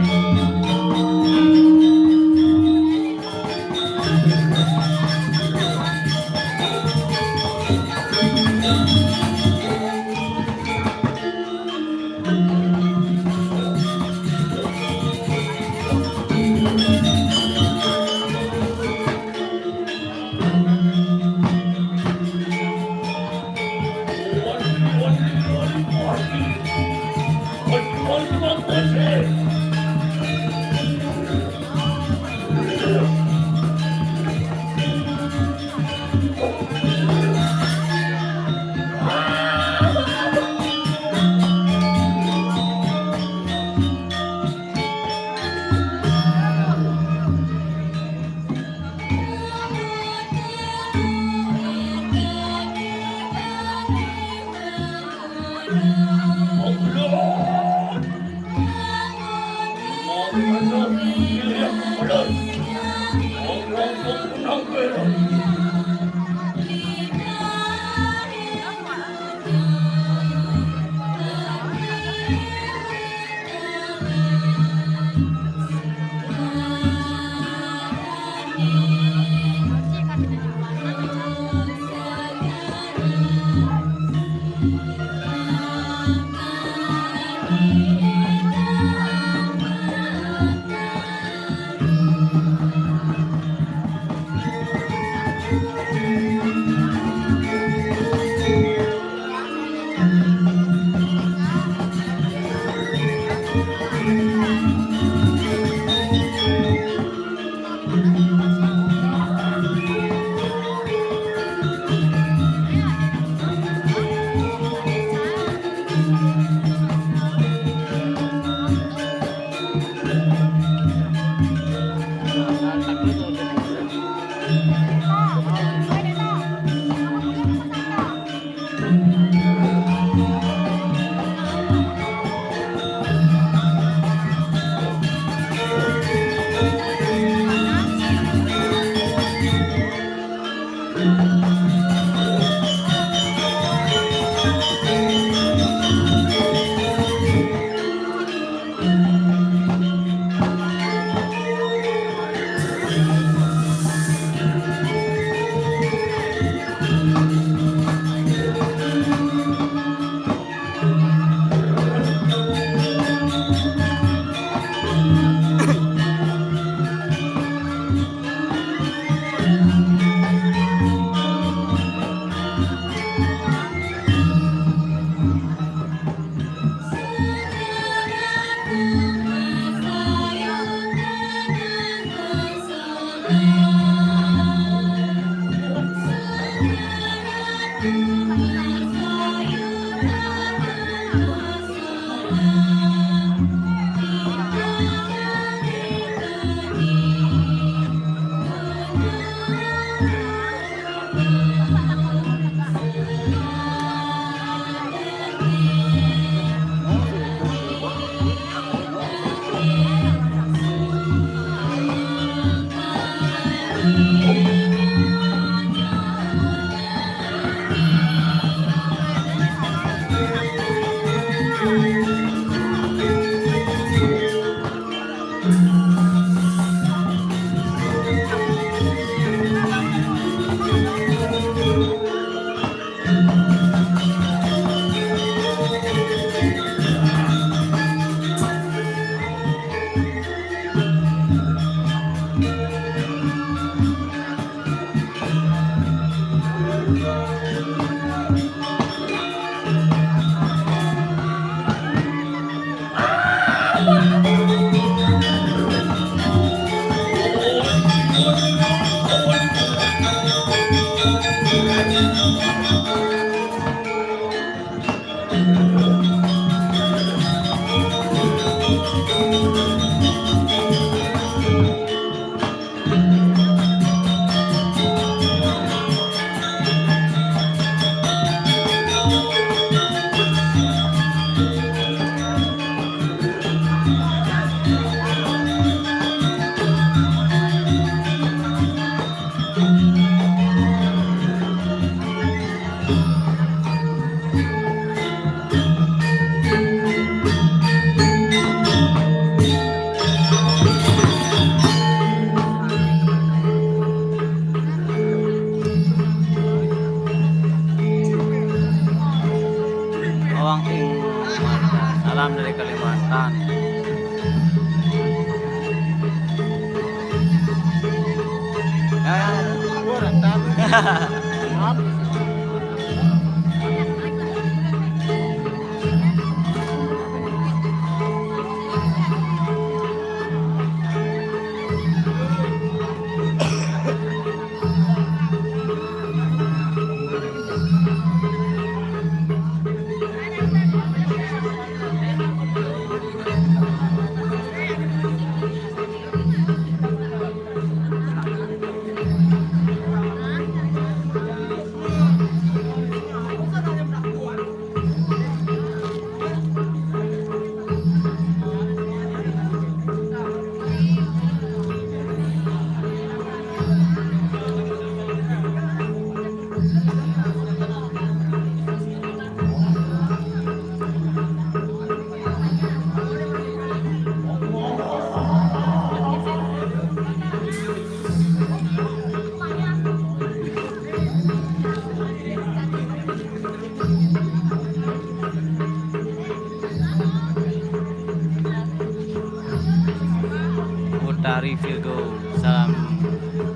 Utari Virgo, salam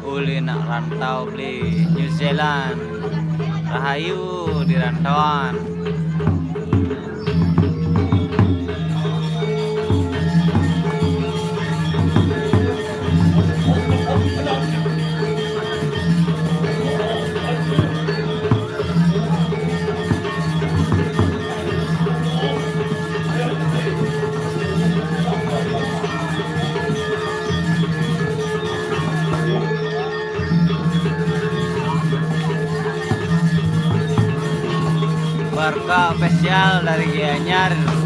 uli nak rantau beli New Zealand. Rahayu di rantauan. Barca official dari Gianyar.